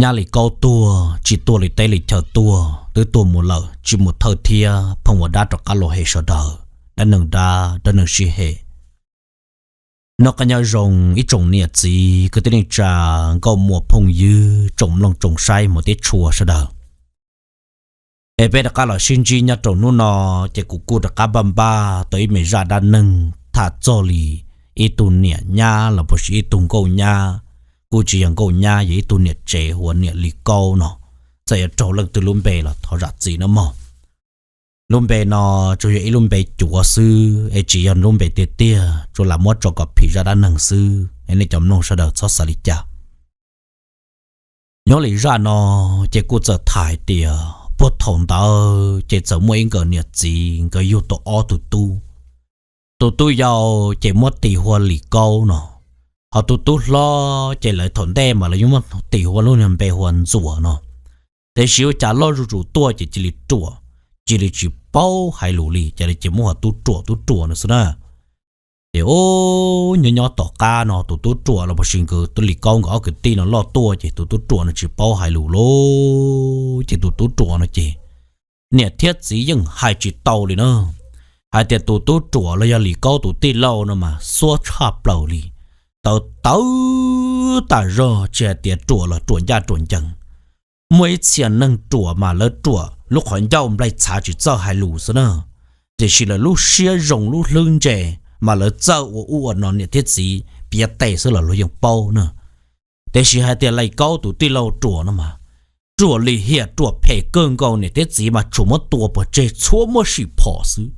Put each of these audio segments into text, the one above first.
nyab Lis Kaub tuag tsis tuaj li teb li chaw tuag, twb tuag mus lawm tsis mus thawj thiab. Phooj ywg dab rov qab los hem sawv daws, dab neeg dab, dab neeg sib hem. Noj qab nyob zoo ib tsoom niam txiv kwv tij neej tsa, nkauj muam phooj ywg, tsoom mloog tsoom saib mus tib tshua sawv daws. Es peb rov qab los sib ntsib nyob rau hnub no, ces kuv kuj rov qab npaj npaj tau ib me zaj dab neeg tham txog li ib tug niam nyab los puas sis ib tug nkauj nyab, kuj tsis yog nkauj nyab, yog ib tug niam tsev hu ua niam Lis Kaub no. Txawm yuav raug leej twg lub npe los thov zam txim nawb mog. Lub npe no tsuas yog ib lub npe cuav xwb es tsis yog lub npe tiag tiag, tsuas lam muab tso kom phim zaj dab neeg xwb es nej cov mloog sawv daws txhob xav li cas. Nyob li zaj no ces kuj txawm tham hais tias puag thaum ntawd ces txawm muaj ib nkawm niam txiv nkawd yug tau ob tug tub. Tus tub yau ces muab tis hu ua Lis Kaub no, ho tus tub hlob ces lawv thaum ntej mas lawv yuav muab tis hu ua lub niag npe hu ua Ntxuam no. Tiam sis ua cas loj zuj zus tuaj ces cia li ruam, cia li tsis paub hais lus li, ces lawv cia li muab hu ua Tub Ruam, Tub Ruam no xwb na. Ces ub, nyob nyob tom qab no tus Tub Ruam los puas sis nkawd Lis Kaub nkawd ob kwv tij no loj tuaj ces tus Tub Ruam no tsis paub hais lus lauj. Ces tus Tub Ruam no ces niam thiab txiv yeej hais tsis tau li na, hais tias tus Tub Ruam los yog Lis Kaub tus tij laug no mas xuab tshaj plaws li, tawv tawv tas zog, tsis hais tias ruam los ruam ncaj ruam ncees. Muaj ib txhia neeg ruam mas lawv ruam lub qhov ncauj nplaig txhav tsis txawj hais lus xwb na, tiam sis lawv lub siab zoo lub hlwb ntse mas lawv txawj ua ub ua no, niam thiab txiv piav tes xwb los luag yeej paub na. Tiam sis hais tias Lis Kaub tus tij laug ruam no mas ruam lim hiam ruam phem kawg nkaus, niam thiab txiv mas tsuas muab tua pov tseg txhua muaj sim phom xwb.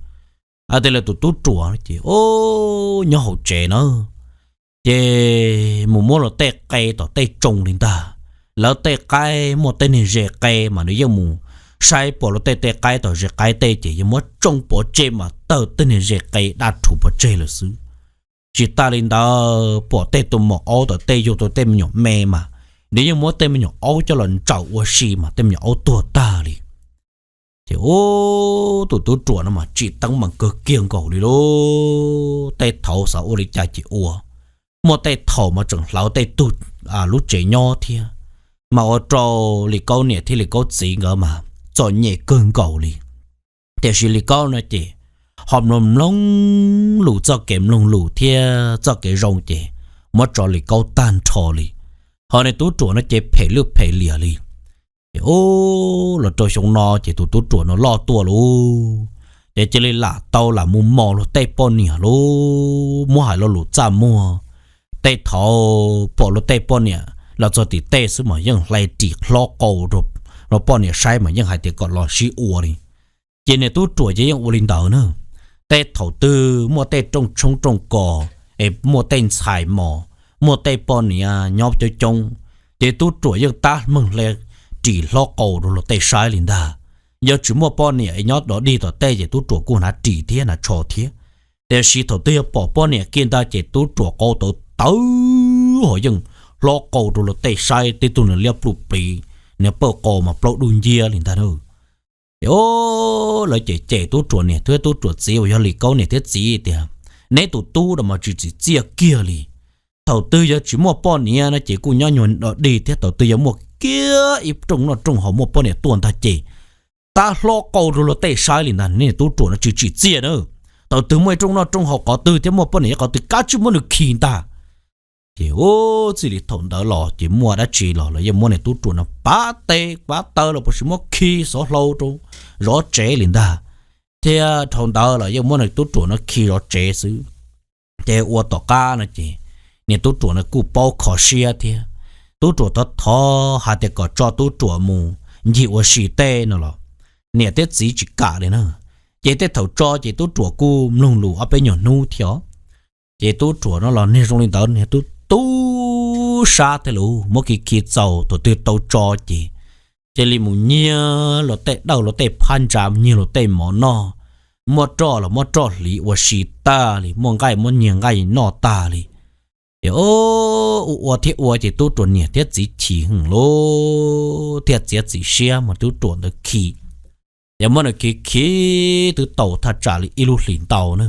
Hais tias lawv tus Tub Ruam ces ub, nyob hauv tsev na, ces mus muab luag tej qe tom tej tsoo li ntag. Lawv tej qaib muaj tej niag ze qe mas nws yeej mus saib pom luag tej tej qaib tom ze qaib tej ces yeej muab tsoo pov tseg mas tawg tej niag ze qe daj rhuv pov tseg lawm xwb. Tsis tas li ntawd, pom tej tus maum aub tom tej yug tau tej me nyuam me mas nws yeej muab tej me nyuam aub coj los ntsaum ua si mas tej me nyuam aub tuag tag li. Ces ub, tus Tub Ruam no mas tsim teeb meem kawg kiag nkaus li lauj. Tej thaum xav ua li cas ces ua, muaj tej thaum mas tseem hlawv tej tug lub tsev nyob thiab, mas ua rau Lis Kaub niam thiab Lis Kaub txiv nkawd mas txom nyem kawg nkaus li. Tiam sis Lis Kaub no ces ho mloog mloog lus, txoj kev mloog lus thiab txoj kev zoo ces muab tso Lis Kaub tag nrho li. Ho niag Tub Ruam no ces phem lwj phem liam li. Ces ub, los rau xyoo no ces tus Tub Ruam no loj tuaj lauj, ces cia li lam tau lam mus mos luag tej poj niam lauj. Muab hais lo lus txaj muag, tej thaum pom luag tej poj niam los txog tim tej xwb mas yeej hlais ris hlob qau rau poj niam saib mas yeej hais tias kom los sib ua li. Ces niag Tub Ruam ces yeej ua li ntawd na. Tej thaum twg muaj tej rooj tshoob rooj kos es muaj tej ntxhais mos, muaj tej poj niam nyob coob coob, ces Tub Ruam yeej tab meeg hlais ris hlob qau rau luag tej saib li ntag. Yog tsis muaj poj niam es nyob dog dig tom tej ces Tub Ruam kuj hnav ris thiab hnav tsho thiab. Tiam sis thaum twg yog pom poj niam kiag ntag ces Tub Ruam qau tawv tawv ho yeej hlob qau rau luag tej saib, tib tug nws liab pluj pliv, nws pawj qau mas plaub dub nciab li ntag na. Ces lawv cem cem Tub Ruam niam thiab Tub Ruam txiv uas yog Lis Kaub niam thiab txiv tias, neb tus tub no mas tsis tsim txiaj kiag li. Thaum twg yog tsis muaj poj niam no ces kuj nyob nyuag dog dig thiab, thaum twg yog muaj kiag ib rooj noj rooj haus muaj poj niam tuaj ntag ces tab hlob qau rau luag tej saib li ntag. Niag Tub Ruam no tsis tsim txiaj na. Thaum twg muaj ib rooj noj rooj haus qhov twg thiab muaj poj niam qhov twg kab tsij muab nws khi ntag. Ces ub, txij li thaum ntawd los ces muaj dab tsi los lawv yeej muab niag Tub Ruam no pab tes pab taw los puas sis muab khi xov hlau rau zov tsev li ntag. Thiab dhau ntawd los yeej muab niag Tub Ruam no khi zov tsev xwb. Ces ua tom qab no ces niag Tub Ruam no kuj paub kho siab thiab. Tub Ruam thov thov hais tias kom tso Tub Ruam mus ncig ua si tej no los niam thiab txiv tsis kam li na. Ces tej thaum tso ces Tub Ruam kuj mloog lus ob peb nyuag hnub thiab. Ces Tub Ruam no los niag zoo li ntawd niag tub tub sab thiab lauj, muab khi khi txaus thaum twg tau tso ces cia li mus nyiag luag tej dawj luag tej phab ntsa, nyiag luag tej mov noj, muaj roj los muab roj hliv ua si tag li, muaj nqaij muab nyiag nqaij noj tag li. Ces ua ua thiab ua ces Tub Ruam niam thiab txiv chim heev lauj, thiaj txiav txim siab muab Tub Ruam ntawd khi. Ces muab nws khi khi twb tau thaj tsam li ib lub hlis ntau na.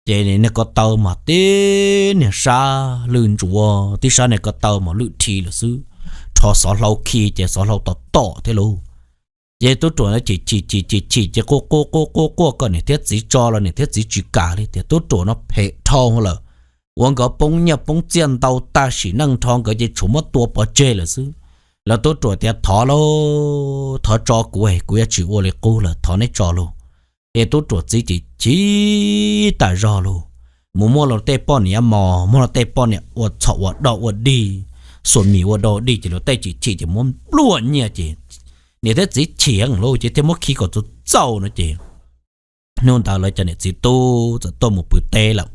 Ces niag ko taw mas tib niag sab lwj ntsuav, tib sab niag ko taw mas lwj dhi lawm xwb. rho xov hlau khi ces xov hlau tom tom thiab lauj. Ces tub ruam no chim chim chim chim chim ces quaj quaj quaj quaj quaj kom niam thiab txiv tso los niam thiab txiv tsis kam li tias tub ruam no phem dhau lawm, ua nkawd poob nyiaj poob txiaj ntau tag sim neej nrho nkawd ces tshuav muab tua pov tseg lawm xwb. Los tub ruam tias thov lauj, thov tso kuv, kuv yuav tsis ua li qub lawm, thov neb tso lauj. Ces tub ruam txiv chim chim tas zog lauj, mus muab luag tej poj niam mos, muab luag tej poj niam ua txhom ua dog ua dig, xuas mis ua dog ua dig ces luag tej chim chim ces muab npluaj nyiaj ces niam thiab txiv chim heev lauj ces thiaj muab khi kom txaus txaus no ces hnub ntawd lawv cov niam txiv tub txawm tuaj mus pw teb lawm.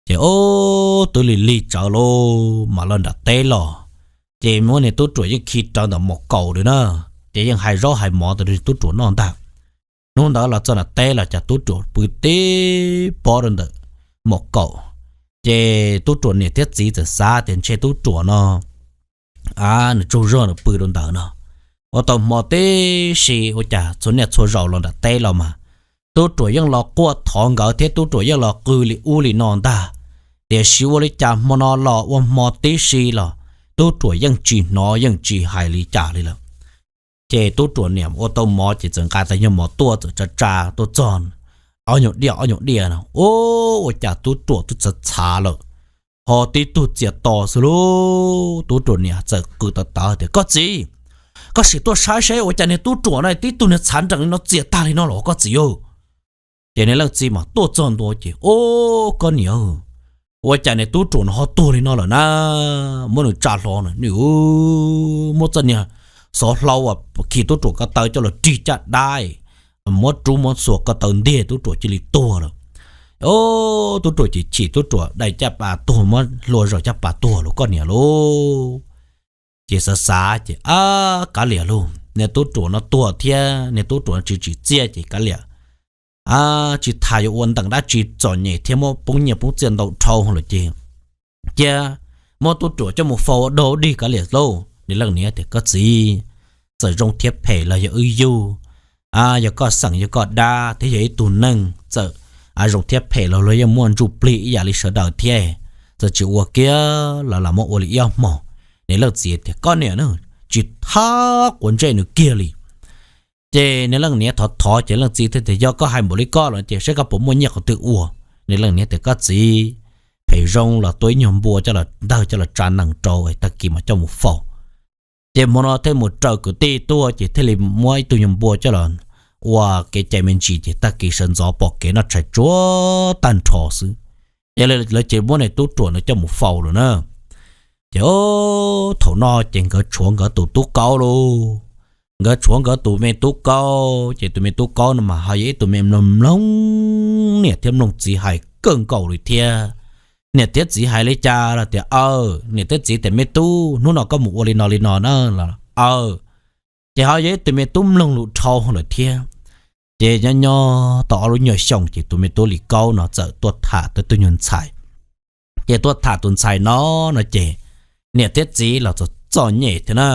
Ces ub twb lig lig tsawv lauj mam los nram teb los, ces muab niag tub ruam yeej khi rawv ntawm mos kaum lawm na, ces yeej hais zaub hais mov ntawd rau tub ruam noj ntag. Hnub ntawd los txog nram teb los cas tub ruam pw tib pob rau ntawm mos kaum, ces tub ruam niam thiab txiv txawm xav tias ntshe tub ruam no nws tsaug zog nws pw rau ntawd no. Ua tau hmo tib si ua cas txhua niaj txhua zaus los nram teb los mas tub ruam yeej los quaj thov nkawd thiab tub ruam yeej los qw li ub li no ntag. Tiam sis ua li cas hmo no los ua hmo tib si los tub ruam yeej tsis hnov yeej tsis hais li cas li lawm. Ces tub ruam niam ua tau mov ces txawm nqa tau nyuag mov tuaj txawm tsa tsa tuaj txog ob nyuag diaj ob nyuag diaj no ua cas tub ruam twb txhav txhav lawm, ho tib tug txias to xwb lauj. Tub ruam niam txawm qw tawv tawv tias koj txiv, koj sim tuaj saib seb ua cas niag tub ruam no tib tug niag txhav nrees li no txias tag li no los koj txiv. Ces niag leej txiv mas tuaj txog ntua ces ub koj niam, ua cas niag tub ruam no ho tuag li no lawm na, muab nws tsa hlo na, nws muab txoj niag xov hlau uas khi tub ruam ko taw coj los rig caj dab, muab rub muab xuas ko taw ntiag tub ruam cia li tuag lawm. Tub ruam chim chim tub ruam dai caj pas tuag muab hlua zaum caj pas tuag lauj koj niam lauj. Ces xav xav ces ab kav liam lauj, niag tub ruam no tuag thiab niag tub ruam no tsis tsim txiaj ces kav liam, tsis tas yuav ua ntees dab tsi txom nyem thiab muab poob nyiaj poob txiaj ntau dhau lawm ces cia muab tub ruam coj mus faus ua dog dig kav liam lauj. Niag leej niam tias koj txiv, txawm zoo thiab phem los yog wb yug, yog koj xeem yog koj dab thiab yog ib tug neeg txawm zoo thiab phem los luag yeej muaj ntsuj plig ib yam li sawv daws thiab, txawm tsis ua kiag los lam muab ua li ib ob hmos. Niag leej txiv tias koj niam na, tsis thab quav ntsej nws kiag li. Ces niag leej niam thov thov ces leej txiv thiaj tias yog koj hais npaum li koj los ces saib koj puas muaj nyiaj qhov twg ua. Niag leej niam tias koj txiv, phem zoo los tua ib nyuag npua coj los ntawg coj los tsa nees rau tag kis mas coj mus faus. Ces hmo no thiaj mus raws kwv tij tuaj ces thiaj li muab ib tug nyuag npua coj los ua kev cai me ntsis ces tag kis sawv ntxov pom kev noj tshais tsuag tag nrho xwb. Ces lawv ces muab niag tub ruam no coj mus faus lawm na. Ces thaum no ces nkawd tshuav nkawd tus tub kaub lauj. Nkawd tshuav nkawd tus me tub kaub ces tus me tub kaub no mas ho yog ib tug me mloog mloog niam thiab mloog txiv hais kawg nkaus li thiab. Niam thiab txiv hais li cas los tias aw, niam thiab txiv tias me tub hnub no koj mus ua li no li no na los aw. Ces ho yog ib tug me tub mloog lus dhau lawm thiab. Ces nyob nyob tau ob lub nyuag xyoo ces tus me tub Lis Kaub no txawm tuaj tham tau tus nyuag ntxhais. Ces tuaj tham tus ntxhais no, no ces niam thiab txiv los txom txom nyem thiab na.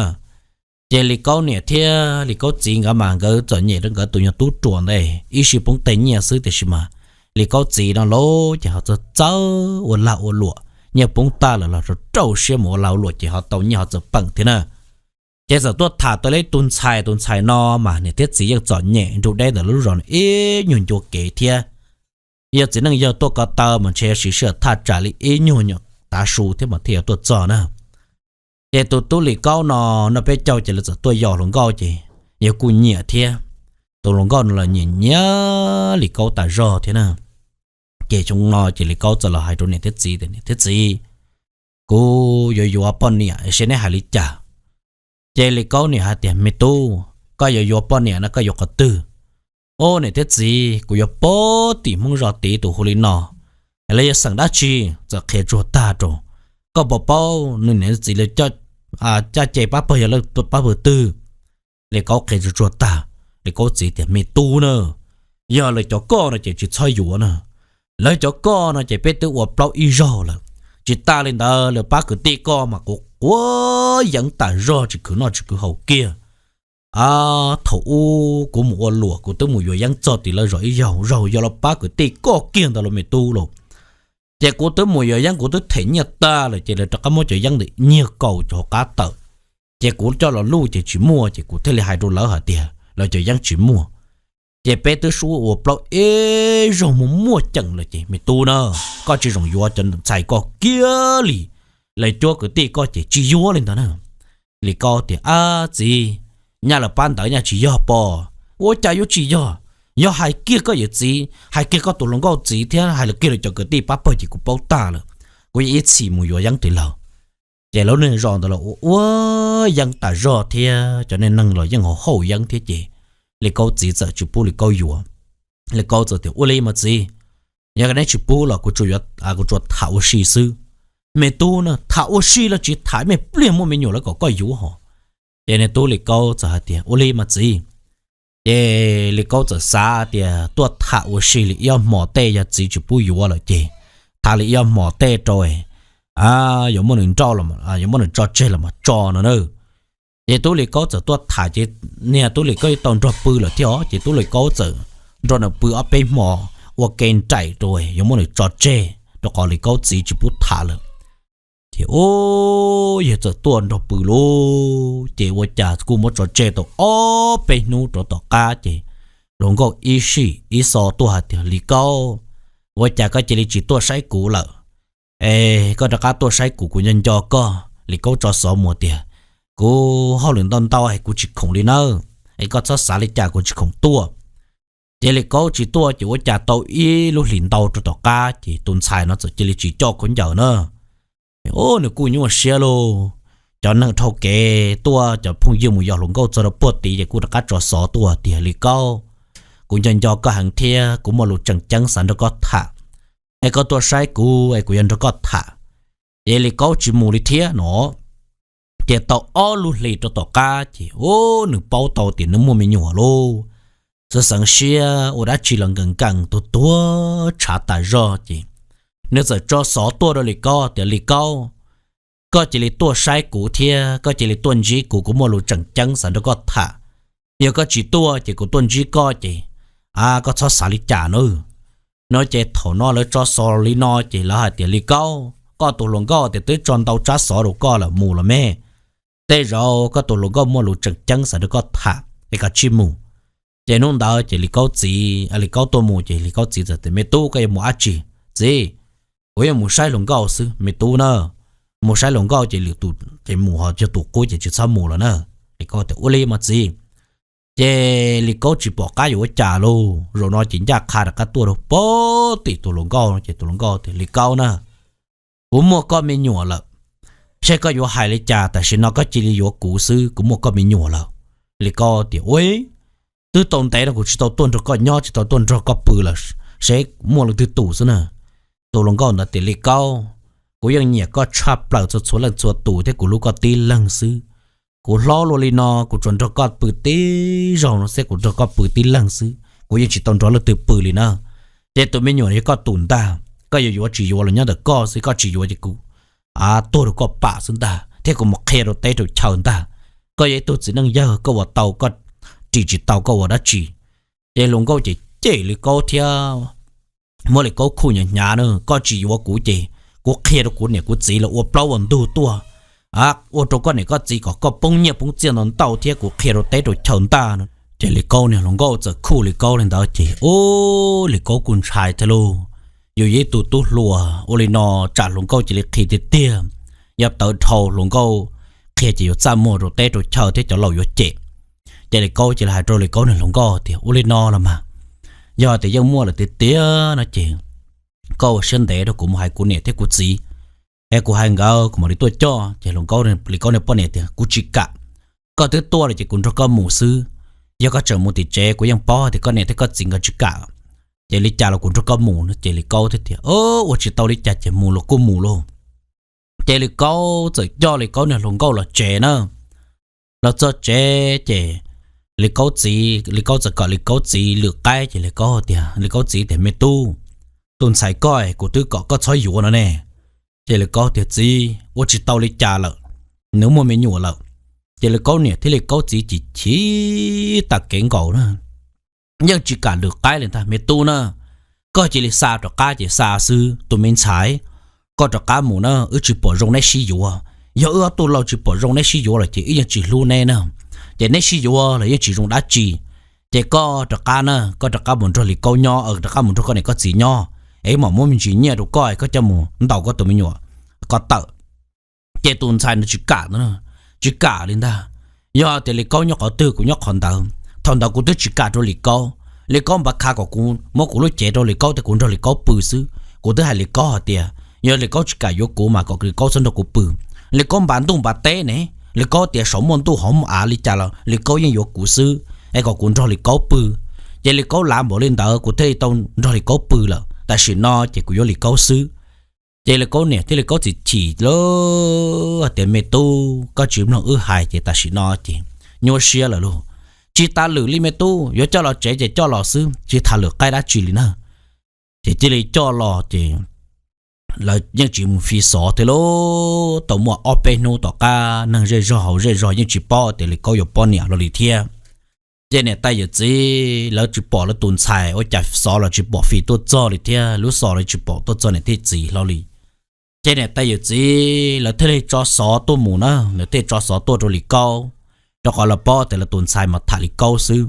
Ces Lis Kaub niam thiab Lis Kaub txiv nkawd mas nkawd txom nyem rau nkawd tus nyuag tub ruam ntawd ib sij poob teg nyiaj xwb tiam sis mas Lis Kaub txiv no lauj ces ho txawj txawj ua lag ua luam, nyiaj poob tag lawm los rau rau siab mus ua lag ua luam ces ho tau nyiaj ho txawj peem thiab na. Ces txawm tuaj tham tau ib tus ntxhais, tus ntxhais no mas niam thiab txiv yeej txom nyem nrug deb ntawm lub zos no ib nyuag ncua kev thiab. Yog txiv neej yawg tuaj ko taw mas ntshe yuav siv sij hawm thaj tsam li ib nyuag nyuam tav su thiab mas thiaj yuav tuaj txog na. Ces tus tub Lis Kaub no, no peb caug ces lawv txawm tuaj yos hluas nkauj ces yog kuj nyiam thiab. Tus hluas nkauj no los nyiam nyiam Lis Kaub tas zog thiab na. Ces xyoo no ces Lis Kaub txawm los hais rau niam thiab txiv tias niam thiab txiv, kuv yuav yuav poj niam seb neb hais li cas. Ces Lis Kaub niam hais tias me tub, koj yuav yuav poj niam no koj yuav qhov twg? Au niam thiab txiv, kuv yuav pab tim Hmoob zos tid tus hu li no, lawv yog xeem dab tsi? Txawm qhia tsuag tag rau. Koj puas paub nws niam txiv lawv caj ces pab pawg yog pab pawg twg? Lis Kaub qhia tsuag tsuag tag, Lis Kaub txiv tias me tub na, yog lawv cov koj no ces tsis txhob yuav na. Lawv cov koj no ces peb twb ua plaub ib zaug lawm. Tsis tas li ntawd lawv pab kwv tij koj mas quav quav yeeb tas zog tsis khwv noj tsis khwv haus kiag. Thaum ub kuv mus ua luam kuv twb mus yuav yeeb txog tim lawv zos ib zaug, zaug yog lawv pab kwv tij koj kiag ntawd los me tub lauj. Ces kuv twb mus yuav yeeb kuv twb them nyiaj tag lawm ces lawv rov qab muab cov yeeb ntawd nyiag kaus cov hauv qab tawm. Ces kuv coj los luj ces tsis muaj, ces kuv thiaj li hais rau lawv hais tias lawv cov yeeb tsis muaj. Ces peb twb sub ua plaub ib zaug mus muaj ceem lawm ces me tub na, koj tsis zoo yuav cov ntxhais koj kiag li, lawv cuab kwv tij koj ces tsis yuav li ntawd na. Li Kaub tias, Ab txiv, nyaj lawv pab ntawd nyaj tsis yog pob? Ua cas yuav tsis yog? Yog hais kiag koj yawm txiv, hais kiag koj tus hluas nkauj txiv thiab hais kiag lawv cov kwv tij pab pawg ces kuv paub tag lawm. Kuv yeej ib txhis mus yuav yeeb twg laug. Ces lub neej zos ntawd los ua ua yeeb tas zog thiab cov neeg los yeej hauv hauj yeeb thiab ces Li Kaub txiv txawm tsis pub Li Kaub yuav. Li Kaub txawm tias, Ua li mas txiv, yog neb tsis pub los kuv tsuas yuav, kuv tsuas tham ua si xwb. Me tub na, tham ua si los tsis tham, me pliag muaj me nyuam lawv kom koj yuav hos. Ces niag tub Li Kaub txawm hais tias, Ua li mas txiv. Ces Li Kaub txawm xav tias tuaj tham ua si li ib ob hmo tej, yog txiv tsis pub yuav lawm ces tham li ib ob hmo tej rau yuav muab nws nrauj, yuav muab nws tso tseg los mas tso no na. Ces tub Li Kaub txawm tuaj tham ces niag tub Li Kaub tau nrog pw lawm thiab os, ces tub Li Kaub txawm nrog nws pw ob peb hmo ua ke nraim rau yuav muab nws tso tseg rau qhov Li Kaub txiv tsis pub tham lawm. Ces ub, yawg txawm tuaj nrog pw lauj, ces ua cas kuj muab tso tseg tau ob peb hnub rau tom qab ces hluas nkauj ib sij ib xo tuaj hais tias, Li Kaub, ua cas koj cia li tsis tuaj saib kuv lawm? Es koj rov qab tuaj saib kuv, kuv nco nco koj. Li Kaub tso xov mus tias, Kuv hauj lwm ntau ntau es kuv tsis khoom li nawb, es koj txhob xav li cas, kuv tsis khoom tuaj. Ces Li Kaub tsis tuaj ces ua cas tau ib lub hlis ntau rau tom qab ces tus ntxhais no txawm cia li tsis coj khaub ncaws na. Ub, nws kuj nyuaj siab lauj. Cov neeg dhau kev tuaj, cov phooj ywg mus yos hluas nkauj txog rau puag tid ces kuj rov qab tso xov tuaj tias, Li Kaub, kuv nco nco koj heev thiab kuv muaj lus tseem ceeb xav nrog koj tham. Es koj tuaj saib kuv es kuv yuav nrog koj tham. Ces Li Kaub tsis mus li thiab no. Ces tau ob lub hlis rau tom qab ces ub, nws paub tau tias nws muaj me nyuam lauj. Xav xeev siab ua dab tsi los nkees nkees tuag tuag tshav tas zog ces nws txawm tso xov tuaj rau Li Kaub tias, Li Kaub, koj cia li tuaj saib kuv thiab koj cia li tuaj ntsib kuv, kuv muaj lus tseem ceeb xav nrog koj tham. Yog koj tsis tuaj ces kuv tuaj ntsib koj ces, a, koj txhob xav li cas nawb. No ces thaum no lawv tso xov li no ces lawv hais tias, Li Kaub, koj tus hluas nkauj tias twb tso ntau tsab xov rau koj lawm mus los me. Tej zaum koj tus hluas nkauj muaj lus tseem ceeb xav nrog koj tham es koj tsij mus. Ces hnub ntawd ces Li Kaub txiv, Li Kaub tuaj mus ces Li Kaub txiv txawm tias, Me tub, koj yuav mus dab tsi? Txiv, kuv yuav mus saib hluas nkauj xwb me tub na. Mus saib hluas nkauj ces lwm tus ces mus, ho yog tus qub ces tsis txhob mus lawm na. Li Kaub tias, Ua li mas txiv. Ces Li Kaub tsis pom qab yuav ua cas lauj, zaum no ces ncaj qha rov qab tuaj rau pem tim tus hluas nkauj ces tus hluas nkauj tias, Li Kaub na, kuv muaj koj me nyuam lawm. Seb koj yuav hais li cas, tam sim no koj cia li yuav kuv xwb, kuv muaj koj me nyuam lawm. Li Kaub tias, Ua, twb tau ntev no kuv tsis tau tuaj nrog koj nyob, tsis tau tuaj nrog koj pw lawm, seb muaj leej twg tus xwb na. Tus hluas nkauj ntawd tias, Li Kaub, kuv yeej nyiam koj tshaj plaws txhua txhua leej txhua tus thiab kuv hlub koj tib leeg xwb. Kuv hlob luaj li no kuv tsuas nrog koj pw tib zaug no xwb, kuv nrog koj pw tib leeg xwb, kuv yeej tsis tau nrog leej twg pw li na. Ces tus me nyuam yog koj tus ntag, koj yuav yuav tsis yuav los nyob ntawm koj xwb, koj tsis yuav ces kuv tuag rau koj pam xwb ntag, thiab kuv mus qhia rau teb rau chaw ntag. Koj yog ib tug txiv neej yawg, koj ua tau, koj ris tsis tau koj ua dab tsi? Ces hluas nkauj ces cem Li Kaub thiab muab Li Kaub khuj hnyav hnyav na, Koj tsis yuav kuv ces kuv qhia rau kuv niam kuv txiv los ua plaub ua ntug tuaj, ua rau koj niam koj txiv kom koj poob nyiaj poob txiaj ntau ntau thiab kuv qhia rau teb rau chaw ntag no. Ces Li Kaub niag hluas nkauj txawm khuj Li Kaub li ntawd ces ub, Li Kaub kuj ntshai thiab lauj. Yus yog ib tug tub hluas ua li no, tsam hluas nkauj cia li qhia tiag tiag, yog tawv dhau hluas nkauj qhia ces yuav txaj muag rau teb rau chaw thiab cov laus yuav cem. Ces Li Kaub cia li hais rau Li Kaub niag hluas nkauj tias, Ua li no los mas, yog tias yeej muaj lawm tiag tiag no ces koj ua siab ntev rau kuv mus hais kuv niam thiab kuv txiv, es kuv hais nkawd kuv mam li tuaj coj. Ces hluas nkauj, Li Kaub niag poj niam tias, Kuv tsis kam. Koj twb tuaj lawm ces kuv nrog koj mus xwb. Yog koj tseem mus tim tsev kuv yeej paub tias koj niam thiab koj txiv nkawd tsis kam. Ces li cas los kuv nrog koj mus no. Ces Li Kaub thiaj tias, Ua tsis tau li cas ces mus los kuj mus lauj. Ces Li Kaub txawm coj Li Kaub niag hluas nkauj los tsev na. Los txog tsev ces Li Kaub txiv, Li Kaub txawm kom Li Kaub txiv lwm qaib ces Li Kaub tias, Li Kaub txiv tias, Me tub, tus ntxhais koj kuv twb kom koj txhob yuav no ne. Ces Li Kaub tias, Txiv, ua tsis tau li cas lawm, nws muaj me nyuam lawm. Ces Li Kaub niam thiab Li Kaub txiv chim chim tas kev nkaus na, yeej tsis kam lwm qaib li ntag. Me tub na, koj cia li xa rov qab ces xa xwb, tus me ntxhais, koj rov qab mus na, wb tsis pom zoo neb sib yuav. yog wb ob tug laus tsis pom zoo neb sib yuav lawm ces wb yeej tsis hlub neb na. Ces neb sib yuav los yeej tsis zoo dab tsi. Ces koj rov qab na, koj rov qab mus nrog Lis Kaub nyob, rov qab mus nrog koj niam koj txiv nyob, es wb mam muab me ntsis nyiaj rau koj, koj coj mus ntaus koj tus me nyuam ko tawm. Ces tus ntxhais no tsis kam ntag, tsis kam li ntag. Yog tias Lis Kaub nyob qhov twg kuv nyob qhov ntawd. Thaum ntawd kuv twb tsis kam rau Lis Kaub. Lis Kaub npaj kha kom kuv muab kuv lub cev rau Lis Kaub tias kuv nrog Lis Kaub pw xwb. Kuv twb hais Lis Kaub hais tias yog Lis Kaub tsis kam yuav kuv mas kom Lis Kaub txhob nrog kuv pw. Lis Kaub npaj ntuj npaj teb ne, Lis Kaub tias saum muaj ntuj hauv muaj av li cas los Lis Kaub yeej yuav kuv xwb, es kom kuv nrog Lis Kaub pw. Ces Lis Kaub lav npaum li ntawd kuv thiaj li tau nrog Lis Kaub pw lawm. Tam sim no ces kuv yuav Lis Kaub xwb. Ces Lis Kaub niam thiab Lis Kaub txiv chim lawm tias, Me tub, koj tsis mloog wb hais ces tam sim no ces nyuaj siab lawm lauj. Tsis tas lwm li me tub, yuav coj los tsev ces coj los xwb, tsis tas lwm qaib dab tsi li na. Ces cia li coj los ces lawv yeej tsis mus fi xov thiab lauj. Tau muaj ob peb hnub tom qab neeg zej zog hauv zej zog yeej tsis paub tias Lis Kaub yuav poj niam los li thiab. Ces niam tais yawm txiv lawv tsis pom lawv tus ntxhais, ua cas xov los tsis pom fi tuaj txog li thiab, lub xov los tsis pom tuaj txog niam thiab txiv hlo li. Ces niam tais yawm txiv lawv thiaj li tso xov tuaj mus na, lawv thiaj tso xov tuaj rau Lis Kaub, rau qhov lawv paub tias lawv tus ntxhais mas tham Lis Kaub xwb.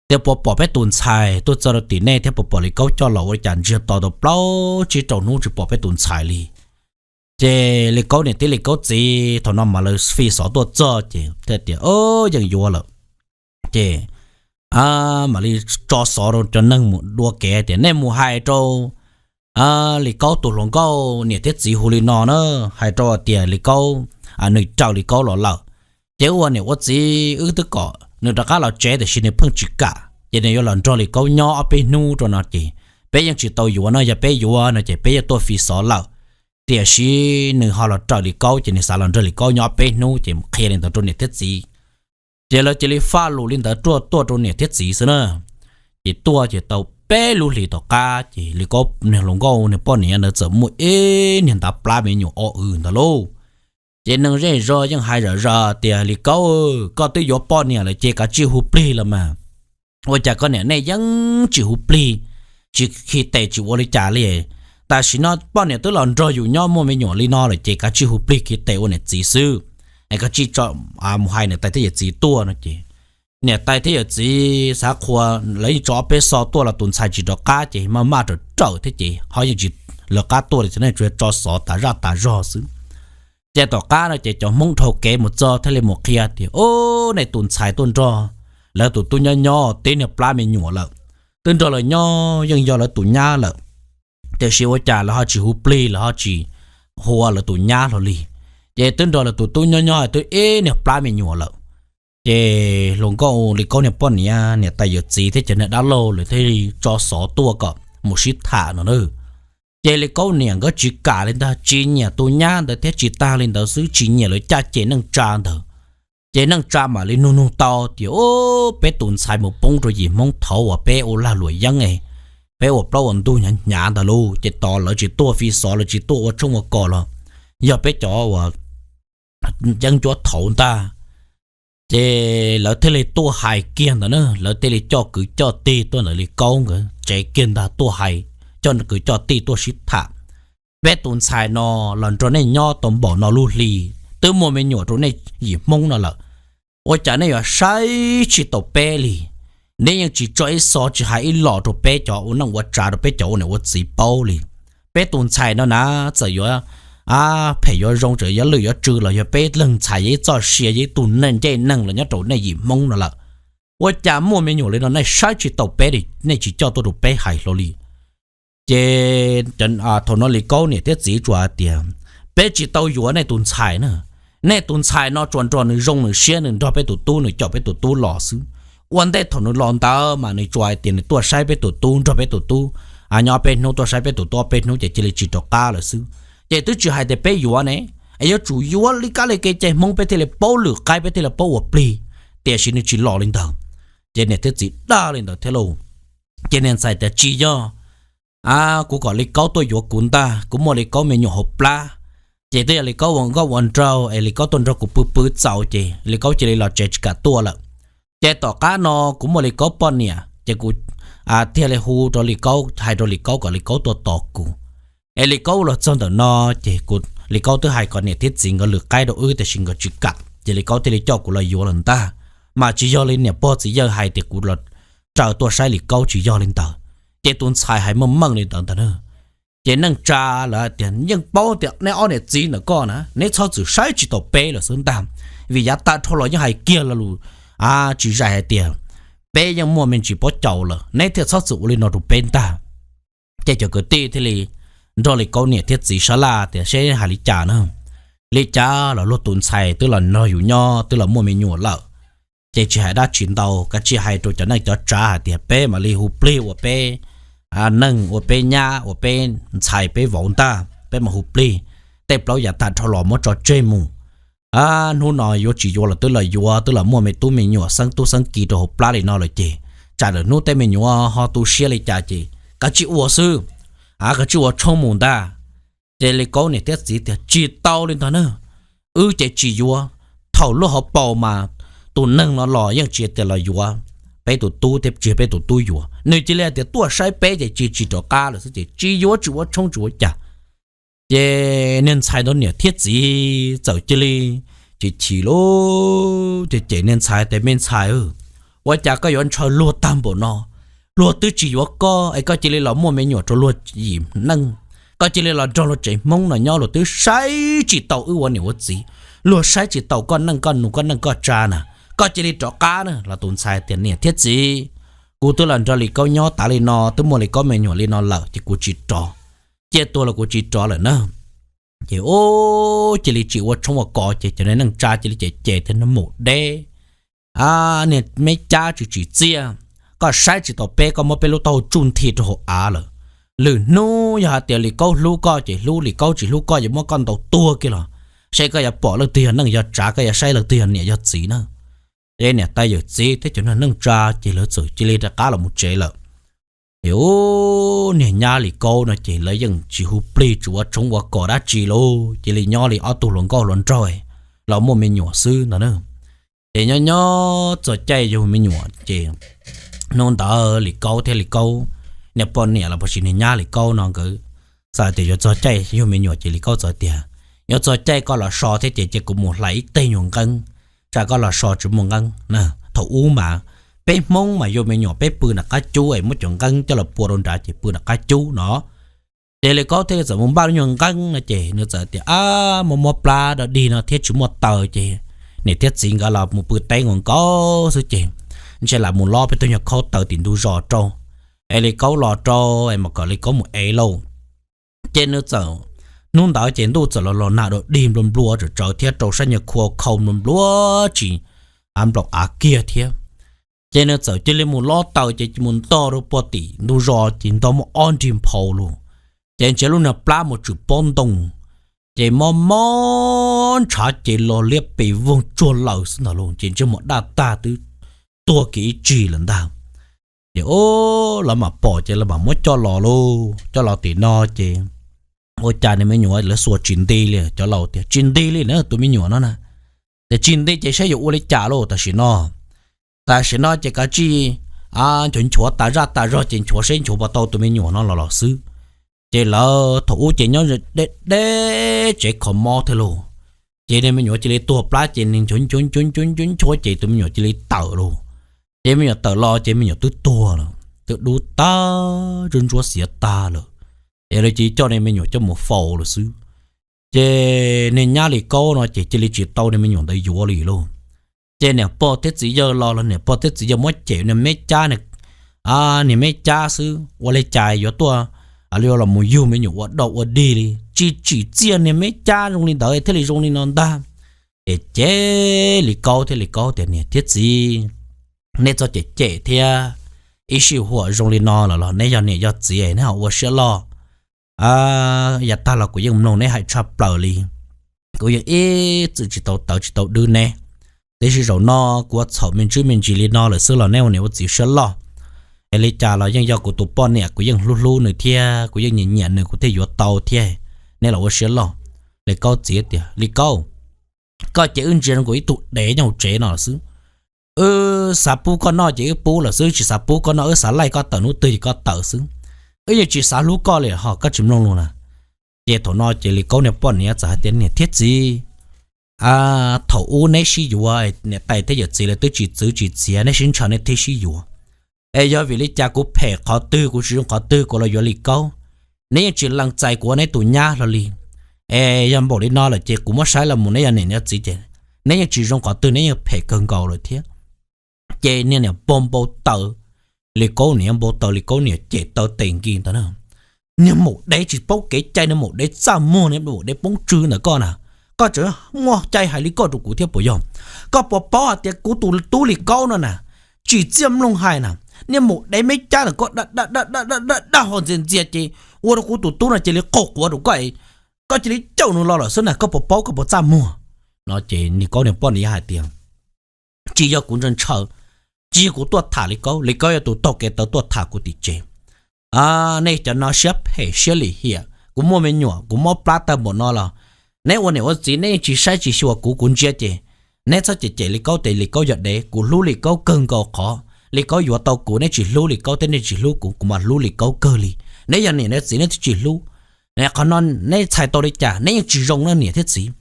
Tias puas pom peb tus ntxhais tuaj txog rau tim nej thiab puas pom Lis Kaub coj los, ua cas ntsiag to tau plaub tsib rau hnub tsis pom peb tus ntxhais li. Ces Lis Kaub niam thiab Lis Kaub txiv thaum no mas lawv fi xov tuaj txog ces thiaj tias, Yeej yuav lawm. Ces mam li tso xov rau cov neeg mus dua kev tias, Nej mus hais rau Lis Kaub tus hluas nkauj niam thiab txiv hu li no na, hais rau tias Lis Kaub, nws raws Lis Kaub los lawm. Ces wb ua niam ua txiv wb twb kom nws rov qab los tsev tiam sis nws pheej tsis kam, ces nws yuav los nrog Lis Kaub nyob ob peb hnub rau no ces peb yeej tsis tau yuav no, yog peb yuav no ces peb yuav tuaj fi xov lawm. Tiam sis nws ho los raws Lis Kaub ces nws xav los nrog Lis Kaub nyob ob peb hnub ces mus qhia li ntawd rau niam thiab txiv. Ces lawv cia li faj lus li ntawd tuaj tuaj rau niam thiab txiv xwb na. Ces tuaj ces tau peb lub hlis tom qab ces Lis Kaub niag hluas nkauj niag poj niam ntawd txawm muaj ib niag ntav plab me nyuam o w ntawd lauj. Ces neeg zej zog yeej hais zom zaws tias, Lis Kaub, koj twb yuav poj niam lawm ces kav tsij hu plig los mas. Ua cas koj niam nej yeej tsis hu plig, tsis khi tes tsis ua li cas li? Tam sim no poj niam twb los nrog yus nyob muaj me nyuam li no lawm ces kav tsij hu plig khi tes ua niam txiv xwb, es kav tsij mus hais niam tais thiab yawm txiv tuaj no ces niam tais thiab yawm txiv xav qhuas, lawv yeej tso ob peb xov tuaj los tus ntxhais tsis rov qab ces maj maj raws raws thiab ces ho yeej tsis lawv qab tuaj li, tsuas yog tso xov tas zaj tas zog xwb. Ces tom qab no ces cov Hmoob dhau kev mus txog thiaj li mus qhia tias, Ub, nej tus ntxhais tuaj nrog lawv tus tub nyob nyob tib niag plab me nyuam lawm, twb nrog lawv nyob yeej yog lawv tus nyab lawm, tiam sis ua cas lawv ho tsis hu plig, lawv ho tsis hu ua lawv tus nyab hlo li. Ces twb nrog lawv tus tub nyob nyob twb ib niag plab me nyuam lawm. Ces hluas nkauj Lis Kaub niag poj niam, niam tais yawm txiv thiab cov niag dab laug lawv thiaj li tso xov tuaj kom mus sib tham no na. Ces Lis Kaub niam nkawd tsis kam li ntag, tsis nyiam tus nyab ntawd thiab tsis tag li ntawd xwb tsis nyiam lawv caj ces neej tsa ntawd. Ces neej tsa mam li nug nug tau tias, Ub, peb tus ntxhais mus poob rau yim Hmoob thaud uas peb ua lag luam yeeb, peb ua plaub ua ntug hnyav hnyav ntawd lauj, ces tos lawv tsis tuaj fi xov, lawv tsis tuaj ua tshoob ua kos los yog peb cov uas yeeb ncuab thaud ntag. Ces lawv thiaj li tuaj hais kiag ntawd na, lawv thiaj li coj kwv coj tij tuaj ntawm Lis Kaub nkawd tsev kiag ntag tuaj hais, coj kwv coj tij tuaj sib tham. Peb tus ntxhais no los nrog nej nyob tau npaum no lub hli, twb muaj me nyuam rau nej yim Hmoob no lawm, ua cas nej yuav saib tsis taus peb li? Neb yeej tsis tso ib xov tsis hais ib los rau peb cov ua neej ua tsav, rau peb cov ua niam ua txiv paub li. Peb tus ntxhais no na, txawm yuav phem yuav zoo, txawm yuav lwj yuav tsw los yog peb leeg ntxhais yog ib txoj sia, yog ib tug ncej neeg los nyob rau nej yim Hmoob no lawm. Ua cas muaj me nyuam li no nej saib tsis taus peb li, nej tsis coj tuaj rau peb hais hlo li? Ces thaum no Lis Kaub niam thiab txiv tsuas hais tias, Peb tsis tau yuav nej tus ntxhais na. Nej tus ntxhais no tsuas nrog nws zoo nws siab, nws nrog peb tus tub, nws caum peb tus tub los xwb. Ua ntej thaum nws los ntawd mas nws tsuas hais tias nws tuaj saib peb tus tub, nrog peb tus tub nyob peb hnub, tuaj saib peb tus tub ob peb hnub ces cia li tsis rov qab lawm xwb. Ces twb tsis hais tias peb yuav ne, es yuav tsum yuav li kab li kev cai Hmoob peb thiaj li paub lwm qaib, peb thiaj li paub ua plig. Tiam sis nws tsis los li ntawd. Ces niam thiab txiv dag li ntawd thiab lauj. Ces niag ntxhais tias, Tsis yog, kuv kom Lis Kaub tuaj yuav kuv ntag, kuv muaj Lis Kaub me nyuam hauv plab. Ces twb yog Lis Kaub ua nkauj ua nraug es Lis Kaub tuaj nrog kuv pw pw txaus ces Lis Kaub cia li los tsev tsis kam tuaj lawm. Ces tom qab no kuv muaj Lis Kaub poj niam ces kuv thiaj li hu rau Lis Kaub, hais rau Lis Kaub kom Lis Kaub tuaj tos kuv. Es Lis Kaub los txog ntawm no ces kuv Li Kaub twb hais kom niam thiab txiv nkawd lwm qaib rau wb tiam sis nkawd tsis kam, ces Li Kaub thiaj li coj kuv los yuav lawm ntag. Mas tsis yog li niam pog txiv yawg hais tias kuv los raws tuaj saib Li Kaub, tsis yog li ntawd. Ces tus ntxhais hais meej meej li ntawd ntag na. Ces neej tsa lawv tias yeej paub tias neb ob niam txiv ntawm koj na neb txhob txwm saib tsis taus peb lawm xwb ntag, vim yav tag dhau los yeej hais kiag lo lus tsis zais hais tias peb yeej muaj me ntsis pob caus lawm, neb thiaj txhob txwm ua li no rau peb ntag. Ces cov kwv tij thiaj li nrog Li Kaub niam thiab txiv sab laj tias seb hais li cas na. Li cas los luag tus ntxhais twb los nrog yus nyob twb los muaj me nyuam lawm, ces tsis hais dab tsi ntau, kav tsij hais rau cov neej cov tsav hais tias peb mam li hu plig ua peb neej ua peb nyab ua peb ntxhais peb vauv ntag, peb mam hu plig. Tej plaub yav tag dhau los muab tso tseg mus. Hnub no yuav tsis yuav los twb los yuav, twb los muaj me tub me nyuam xeeb tub xeeb ki rau hauv plab li no lawm ces tsam lawm hnub tej me nyuam ho tu siab li cas ces kav tsij ua xwb, kav tsij ua tshoob mus ntag. Ces Li Kaub niam thiab txiv tias tsis tau li ntag na, wb ces tsis yuav. Thaum lub hauv paus mas tus neeg no los yeej tsis tias los yuav peb tus tub thiab tsis yog peb tus tub yuav, nws cia li hais tias tuaj saib peb ces cia tsis rov qab lawm xwb ces tsis yuav tsis ua tshoob tsis ua cas. Ces niag ntxhais ntawd niam thiab txiv txawm cia li chim chim lauj, ces cem niag ntxhais tias me ntxhais, ua cas koj yuav ntshaw luag tag npaum no? Luag twb tsis yuav koj es koj cia li los muaj me nyuam rau luag yim neej, koj cia li los nrog luag tsev Hmoob no nyob, luag twb saib tsis taus wb ua niam ua txiv, luag saib tsis taus koj neej koj nus koj neej koj tsa na, koj cia li rov qab na. Los tus ntxhais tias niam thiab txiv, kuv twb los nrog Li Kaub nyob tas li no twb muaj Li Kaub me nyuam li no lawm ces kuv tsis rov, ciaj tuag los kuv tsis rov lawm na. Ces ua cia li tsis ua tshoob ua kos ces cov neej tsa cia li cem cem tias mus deb, niag me cab tsis tsim txiaj, koj saib tsis taus peb, koj muab peb lub taub hau tsuj nthi rau hauv av lawm. Lwm hnub yog hais tias Li Kaub hlub koj ces hlub, Li Kaub tsis hlub koj yuav muab koj ntaus tuag kiag los, seb koj yuav pom leej twg yog neej yog tsav, koj yuav saib leej twg yog niam yog txiv na. Ces niam tais yawm txiv thiab cov neej tsa ces lawv txawm cia li rov qab los mus tsev lawm. Ces ua niag nyab Li Kaub no ces lawv yeej tsis hu plig tsis ua tshoob ua kos dab tsi lauj, cia li nyob li ob tug hluas nkauj hluas nraug los muaj me nyuam xwb ntag na. Ces nyob nyob txog caij yug me nyuam ces hnub ntawd Li Kaub thiab Li Kaub niag poj niam los puas sis niag nyab Li Kaub no nkawd txawm tias yuav txog caij yug me nyuam ces Li Kaub txawm tias yuav txog caij koj los so thiab ces cia kuv mus hlais ib teg nyuag nqeeb, tsam koj los so tsis muaj nqeeb. Thaum ub mas peb Hmoob mas yug me nyuam peb pw nram qab cub es muab cov nqeeb coj los pua rau nrad ces pw nram qab cub no. Ces Li Kaub thiaj li txawm mus npaj lub nyuag nqeeb no ces nws txawm tias ab, muaj mob plab dog dig no thiab tsis muaj taws ces niam thiab txiv nkawd los mus pw teb nkaus nkaus xwb ces ntshe lam mus lob peb tug nyuag khaub taws tim ntug zos rau es Li Kaub los rau es mam kom Li Kaub mus ev lauj. Ces nws txawm, hnub ntawd ces ntuj txawm los los nag dog dig nplua nplua tsawm tsawv thiab rau sab nyuag khua khau nplua nplua tsis av nplaum av kiag thiab. Ces nws txawm cia li mus lob taws ces mus ntog rau puag tim ntug zos ces ntog muaj ob nrig nphau lauj. Ces ntshe lub niag plab mus tshwm pob ntoo ces mob mob ntshav ces los liab pes voog tsuag lawm xwb ntag lauj, ces ntsej muag daj tag twb tuag kiag ib tsig lawm ntag. Ces lawv mam pom ces lawv mam muab coj los lauj, coj los tim no ces ua cas niag me nyuam lawv xuas tsis nti li, cov laus tias tsis nti li na tus me nyuam no na. Ces tsis nti ces saib yuav ua li cas lauj, tam sim no tam sim no ces kav tsij nchuav nchuav tas zaj tas zog ces nchuav seb nchuav puas tau tus me nyuam no los los xwb. Ces lawv thaum ub ces nyob deb deb tsev kho mob thiab lauj, ces niag me nyuam cia li tuag plab ces nws nchuav nchuav nchuav nchuav nchuav ces tus me nyuam cia li tawm lauj. Ces me nyuam tawm los ces me nyuam twb tuag lawm, twb dub tag ntsuab ntsuab xiav tag lawm. Ces lawv cia li coj niag me nyuam coj mus faus lawm xwb. Ces niag nyab Li Kaub no ces cia li tsis tau niag me nyuam ntawd yuav li lauj. Ces niam pog thiab txiv yawg los los niam pog thiab txiv yawg muab cem niag me cab, niag me cab xwb ua li cas yuav tuaj li los mus yug me nyuam ua dog ua dig li, tsis tsim txiaj niag me cab zoo li ntawd thiaj li zoo li no ntag. Ces cem Li Kaub thiab Li Kaub tias niam thiab txiv, neb txhob cem cem thiab, ib sij huam zoo li no los los neb yog niam yog txiv neb ho ua siab loj. Yav tag los kuv yeej mloog neb hais tshaj plaws li, kuv yeej ib txwm tsis tau tawv tsis tau dwb neb. Tiam sis zaum no kuv ua txhaum me ntsis me ntsis li no lawm xwb los neb ua niam ua txiv siab loj. Es li cas los yeej yog kuv tus poj niam, kuv yeej hlub hlub nws thiab kuv yeej nyiam nyiam nws kuv thiaj yuav tau thiab. Neb los ua siab loj. Li Kaub txiv tias Li Kaub, koj ces wb ntsia zoo nkaus ib tug dev nyob hauv tsev no lawm xwb. Wb xav pub koj noj ces wb pub lawm xwb, tsis xav pub koj noj, wb xav laij koj tawm hnub twg ces koj tawm xwb. Wb yeej tsis xav hlub koj li ho koj tsis mloog lus na. Ces thaum no ces Lis Kaub niag poj niam txawm hais tias, Niam thiab txiv, thaum ub neb sib yuav, niam tais thiab yawm txiv lawv twb tsis txwv tsis txiav, neb sib ntshaw neb thiaj sib yuav. Es yog vim li cas kuv phem qhov twg, kuv tsis zoo qhov twg kuv los yuav Lis Kaub? Neb yeej tsis lees txais kuv ua neb tus nyab hlo li. Es yog npaum li no lawm ces kuv muab saib los mus neb yog niam nyob txiv ces neb yeej tsis zoo qhov twg, neb yeej phem kawg nkaus lawm thiab. Ces niag niam pog npau taws, Lis Kaub niam npau taws, Lis Kaub niam cem taw tes nkis ntawd na. Niag maum dev tsis paub kev cai, niag maum dev txaj muag, niag maum dev poob tsw ntawm koj na, koj tseem muaj cai hais li koj rau kuv thiab puas yog? Koj puas paub hais tias kuv tus tub Lis Kaub no na, tsis txiaj mloog hais na, niag maum dev me cab ntawm koj da da da da da da ho ntxias ntxias ces ua rau kuv tus tub no cia li qaug quav rau koj, koj cia li caum nws los lawm xwb na, koj puas paub, koj puas txaj muag? No ces Lis Kaub niag poj niam hais tias, Tsis yog kuv ntshaw ntshaw, tsis yog kuv tuaj tham Lis Kaub, Lis Kaub yog tus taug kev tawv tuaj tham kuv tim tsev. Nej cov no siab phem siab lim hiam, kuv muaj me nyuam kuv mob plab tawg npaum no los neb ua niam ua txiv neb yeej tsis saib tsis xyuas kuv, kuv ntsia ces neb txhob cem cem Lis Kaub, ces Lis Kaub yog dev, kuv hlub Lis Kaub kawg nkaus qhov Lis Kaub yuav tau kuv, neb tsis hlub Lis Kaub thiab neb tsis hlub kuv, kuv mas hlub Lis Kaub kawg li. Neb yog niam neb txiv neb twb tsis hlub, qhov no neb txhais tau li cas, neb yeej tsis zoo na niam thiab txiv.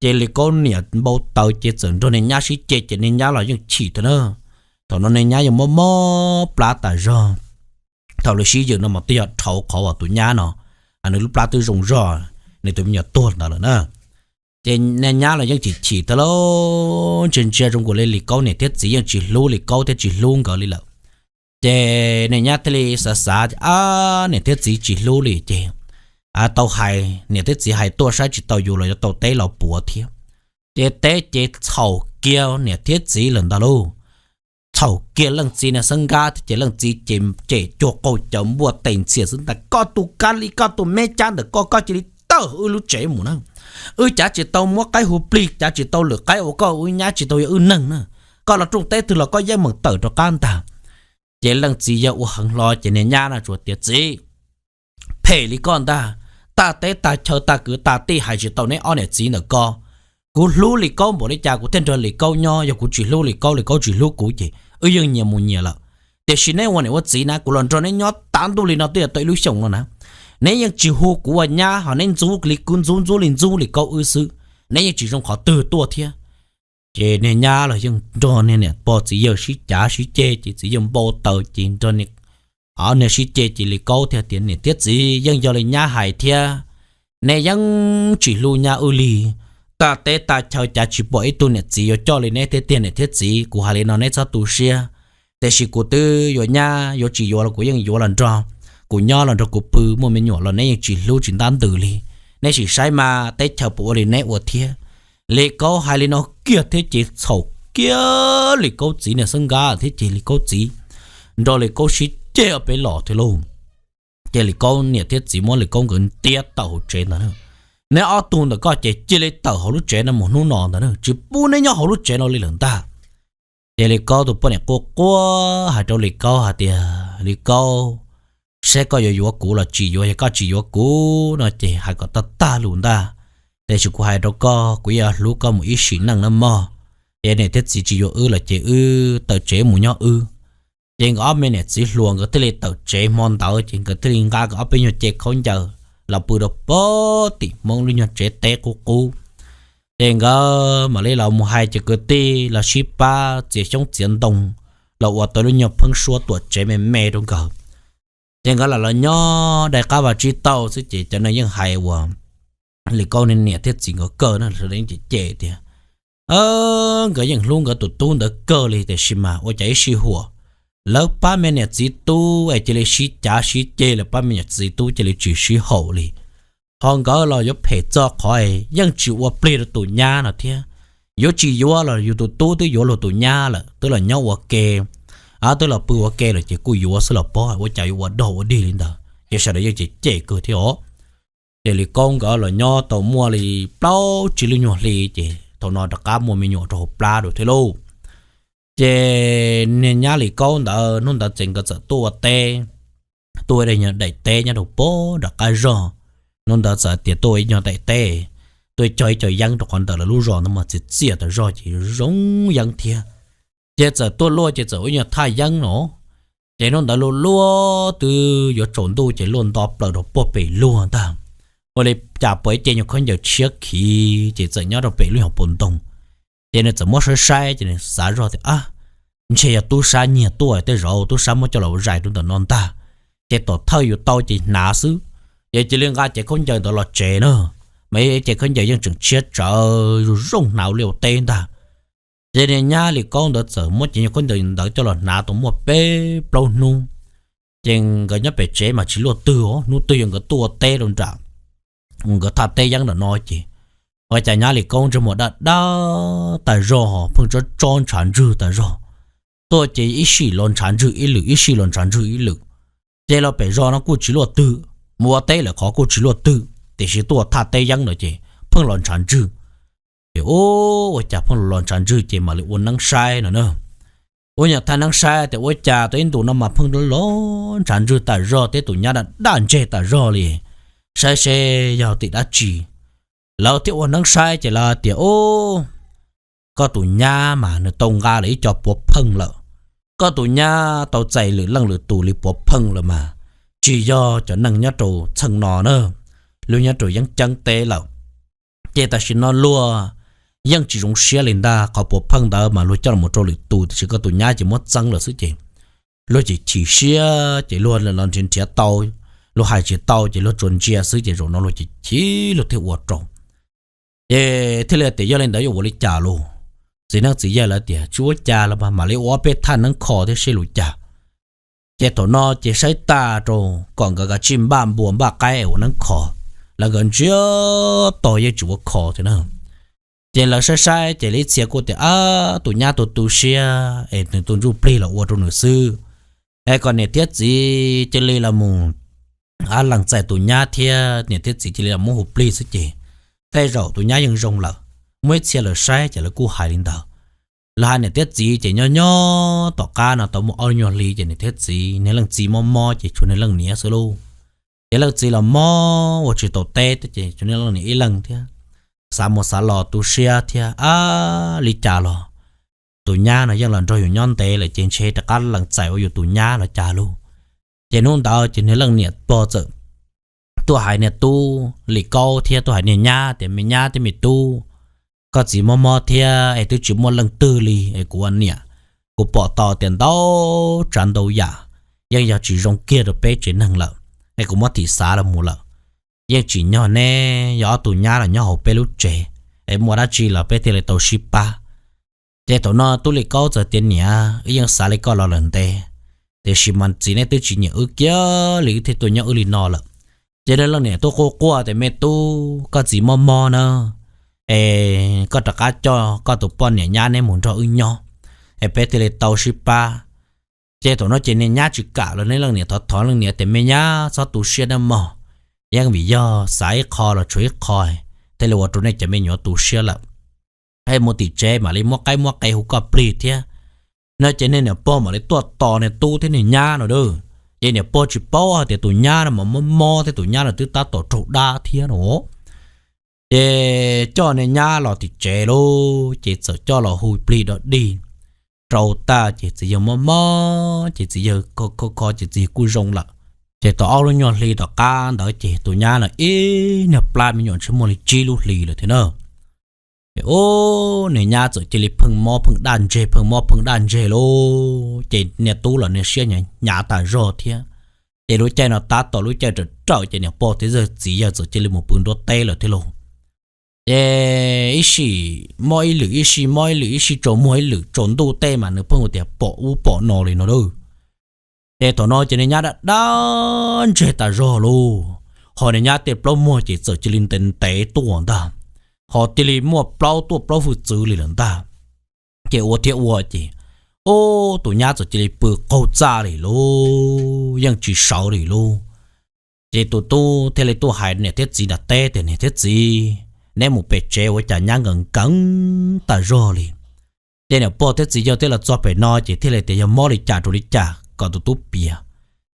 Ces Lis Kaub niam npau taws ces txawm nrog niag nyab sib ceg ces niag nyab los yeej chim thiab na. Thaum no niag nyab yeej mob mob plab tas zog. Thaum lawv sib yws no mas twb yog dhau qhov uas tus nyab no nws lub plab twb zoo zog, nws tus me nyuam tuag ntawd lawm na. Ces niag nyab los yeej chim chim thiab lauj, ntsia ntsia zoo nkaus li Lis Kaub niam thiab txiv yeej tsis hlub Lis Kaub thiab tsis hlub nkawd li lawm. Ces niag nyab thiaj li xav xav, Ab, niam thiab txiv tsis hlub li ces tau hais niam thiab txiv hais tuaj saib tsis tau yus los yuav tau teb los puav thiab. Ces teb ces txhaum kiag niam thiab txiv lawm ntag lauj. Txhaum kiag leej txiv niag xeeb nkab thiab ces leej txiv ces cem cuag qaug cawv npuaj tes ntxhias xwb ntag, Koj tus kab li koj tus me cab ntawm koj, koj cia li tawm wb lub tsev mus na. Wb cav tsis tau muab qaib hu plig, cav tsis tau lwm qaib ua koj ua wb nyab, tsis tau yog wb neeg na. Koj los rooj teb twg los koj yeej meem tawm rov qab ntag. Ces leej txiv yog ua heev hlo ces niag nyab no tsuas tias, Txiv, phem li koj ntag, tag teb tag chaw tag kwv tag tij hais tsis tau neb ob niam txiv ntawm ko. Kuv hlub Lis Kaub npaum li cas kuv thiaj nrog Lis Kaub nyob, yog kuv tsis hlub Lis Kaub, Lis Kaub tsis hlub kuv ces wb yeej nyias mus nyias lawm. Tiam sis neb ua niam ua txiv na, kuv los nrog neb nyob tav ntuj li no twb yog tau ib lub xyoos no na, neb yeej tsis hu kuv ua nyab ho neb ntxub li, kuv ntxub ntxub li ntxub Lis Kaub wb xwb, neb yeej tsis zoo qhov twg tuaj thiab. Ces niag nyab los yeej nrog niag niam pog txiv yawg sib cav sib ceg ces txiv yawg npau taws ces nrog niag sib ceg ces Lis Kaub thiaj tias, Niam thiab txiv, yeej yog li nyab hais thiab, nej yeej tsis hlub nyab wb li. Tag teb tag chaw cav tsis pom ib tug niam txiv yuav coj li neb thiab tiag niam thiab txiv, kuv hais li no neb txhob tu siab. Tiam sis kuv twb yuav nyab, yuav tsis yuav los kuv yeej yuav los nrog kuv nyob los nrog kuv pw, muaj me nyuam los neb yeej tsis hlub tsis ntab ntws li. Neb sim saib mas teb chaws puas ua li neb ua thiab. Lis Kaub hais li no kiag thiab ces txhaum kiag Lis Kaub txiv niag xeeb nkab thiab ces Lis Kaub txiv nrog Lis Kaub sib ceg ob peb los thiab lauj. Ces Lis Kaub niam thiab txiv muab Lis Kaub nkawd ntiab tawm hauv tsev ntawd na. Neb ob tug ntawm koj ces cia li tawm hauv lub tsev no mus hnub no ntawd na, tsis pub neb nyob hauv lub tsev no li lawm ntag. Ces Lis Kaub tus poj niam quaj quaj hais rau Lis Kaub hais tias, Lis Kaub, saib koj yuav yuav kuv los tsis yuav, yog koj tsis yuav kuv no ces hais kom tag tag lus ntag. Tiam sis kuv hais rau koj, kuv yuav hlub koj mus ib sim neej na mog. Ces niam thiab txiv tsis yuav wb los ces wb tawm tsev mus nyob wb. Ces nkawd ob me niam txiv hluas nkawd thiaj li tawm tsev hmo ntawd ces nkawd thiaj li nqa nkawd ob peb nyuag ce khaub ncaws los pw rau pem tim Hmoob lub nyuag tsev teb qub qub. Ces nkawd mam li los mus hais cov kwv tij los sib pab txiav xyoob txiav ntoo los ua tau lub nyuag pheeb suab tuam tsev me me rau nkawd. Ces nkawd lam los nyob dai qab vaj tsib taug xwb ces cov neeg yeej hais uas Lis Kaub niam thiab txiv nkawd kawg na, sawv daws yeej cem cem tias nkawd yeej hlub nkawd tus tub ntawd kawg li tiam sis mas ua cas ib sij huam lawv pab me niam txiv tub es cia li sib cav sib ceg, lawv pab me niam txiv tub cia li tsis sib haum li. Ho nkawd los yuav phem txog qhov yeej tsis ua plig rau tus nyab no thiab. Yuav tsis yuav los yus tus tub twb yuav luag tus nyab lawm, twb los nyob ua ke, twb los pw ua ke lawm ces kuj yuav xwb los pob, ua cas yuav ua dog ua dig li ntawd. Ces sawv daws yeej cem cem kawg thiab os. Ces Lis Kaub nkawd los nyob tau muaj li plaub tsib lub nyuag hli ces thaum no rov qab muaj me nyuam rau hauv plab dua thiab lauj. Ces niag nyab Lis Kaub ntawd hnub ntawd ces nkawd txawm tuaj ua teb, tuaj ua ib nyuag daim teb nyob rau pem nram qab zog. Hnub ntawd txawm tias tuaj ua ib nyuag daim teb, tuaj cog ib co yeeb rau qhov ntawm lawv lub zos ntawd mas txias txias tas zog ces zoo yeeb thiab. Ces txawm tuaj luaj ces txawm ua ib nyuag thaj yeeb no. Ces hnub ntawd luaj luaj twb yuav tsaus ntuj ces luaj nto plaws rau puag pem luag ntag. ua li cas pom ib ce nyuag khaub ncaws tshiab khiv ces txawm nyob rau pem lub nyuag puas ntoo. Ces nws txawm muab saib saib ces nws xav zog tias, ab, ntshe yog tub sab nyiag tuaj, tej zaum tub sab muab coj los zais rau ntawm no ntag. Ces tom thawj yus tau ces hnav xwb, ces cia li nqa cev khaub ncaws ntawd los tsev na, mas ib ce khaub ncaws yeej tseem tshiab tsawv zoo zoo, hnav ua liaj ua teb ntag. Ces niag nyab Lis Kaub ntawd txawm muab cev nyuag khaub ncaws ntawd coj los hnav tau muaj peb plaub hnub, ces nkawd nyob pem tsev mas tsis luaj twg os, hnub twg yog nkawd tuaj ua teb rau nram, nkawd thaj teb yeeb nram no ces, ua cas nyab Lis Kaub ntsej muag daj daj tas zog, pheej tsob tsob ntshav ntswg tas zog. Tuaj ces ib sij los ntshav ntswg ib lwm, ib sij los ntshav ntswg ib lwm. Ces los pem zos no kuj tsis luaj twg, mus ua teb lawm qhov kuj tsis luaj twg, tiam sis tuaj thaj teb yeeb no ces pheej los ntshav ntswg. Ces ua cas pheej los ntshav ntswg ces mam li ua neeb saib no na. Ua nyuag thaj neeb saib tias ua cas tau ib ntus no mas pheej los ntshav ntswg tas zog thiab tus nyab daj daj ntseg tas zog li. Saib seb yog tim dab tsi. Lawv thiaj ua neeb saib ces lawv tias, Ub, koj tus nyab mas nws tau nqa lawm ib co puav pheej lawm. Koj tus nyab tau txais lwm leej lwm tus li puav pheej lawm mas tsis yog cov neeg nyob rau txheej no na, luag nyob rau yeeb ceeb teb lawm. Ces tam sim no luag yeej tsis zoo siab li ntag, qhov puav pheej ntawd mas luag coj los rau lwm tus, tiam sis koj tus nyab ces muab txeeb lawm xwb ces luag chim chim siab ces luag los nrhiav nrhiav tau, luag hais tsis tau ces luag tsuas ntsia xwb ces zaum no luag chim chim luag thiaj ua rau. Ces thiaj li tias yog li ntawd yuav ua li cas lauj? Txiv neeb txiv yaig lawv tias tsis ua cas los mas mam li ua ob peb thaj neeb kho thiab seb li cas. Ces thaum no ces saib tag rau kom nkawd kav tsij npaj npua npaj qaib es ua neeb kho, lawv nkawd ntsiag to yeej tsis ua kho thiab na. Ces lawv saib saib ces ib txhia kuj tias, Ab, tus nyab tu tu siab es nws tus ntsuj plig los ua rau nws xwb, es kom niam thiab txiv cia li los mus, ab, lees txais tus nyab thiab niam thiab txiv cia li los muab hu plig xwb ces tej zaum tus nyab yeej zoo lawm. Muaj ib txhia lawv saib ces lawv kuj hais li ntawd. Lawv hais niam thiab txiv ces nyob nyob tom qab no tau muaj ob nyuag hli ces niam thiab txiv, niag leej txiv mob mob ces tshuav niag leej niam xwb lauj. Ces leej txiv los mob ua tsis tau teb ces tshuav niag leej niam ib leeg thiab, xav mus xav los tu siab thiab, ab, li cas los tus nyab no yeej los nrog yus nyob ntev lawm ces ntshe rov qab lees txais ua yus tus nyab los cas lauj. Ces hnub ntawd ces niag leej niam pog txawm tuaj hais niag tub Lis Kaub thiab tuaj hais niag nyab tias, Me nyab thiab me tub, koj txiv mob mob thiab es twb tsis muaj leej twg li es kuv ua niam, kuv pom tau tias ntau tsav ntau yam yeej yog tsis zoo kiag rau peb tsev neeg lawm, es kuv muab thim xav los mus lawm. Yeej tsim nyog neb yog ob tug nyab los nyob hauv peb lub tsev, es muaj dab tsi los peb thiaj li tau sib pab. Ces thaum no tub Lis Kaub txawm tias, Niam, wb yeej xav li koj los lawm ntev, tiam sis mas txiv neb twb tsis nyiam wb kiag li wb thiaj tuaj nyob wb li no lawm. Ces niag leej niam tuaj quaj quaj tias, Me tub, koj txiv mob mob na, es koj rov qab coj koj tus poj niam nyab neb mus nrog wb nyob, es peb thiaj li tau sib pab. Ces thaum no ces niag nyab tsis kam los niag leej niam thov thov leej niam tias, Me nyab, txhob tu siab nawb mog, yeej vim yog xav ib qho los tshuav ib qho thiaj li ua rau nej cov me nyuam tu siab lawm. Es mus tim tsev mam li muab qaib muab qe hu koj plig thiab. No ces niag niam pog mam li tuaj tos niag tub thiab niag nyab no a. Ces niam pog tsis paub hais tias tus nyab no mas mob mob thiab tus nyab no twb tab tom raug dab thiab no. Ces coj niag nyab los tim tsev lauj, ces txawm coj los hu plig dog dig rau tag ces txiv yawg mob mob ces txiv yawg kho kho ces txiv yawg kuj zoo lawm. Ces tau ob lub nyuag hli tom qab ntawd ces tus nyab no ib niag plab me nyuam ntshe muaj li tsib lub hli lawm thiab na. Ces ub, niag nyab txawm cia li pheej mob pheej daj ntseg pheej mob pheej daj ntseg lauj, ces niag tub los niag siab hnyav tas zog thiab. Ces lub caij no tab tom lub caij rawm rawm ces niam pog thiab txiv yawg txawm cia li mus pw nruab teb lawm thiab lauj. Ces ib sij mob ib lwm ib sij mob ib lwm ib sij tsaus muag ib lwm tsaus ntuj tej mas nws pheej ua tias pom ub pom no li no a. Ces thaum no ces niag nyab daj daj ntseg tas zog lauj, ho niag nyab tej plaub muag ces txawm cia li ntev ntev tuaj ntag, ho cia li muaj plaub tuaj plaub hwj txwv li lawm ntag. Ces ua thiab ua ces, ub, tus nyab txawm cia li pw qaug txaj li lauj, yeej tsis sawv li lauj. Ces tus tub thiaj li tuaj hais niam thiab txiv nram teb tias, Niam thiab txiv, neb mus pem tsev ua cas nyab nkees nkees tas zog li? Ces niam pog thiab txiv yawg thiaj los txog pem no ces thiaj li tias, Yog mob li cas rau li cas kom tus tub piav?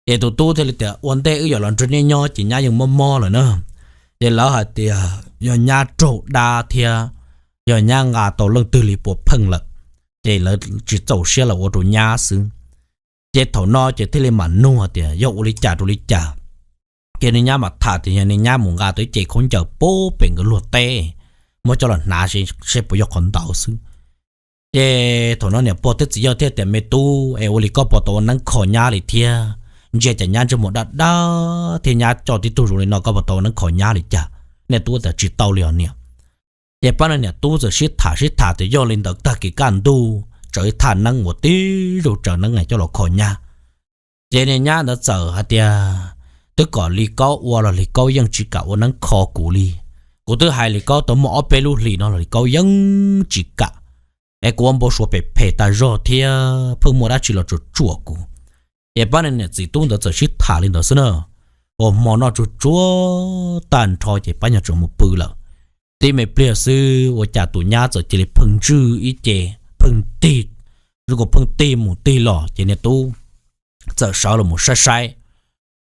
Ces tus tub thiaj li tias, Ua ntej wb yuav los nrog neb nyob ces nyab yeej mob mob lawm na. Ces lawv hais tias yog nyab raug dab thiab yog nyab nqa tau leej twg li puav pheej lawm, ces lawv tsis txaus siab los ua rau nyab xwb. Ces thaum no ces thiaj li mam nug tias yog ua li cas rau li cas, Ces niag nyab mam tham tias yog niag nyab mus nqa tau ib ce khaub ncaws puag pem nkawd luag teb, muab coj los hnav seb puas yog qhov ntawd xwb. Ces thaum no niam pog thiab txiv yawg thiaj tias, Me tub, es ua li koj puas tau ua neeb kho nyab li thiab? Ntsia cas nyab ntsej muag daj daj thiab nyab coj tib tug zoo li no, koj puas tau ua neeb kho nyab li cas? Niag tub tias, Tsis tau li os niam. Ces pab niag niam tub txawm sib tham sib tham tias yog li ntawd tag kis kaj ntug tsaws ib thaj neeb uas tib zoo tsaws neeb coj los kho nyab. Ces niag nyab ntawd txawm hais tias, Twb kom Lis Kaub ua los Lis Kaub yeej tsis kam ua neeb kho kuv li. Kuv twb hais Lis Kaub tau muaj ob peb lub hlis no los Lis Kaub yeej tsis kam. Es kuv ua npau suav phem phem tas zog thiab pheej muaj dab tsi los tsuam tsuam kuv. Ces pab niag niam txiv tub ntawd txawm sib tham li ntawd xwb na. Ua hmo noj tsuag tsuag tag nrho ces pab nyuag tseem mus pw lawm. Tib me pliag xwb ua cas tus nyab txawm cia li pheej ntswj ib ce, pheej tig, zoo nkaus pheej tig mus tig los. Ces niag tub txawm sawv los mus saib saib,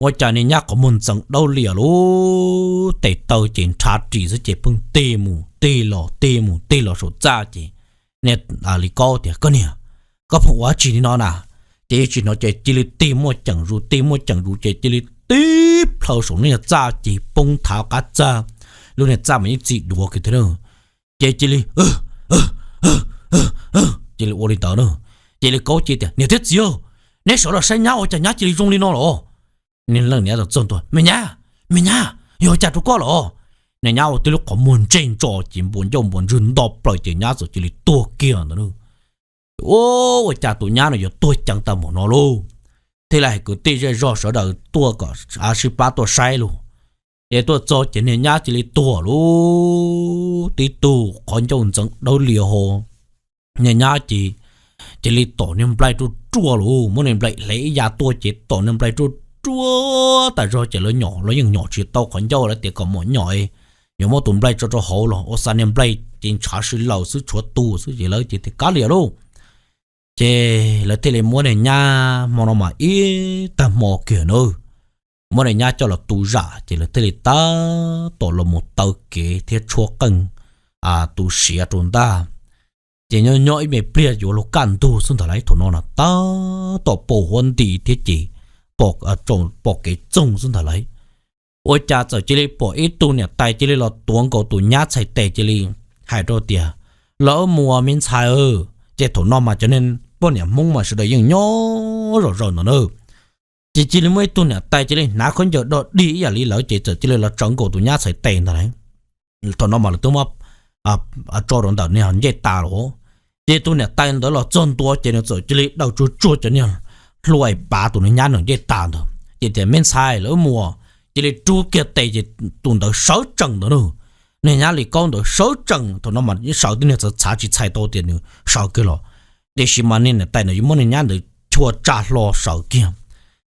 ua cas niag nyab qhov muag ntxeev dawb lias lub tes taw ces nrhav ris xwb ces pheej tig mus tig los tig mus tig los saum txaj ces niag Lis Kaub tias, Koj niag, koj pheej ua dab tsi li no na? Ces yeej tsis hnov ces cia li tig muaj ceem zus tig muaj ceem zus ces cia li tib plhaw saum lub niag txaj ces poob nthav qab txaj, lub niag txaj mas yeej txim duav kiag thiab. Ces cia li, cia li ua li ntawd na. Ces Lis Kaub cia tias, Niam thiab txiv, neb sawv los saib nyab ua cas nyab cia li zoo li no los? Niag leej niam txawm txog ntua, Me nyab, me nyab, yog ua cas rau koj los? Niag nyab ua tib lub qhov muag ntseg ntso ces npuas ncauj npuas ntswg nto plaws ces nyab txawm cia li tuag kiag ntawd. Ua cas tus nyab no yuav tuag ceev tag npaum no lauj? Thiaj li hais kwv tij zej zog sawv daws tuaj kom sib pab tuaj saib lauj. Ces tuaj txog ces niag nyab cia li tuag lauj, tib tug qhov ncauj ntxeev dawb lias ho. Niag nyab ces cia li tom niag nplai ruaj ruaj lauj, muab niag nplai hle ib ya tuaj ces tom niag nplai ruaj ruaj tas zog ces lawv nyom lawv yeej nyom tsis tau qhov ncauj, lawv tias kom mom nyom yuav muab tus nplai tso rau hauv los ua xa niag nplai ces ntshav si laws xwb tshuav tu xwb ces lawv ces tias kav liam lauj. Ces lawv thiaj li muab niag nyab hmo no mas ib tag hmo kiag na, muab niag nyab coj los tu zam ces lawv thiaj li tab tom los mus taw kev thiab tshuab qeej tu siav rau ntag. Ces nyob nyob ib me pliag yuav luag kaj ntug xwb ntag lauj, thaum no na tab tom pom huab nti thiab ces pom kev txoog xwb ntag lauj. Ua cas txawm cia li pom ib tug niam tais cia li los tuav nkaus tus nyab txhais tes cia li hais rau tias, Los wb mus me ntxhais. Ces thaum no mas cov niag poj niam Hmoob mas sawv daws yeej nyob zom zaws ntawd na. Ces cia li muaj ib tug niam tais cia li hnav khaub ncaws dog dig ib yam li lawv ces txawm cia li los tsawv nkaus tus nyab txhais tes ntag lauj. Thaum no mas lawv twb muab tso rau ntawm niag ncej tas los. Ces tus niam tais ntawd los txog ntua ces nws txawm cia li daws tsuag tsuag cov niag hlua es pav tus niag nyab nws ncej tas ntawd ces tias, Me ntxhais, los wb mus. Cia li rub kiag tes ces tus ntawd sawv tsees ntawd na. Niag nyab Lis Kaub ntawd sawv tsees, thaum no mas sawv tib niag txhav txhav tsis txhais tau tias nws sawv kiag los, tiam sis mas niag niam tais ntawd yuav muab niag nyab ntawd chua tsa hlo sawv kiag.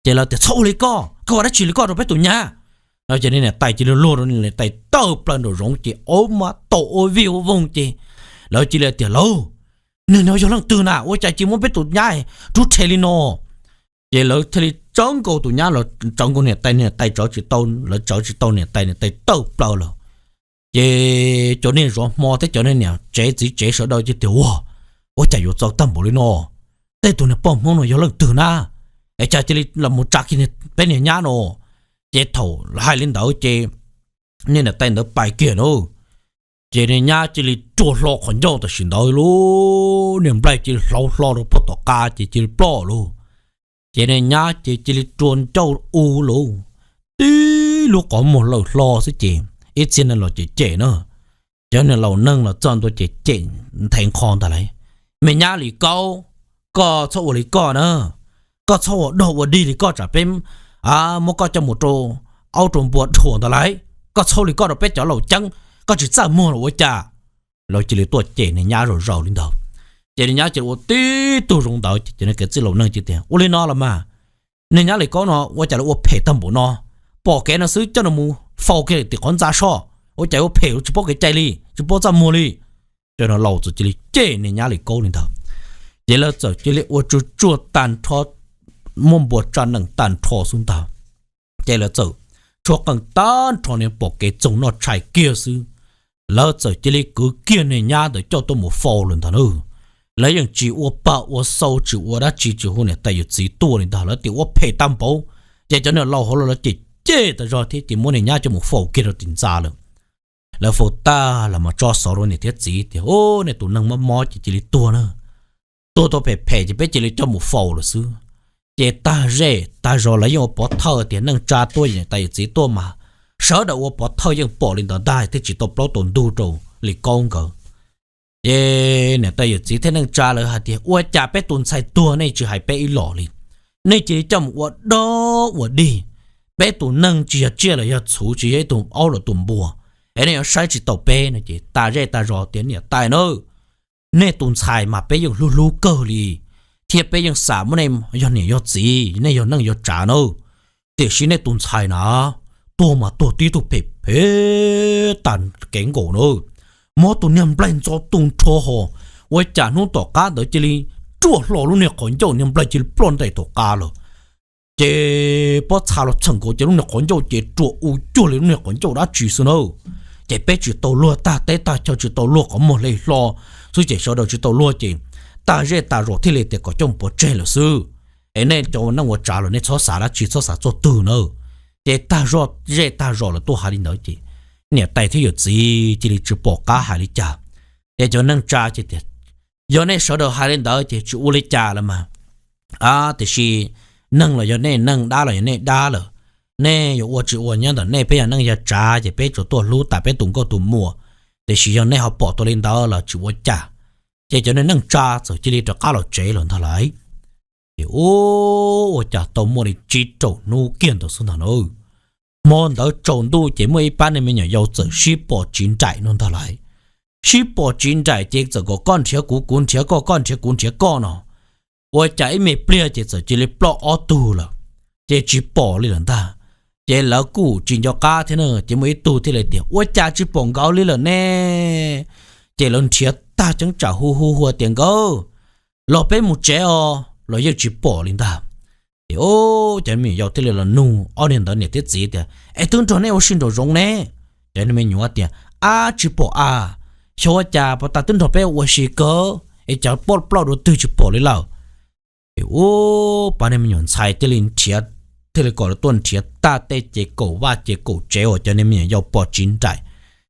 Ces lawv tias, Txhob ua li koj, koj ua dab tsi li koj rau peb tus nyab? Ces niag niam tais cia li luag rau niag niam tais tawg plaws nraum zoov ces ua mas tau ua vij ua voog ces lawv cia li tias, Lauj, niag no yog leej twg na, ua cas cia muab peb tus nyab rub rhe li no? Ces lawv thiaj li tsawv nkaus tus nyab los tsawv nkaus niam tais, niam tais tsawv tsis tau, lawv tsawv tsis tau niam tais, niam tais tawg plaws lawm. Ces cov niag zov hmo thiab cov niag niam tsev txiv tsev sawv daws ces tias, Ua, ua cas yuav txaus tag npaum li no? Tej tus niag poj Hmoob no yog leej twg na? Es cas cia li los mus tsa kiag peb niag nyab no? Ces thaum hais li ntawd ces niag niam tais ntawd pais kiag na, ces niag nyab cia li rua hlo qhov ncauj tam sim ntawd lauj, niag nplaig cia li hlauv hlo rau puag tom qab ces cia li ploj lauj. Ces niag nyab ces cia li rua ncauj u lauj, tib lub qhov muag lawm hlo xwb ces ib txhia neeg los cem cem na. Cov niag laus neeg los txog ntua ces cem nthe nqho ntag lauj, Me nyab Lis Kaub, koj txhob ua li koj na, koj txhob ua dog ua dig li koj tsam peb muab koj coj mus rau aub rau npua dhuam ntag lauj, koj txhob li koj rau peb cov laus ceeb, koj tsis txaj muag los ua cas? Lawv cia li tuaj cem niag nyab zom zaws li ntawd. Ces niag nyab cia li ua tib tug zoo ntawd ces cov niag kwv tij laus neeg cia li tias, Ua li no los mas, niag nyab Lis Kaub no ua cas lawv ua phem tag npaum no? Pom kev no xwb coj nws mus faus kiag tim qhov ntxa soj, ua cas ua phem tsis paub kev cai li, tsis paub txaj muag li. Cov niag laus txawm cia li cem niag nyab Lis Kaub li ntawd. Ces lawv txawm cia li ua tsuag tsuag tag nrho, muab npua tsa nees tag nrho xwb ntag. Ces lawv txawm tshuab qeej tag nrho, niag pom kev txoog noj tshais kiag xwb, lawv txawm cia li kwv kiag niag nyab ntawd coj tuaj mus faus lawm ntag na. Lawv yeej tsis ua pag ua xau, tsis ua dab tsi, tsis hu niam tais yawm txiv tuaj li ntag, lawv tias ua phem tag npaum. Ces cov niag laus hauv los lawv ces cem tas zog thiab ces muab niag nyab coj mus faus kiag rau tim ntxa lawm. Lawv faus tag los mas tso xov rau niam thiab txiv tias, Ub, nej tus neeg mob mob ces cia li tuag na, tuag tau phem phem ces peb cia li coj mus faus lawm xwb. Ces tag zej tag zos lawv yeej ua pov thawj tias neej tsa tuaj, niam tais yawm txiv tuaj mas sawv daws ua pov thawj yeej pom li ntawd ntag thiab tsis tau plaub tau ntug rau li kaub nkawd. Ces niam tais yawm txiv thiab neej tsa lawv hais tias, Ua cas peb tus ntxhais tuag nej tsis hais peb ib los li? Nej cia li coj mus ua dog ua dig. Peb tus neeg tsis yog tsiaj los yog txhuv, tsis yog ib tug aub los tus npua, es nej yuav saib tsis taus peb no. Ces tas zej tas zos tias, Niam tais na, nej tus ntxhais mas peb yeej hlub hlub kawg li, thiab peb yeej xav muab nej yog niam yog txiv, nej yog neej yog tsav na. Tiam sis nej tus ntxhais na, tuag mas tuag tib tug phem phem tas kev nkaus na, mob tus niag nplaig ntxo tu nrho ho. Ua cas hnub tom qab ntawd cia li ruaj hlo lub niag qhov ncauj, niag nplaig cia li ploj ntais tom qab lawm. Ces pob txha los txheem nkaus ces lub niag qhov ncauj ces ruam u cuag li lub niag qhov ncauj dab tsi xwb na. Ces peb tsis tau luag tag teb tag chaw, tsis tau luag qhov muag hle hlo xwb ces sawv daws tsis tau luag ces tag zej tag zos thiaj li tias kom coj mus pov tseg lawm xwb. Es nej cov ua neej ua tsav los nej txhob xav dab tsi, txhob xav txog twg na. Ces tag zej tag zos lawv tuaj hais li ntawd ces niam tais thiab yawm txiv cia li tsis pom qab hais li cas. Ces cov neej tsa ces tias, Yog nej sawv daws hais li ntawd ces tsis ua li cas lawm mas. Tiam sis neeg los yog nej neeg, dab los yog nej dab lawm. Nej yuav ua tsis ua nyob ntawm nej, peb yog neej yog tsav ces peb tsuas tuaj hlub tas peb tus nkauj tus muam. Tiam sis yog nej ho pom tau li ntawd los tsis ua cas. Ces cov neej tsa txawm cia li rov qab los tsev lawm ntag lauj. Ces ua cas tau muaj li tsib rau hnub kiag ntawd xwb ntag na, hmo ntawd tsaus ntuj ces muaj ib pab neeg me nyuam yaus txawm sib pom tsiv nraim no ntag lauj. Sib pom tsiv nraim ces txawm kom koj nrhiav kuv, kuv nrhiav koj, koj nrhiav kuv, nrhiav koj no. Ua cas ib me pliag ces txawm cia li ploj ob tug lawm, ces tsis pom li lawm ntag. Ces lawv kuj tsis nco qab thiab na, ces muaj ib tug thiaj li tias, Ua cas tsis pom nkawd li lawm ne? Ces lawv nrhiav tag ceeb tsam hu hu hu tias, Nkawd, los peb mus tsev os, los yeej tsis pom li ntag. Ces cov me nyuam yaus thiaj li los nug ob niag ntawd niam thiab txiv tias, Es twb nrog nej ua si nraum zoov ne? Cov me nyuam tias, Ab, tsis pom a, xyov ua cas pas tas twb nrog peb ua si kawg es cas ploj dua twg tsis pom li lawm. Ces ua pab niag me nyuam ntxhais thiaj li nrhiav, thiaj li kom lawv tuaj nrhiav tag tej ces kaum vaj ces kaum tsev uas cov niag me nyuam yaus pom tsiv nraim,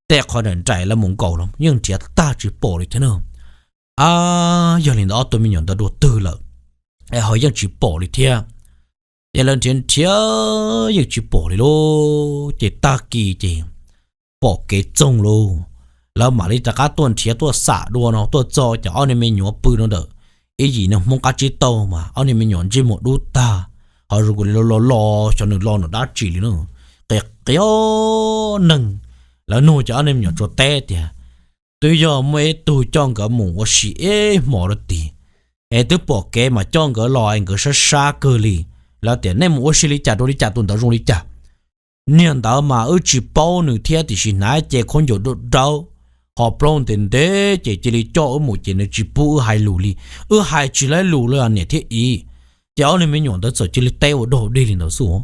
tej qhov nraim nraim lawv mus nkaum los yeej nrhiav tag tsis pom li thiab na. Ab, yog li ntawd ob tug me nyuam ntawd dua twg lawm es ho yeej tsis pom li thiab. Ces lawv nrhiav nrhiav yeej tsis pom li lauj. Ces tag kis ces pom kev txoog lauj, lawv mam li rov qab tuaj nrhiav tuaj xam dua no tuaj txog ces ob niag me nyuam pw rau ntawm ib yim niag hmoob qab tsib taug mas ob niag me nyuam ntsej muag dub tag, ho zoo li lo lo xyov nws lo nram dab tsi li na. Qia qia neeg, lawv nug ces ob niag me nyuam tsuas teb tias twb yog muaj ib tug coj nkawd mus ua si ib hmos rau tid, es twb pom kev mas coj nkawd los es nkawd sab sab kawg li. Lawv tias nej mus ua si li cas rau li cas, tus ntawd zoo li cas? Niag ntawd mas wb tsis paub nws thiab tiam sis hnav cev khaub ncaws dawb dawb, ho plaub ntev ntev ces cia li coj wb mus ces nws tsis pub wb hais lus li. Wb hais tsis laib lus li niam thiab txiv. Ces ob niag me nyuam ntawd txawm cia li teb ua dog dig li ntawd xwb.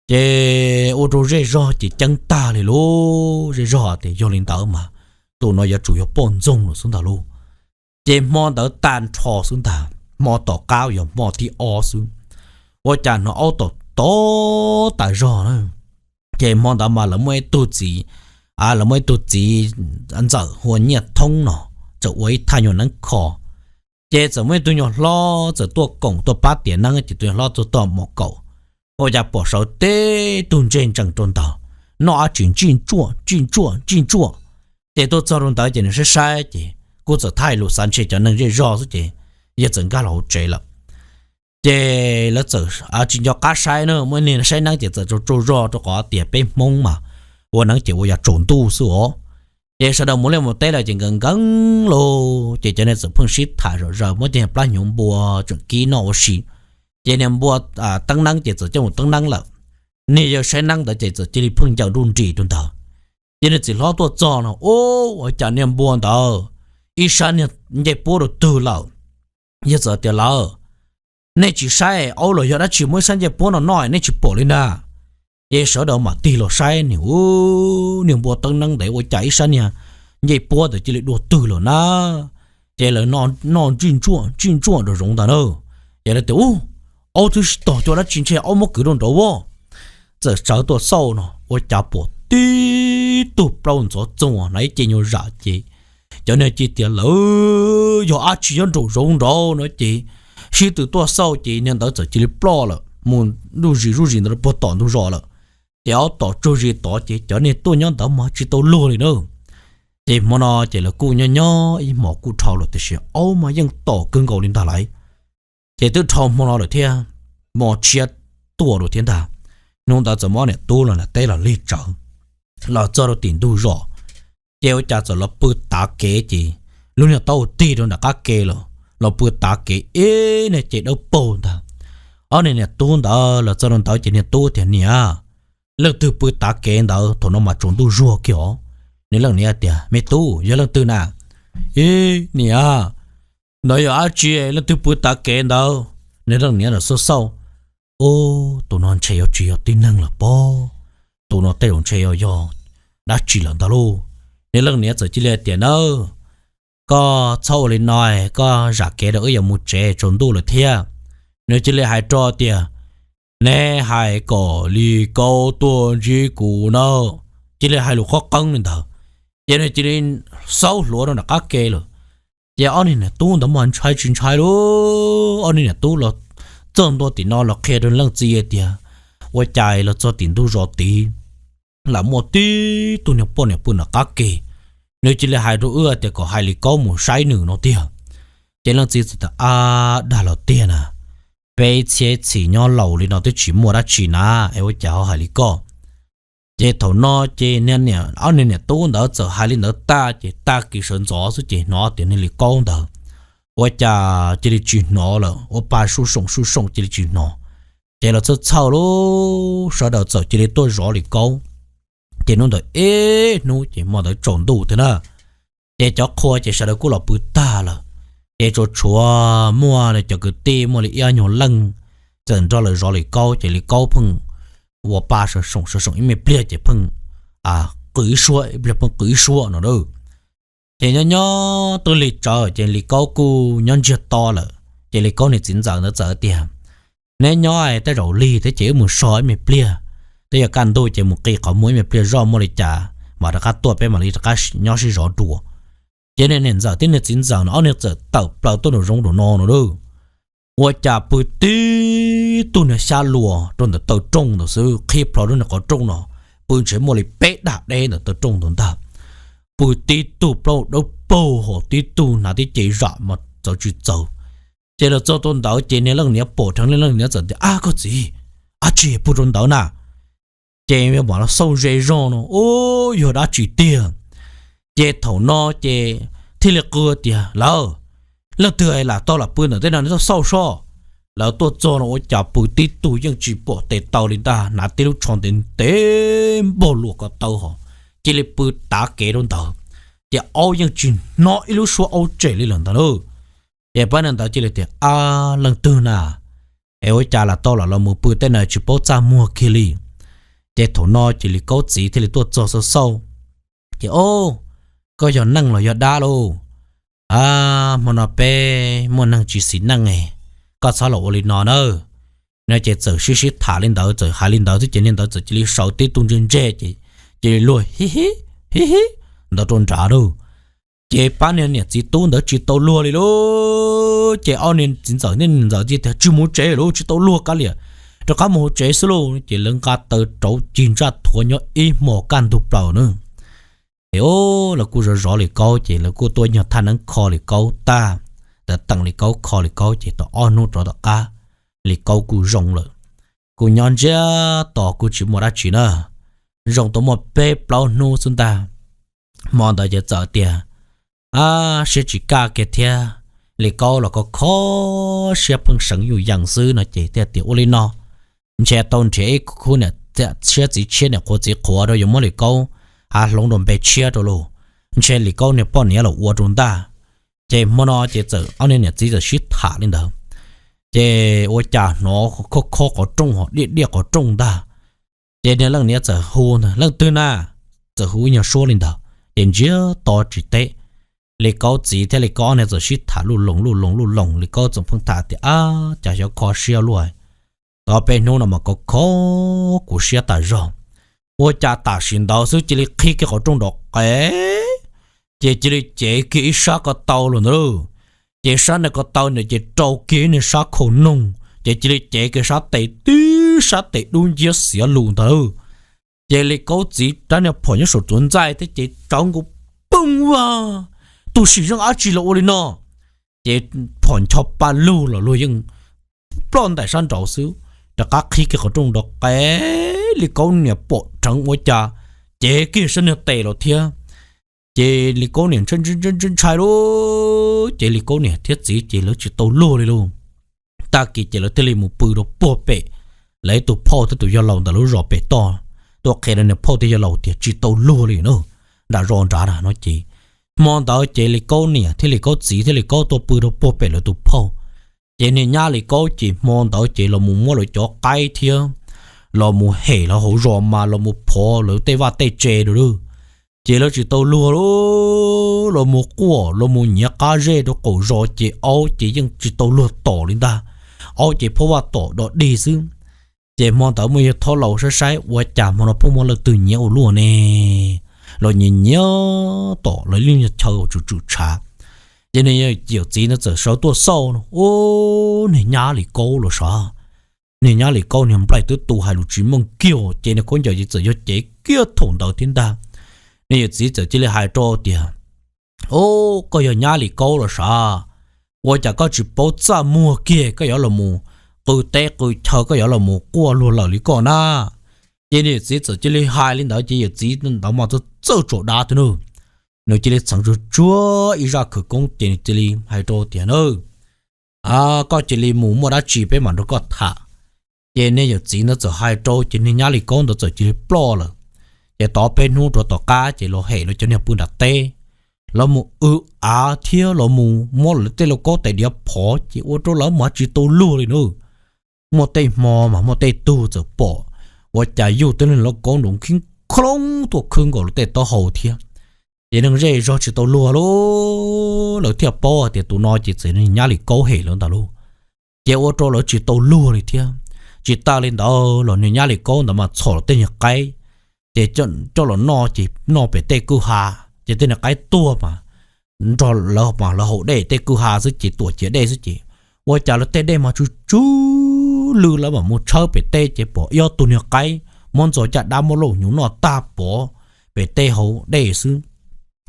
Ces ua rau zej zog ces ceeb tag li lauj. Zej zog tias yog li ntawd mas tus no yuav tsum yog poj ntxoog lawm xwb ntag lauj. Ces hmo ntawd tag nrho xwb ntag, hmo tom qab yog hmo thib ob xwb, ua cas hnov aub tom tod tas zog na. Ces hmo ntawd mas lawv muaj ib tug txiv, lawv muaj ib tug txiv ntxawm hu ua Nyiaj Thoob no, txawm ua ib thaj nyuag neeb kho. Ces txawm muaj ib tug nyuag hlob txawm tuaj koom tuaj pab tiav neeb ces tus nyuag hlob tuaj tog mos kaum, ua cas pom sawv teb tug ntseg ntsees rau ntawd, noj dab tsi ntsij ntsuaj ntsij ntsuaj ntsij ntsuaj. Ces tuaj txog rau ntawd ces nws saib saib ces kuj txawm thaij lus xav ntshe cov neeg zej zog xwb ces yawg txawm nkag los hauv tsev lawm. Ces lawv txawm tsis nco qab saib na, muaj ib niag saib neeb ces txawm tsaug tsaug zog rau qhov tias peb hmoob mas ua neeb ces ua yog tsaus ntuj xwb os. Ces sawv daws mus liaj mus teb lawm ces nkees nkees lauj, ces cov neeg txawm pheej sib tham zom zaws, muab cov plab hnyuv npua tseem kib noj ua si. Ces niag npua teeb neeb ces txawm coj mus teeb neeb lawm, niag yawg saib neeb ntawd ces txawm cia li pheej ncaws nruj nris rau ntawd. Ces niag txiv hlob tuaj txog no, Ub, ua cas niag npua ntawd ib sab niag ncej puab rau twg lawm? Yawg txawm tias, Lawm, nej tsis saib aub los yog dab tsi muab ib sab ncej puab no noj nej tsis pom li na? Ces sawv daws mam tig los saib, niag npua teeb neeb ntawd ua cas ib sab niag ncej puab ntawd cia li dua twg lawm na. Ces lawv noj ntsij ntsuaj ntsij ntsuaj nraum zoov ntawd na. Ces lawv tias, Ub, aub twb sib tog cuag dab tsi ntshe aub muab kwv rau nraud as. txawm sawv tuaj xauj no ua cas pom tib tug plaub ntxhov txoos na ib ce nyuag zam ces cov niag cia tias lawv yog dab tsi nyob nraum zoov nraud no ces sib tw tuaj xauj ces niag ntawd txawm cia li ploj lawm mus zuj zis zuj zis ntawd rau puag tom ntug zos lawm. Ces ob tom tsaug zis tod ces cov niag tuaj nyob ntawd mas tsis tau luag li na. Ces hmo no ces lawv kuj nyob nyob ib hmos kuj dhau lawm tiam sis aub mas yeej tom kawg nkaus li ntag lauj. Ces twb dhau hmo no lawm thiab, hmo tshiab tuaj lawm thiab ntag. Hnub ntawd txawm muaj ob niam tub los nram teb los lig tsawv, los txog rau tim ntug zos, ces ua cas txawm los pw tav kev ces lub niag taub hau tig rau nram qab ke lawm, los pw tav kev ib niag ces dawb paug ntag. Ob niag niam tub ntawd los txog rau ntawd ces niag tub tias, Niam, leej twg pw tav kev ntawd? Thaum no mas tsaus ntuj zuag kiag os. Niag leej niam tias, Me tub, yog leej twg na? Ib niam, ntawd yog dab tsi leej twg pw tav kev ntawd? Niag leej niam los xauj xauj, Ub, tus no ntshe yuav tsis yog tib neeg lawm pob, tus no tej zaum ntshe yog dab tsi lawm ntag lauj. Niag leej niam txawm cia li tias, Nawb, koj txhob ua li no, koj zam kev rau wb yuav mus tsev, tsaus ntuj lawm thiab. Nws cia li hais rau tias, Neb hais kom Lis Kaub tuaj ntsib kuv nawb. Cia li hais lus qoob qeeb li ntawd, ces nws cia li xaub hluav rau nram qab ke lawm. Ces ob niag niam tub ntawd mas ntshai tsis ntshai lauj, ob niag niam tub los txog ntua tim no los qhia rau leej txiv tias, Ua cas los txog tim ntug zos tid lam muaj tib tug niag poj niam pw nram qab ke, nws cia li hais rau wb tias kom hais Lis Kaub mus saib nws no tiag. Ces leej txiv txawm tias, Ab, dag los tiag na, peb txhiab txhis nyob laus li no twb tsis muaj dab tsi na, es ua cas ho hais li koj? Ces thaum no ces ob niag niam tub ntawd txawm hais li ntawd tag ces tag kis sawv ntxov xwb ces hnov tias niag Lis Kaub ntawd ua cas cia li tsis hnov lawm, ua pa suj soom suj soom cia li tsis hnov. Ces los txhawj txhawj lub, sawv daws txawm cia li tuaj zov Lis Kaub. Ces hnub ntawd ib hnub ces hmo ntawd tsaus ntuj thiab na, ces cov qhua ces sawv daws kuj los pw tag lawm. Ces tsuas tshuav muaj cov kwv tij muaj li ib ob nyuag leej txawm nrog lawv zov Lis Kaub, ces Lis Kaub pheej ua pa sawv soom sawv soom ib me pliag ces pheej qw ib suab, ib pliag pheej qw ib suab no na. Ces nyob nyob twb lig tsawv ces Lis Kaub kuj nyob ntsiag to lawm. Ces Lis Kaub niag txiv ntxawm ntawd txawm tias, Neb nyob tej zaum lig thiab ces wb mus so ib me pliag, twb yuav kaj ntug ces mus qi qhov muag ib me pliag zoj, muaj li cas mam rov qab tuaj peb mam li rov qab nyob sib zov dua. Ces niag niam ntxawm thiab niag txiv ntxawm no ob niag txawm tawm plaws tuaj nraum zoov nraum no no lauj. Ua cas pw tib tug niag xyab luas rau ntawm taw rooj ntawd xwb, qhib plho lub niag qhov rooj no, pw ntshe muaj li peb dag deb ntawm taw rooj ntawd ntag. Pw tib tug plaub dawb paug hos tib tug hnav tib ce zam mas txawv tsis txawv. Ces los txog rau ntawd ces niag leej niam pom dheev, niag leej niam txawm tias, Ab koj txiv, dab tsi pw rau ntawd na? Ces mam los xauj ze zog no, ub, yog dab tsi tiag? Ces thaum no ces thiaj li qw tias, Lawv, leej twg lam tau lam pw ntawm tej no, neb tuaj xauj soj. Lawv tuaj txog no ua cas pw tib tug yeej tsis pom tes taw li ntag, hnav tib lub tsho ntev ntev npog luas ko taw hos, cia li pw tav kev rau ntawd, ces aub yeej tsis hnov ib lub suab aub tsem li lawm ntag lauj. Ces pab niag ntawd cia li tias, Ab, leej twg na? Es ua cas lam tau lam los mus pw tej no tsis paub txaj muag kiag li? Ces thaum no ces Lis Kaub txiv thiaj li tuaj txog xauj xauj, ces, Ob, koj yog neeg los yog dab lauj? Ab, hmo no peb muaj neeg tsis xis neej, koj txhob los ua li no na. No ces txawm sib sib tham li ntawd, txawm hais li ntawd xwb ces niag ntawd txawm cia li sawv tib tug ntseg ntseg ces cia li luag hib hib hib hib ntawd rau nrad lauj. Ces pab niag niam txiv tub ntawd tsis tau luag li lauj. Ces ob niag txiv ntxawm niag ntxawm tias, Tsis mus tsev lauj, tsis tau luag, kav liam, rov qab mus hauv tsev xwb lauj. Ces lawv nqa taw rauv cig ntsaj thuav nyob ib hmos kaj ntug plaws na. Ces lawv kuj zov zov Lis Kaub ces lawv kuj tuaj nyuag thaj neeb kho Lis Kaub tag, tawm teem Lis Kaub kho Lis Kaub ces tau ob hnub rov tom qab, Lis Kaub kuj zoo lawm. Kuj nyob ntsiag to kuj tsis muaj dab tsi na, zoo tau muaj peb plaub hnub xwb ntag. Hmo ntawd ces txawm tias, Ab, siab tsis kaj kiag thiab, Lis Kaub los kho kho siab pheej seev yuj yees xwb no ces thiaj tias, Ua li no, ntshe tau nrhiav ib khub niam tshiab txiv tshiab, niam qhuav txiv qhuav rau, yuav muab Lis Kaub hav hloov rau npe tshiab rau lauj, ntshe Lis Kaub niag poj niam los ua rau ntag. Ces hmo no ces txawm ob niag niam txiv txawm sib tham li ntawd, ces ua cas hnov kho kho qhov rooj ho diaj diaj qhov rooj ntag. Ces niag leej niam txawm hu ntag, Leej twg na? Txawm hu ib nyuag suab li ntawd ces ntsiag to tsis teb. Lis Kaub txiv thiab Lis Kaub ob niag txawm sib tham luj loos luj loos luj loos, Lis Kaub txawm pheej tham tias, Ab, cas xyov kho siab luaj, Tau peb hnub no mas kho kho kuv siab tas zog. Ua cas tam sim ntawd xwb cia li qhib kiag qhov rooj nrov qev, ces cia li cev kiag ib sab ko taw los ntawd. Ces sab niag ko taw ntawd ces rau kiag ib niag sab khau noog, ces cia li cev kiag sab tes tib sab tes dub nciab xiav lus ntawd. Ces Lis Kaub txiv rab niag phom nyob saum txuas ntxaij thiab ces tsawv nkaus pooj ua, tus sim zeej dab tsi los ua li no. Ces phom ncho pa lug los luag yeej ploj ntais sab nraud xwb, rov qab qhib kiag qhov rooj nrov qev. Lis Kaub niam pom dheev ua cas, cev kiag sab niag tes los thiab. Ces Lis Kaub niam ntshai ntshai lauj, ces Lis Kaub niam thiab txiv ces lawv tsis tau luag li lauj. Tag kis ces lawv thiaj li mus pw rau puag pem lawv ib tug phauj thiab tus yawg laus ntawm lub zos pem toj, tuaj qhia rau niag phauj thiab yawg laus tias tsis tau luag li na, nram zos nrad na no ces. Hmo ntawd ces Lis Kaub niam thiab Lis Kaub txiv thiab Lis Kaub tuaj pw rau puag pem lawv tus phauj. Ces niag nyab Lis Kaub ces hmo ntawd ces los mus muab lawv cov qaib thiab los mus hem lawv hauv zos mas los mus phov lawv tej vaj tej tse rau lawm. Ces lawv tsis tau luag lauj, los mus quaj los mus nyiav qab zej rau qaum zos ces aub ces yeej tsis tau luag tom li ntag. Aub ces phob vaj tom do dig xwb. Ces hmo ntawd muaj yawg thaub laus saib saib ua cas hmo no pheej muaj leej twg nyiav ua luaj ne, los nyiav nyiav tom lawv lub chaw tsum tsum tshav. Ces niag yawm txiv ntawd txawm sawv tuaj xauj no, ub, niag nyab Lis Kaub los sav. Niag nyab Lis Kaub niag nplaig twb tu hais lus tsis meej kiag ces niag khaub ncaws ces txawm yog cev kiag thaum ntawd thiab ntag. Niag yawm txiv txawm cia li hais rau tias, ub, koj yog nyab Lis Kaub los sav, ua cas koj tsis paub txaj muag kiag koj yuav los mus qw teb qw chaw koj yuav los mus quaj luag lawm li koj na. Ces niag yawm txiv txawm cia li hais li ntawd ces yawm txiv ntawd mas txawj txawj tsaus dab thiab na. Nws cia li txheev tsuag tsuag ib zaj khawv koob ces nws cia li hais rau tias na, koj cia li mus muaj dab tsi peb mam nrog koj tham. Ces niag yawm txiv ntawd txawm hais rau ces niag nyab Lis Kaub ntawd txawm cia li ploj lawm. Ces tov peb hnub rau tom qab ces los hem lawv cov niag pw nram teb, lawv mus w av thiab lawv mus muab lawv tej lauj kaub tais diav phov ces ua rau lawv mas tsis tau luag li na. Muaj tej hmo mas muaj tej tug txawm pom ua cas yug tej lauj kaub nrov khib khoob tuaj khwb nkaus lawv tej taub hau thiab. Ces neeg zej zog tsis tau luag lauj, lawv thiaj paub hais tias tus no ces txawm niag nyab Lis Kaub hem lawv ntag lauj. Ces ua rau lawv tsis tau luag li thiab. Tsis tas li ntawd los niag nyab Lis Kaub ntawd mas txhom lawv tej niag qaib, ces coj los noj ces noj pem tej kwj ha, ces tej niag qaib tuag mas nrog lawv mas lawv haus dej tej kwj ha xwb ces tuam ciav dej xwb ces ua cas lawv tej dej mas tsw tsw lwj lawv mam mus tshawb pem teb ces pom ib ob tug niag qaib muab ntxuag caj dab muab lauj hnyuv noj tag pov pem teb haus dej xwb.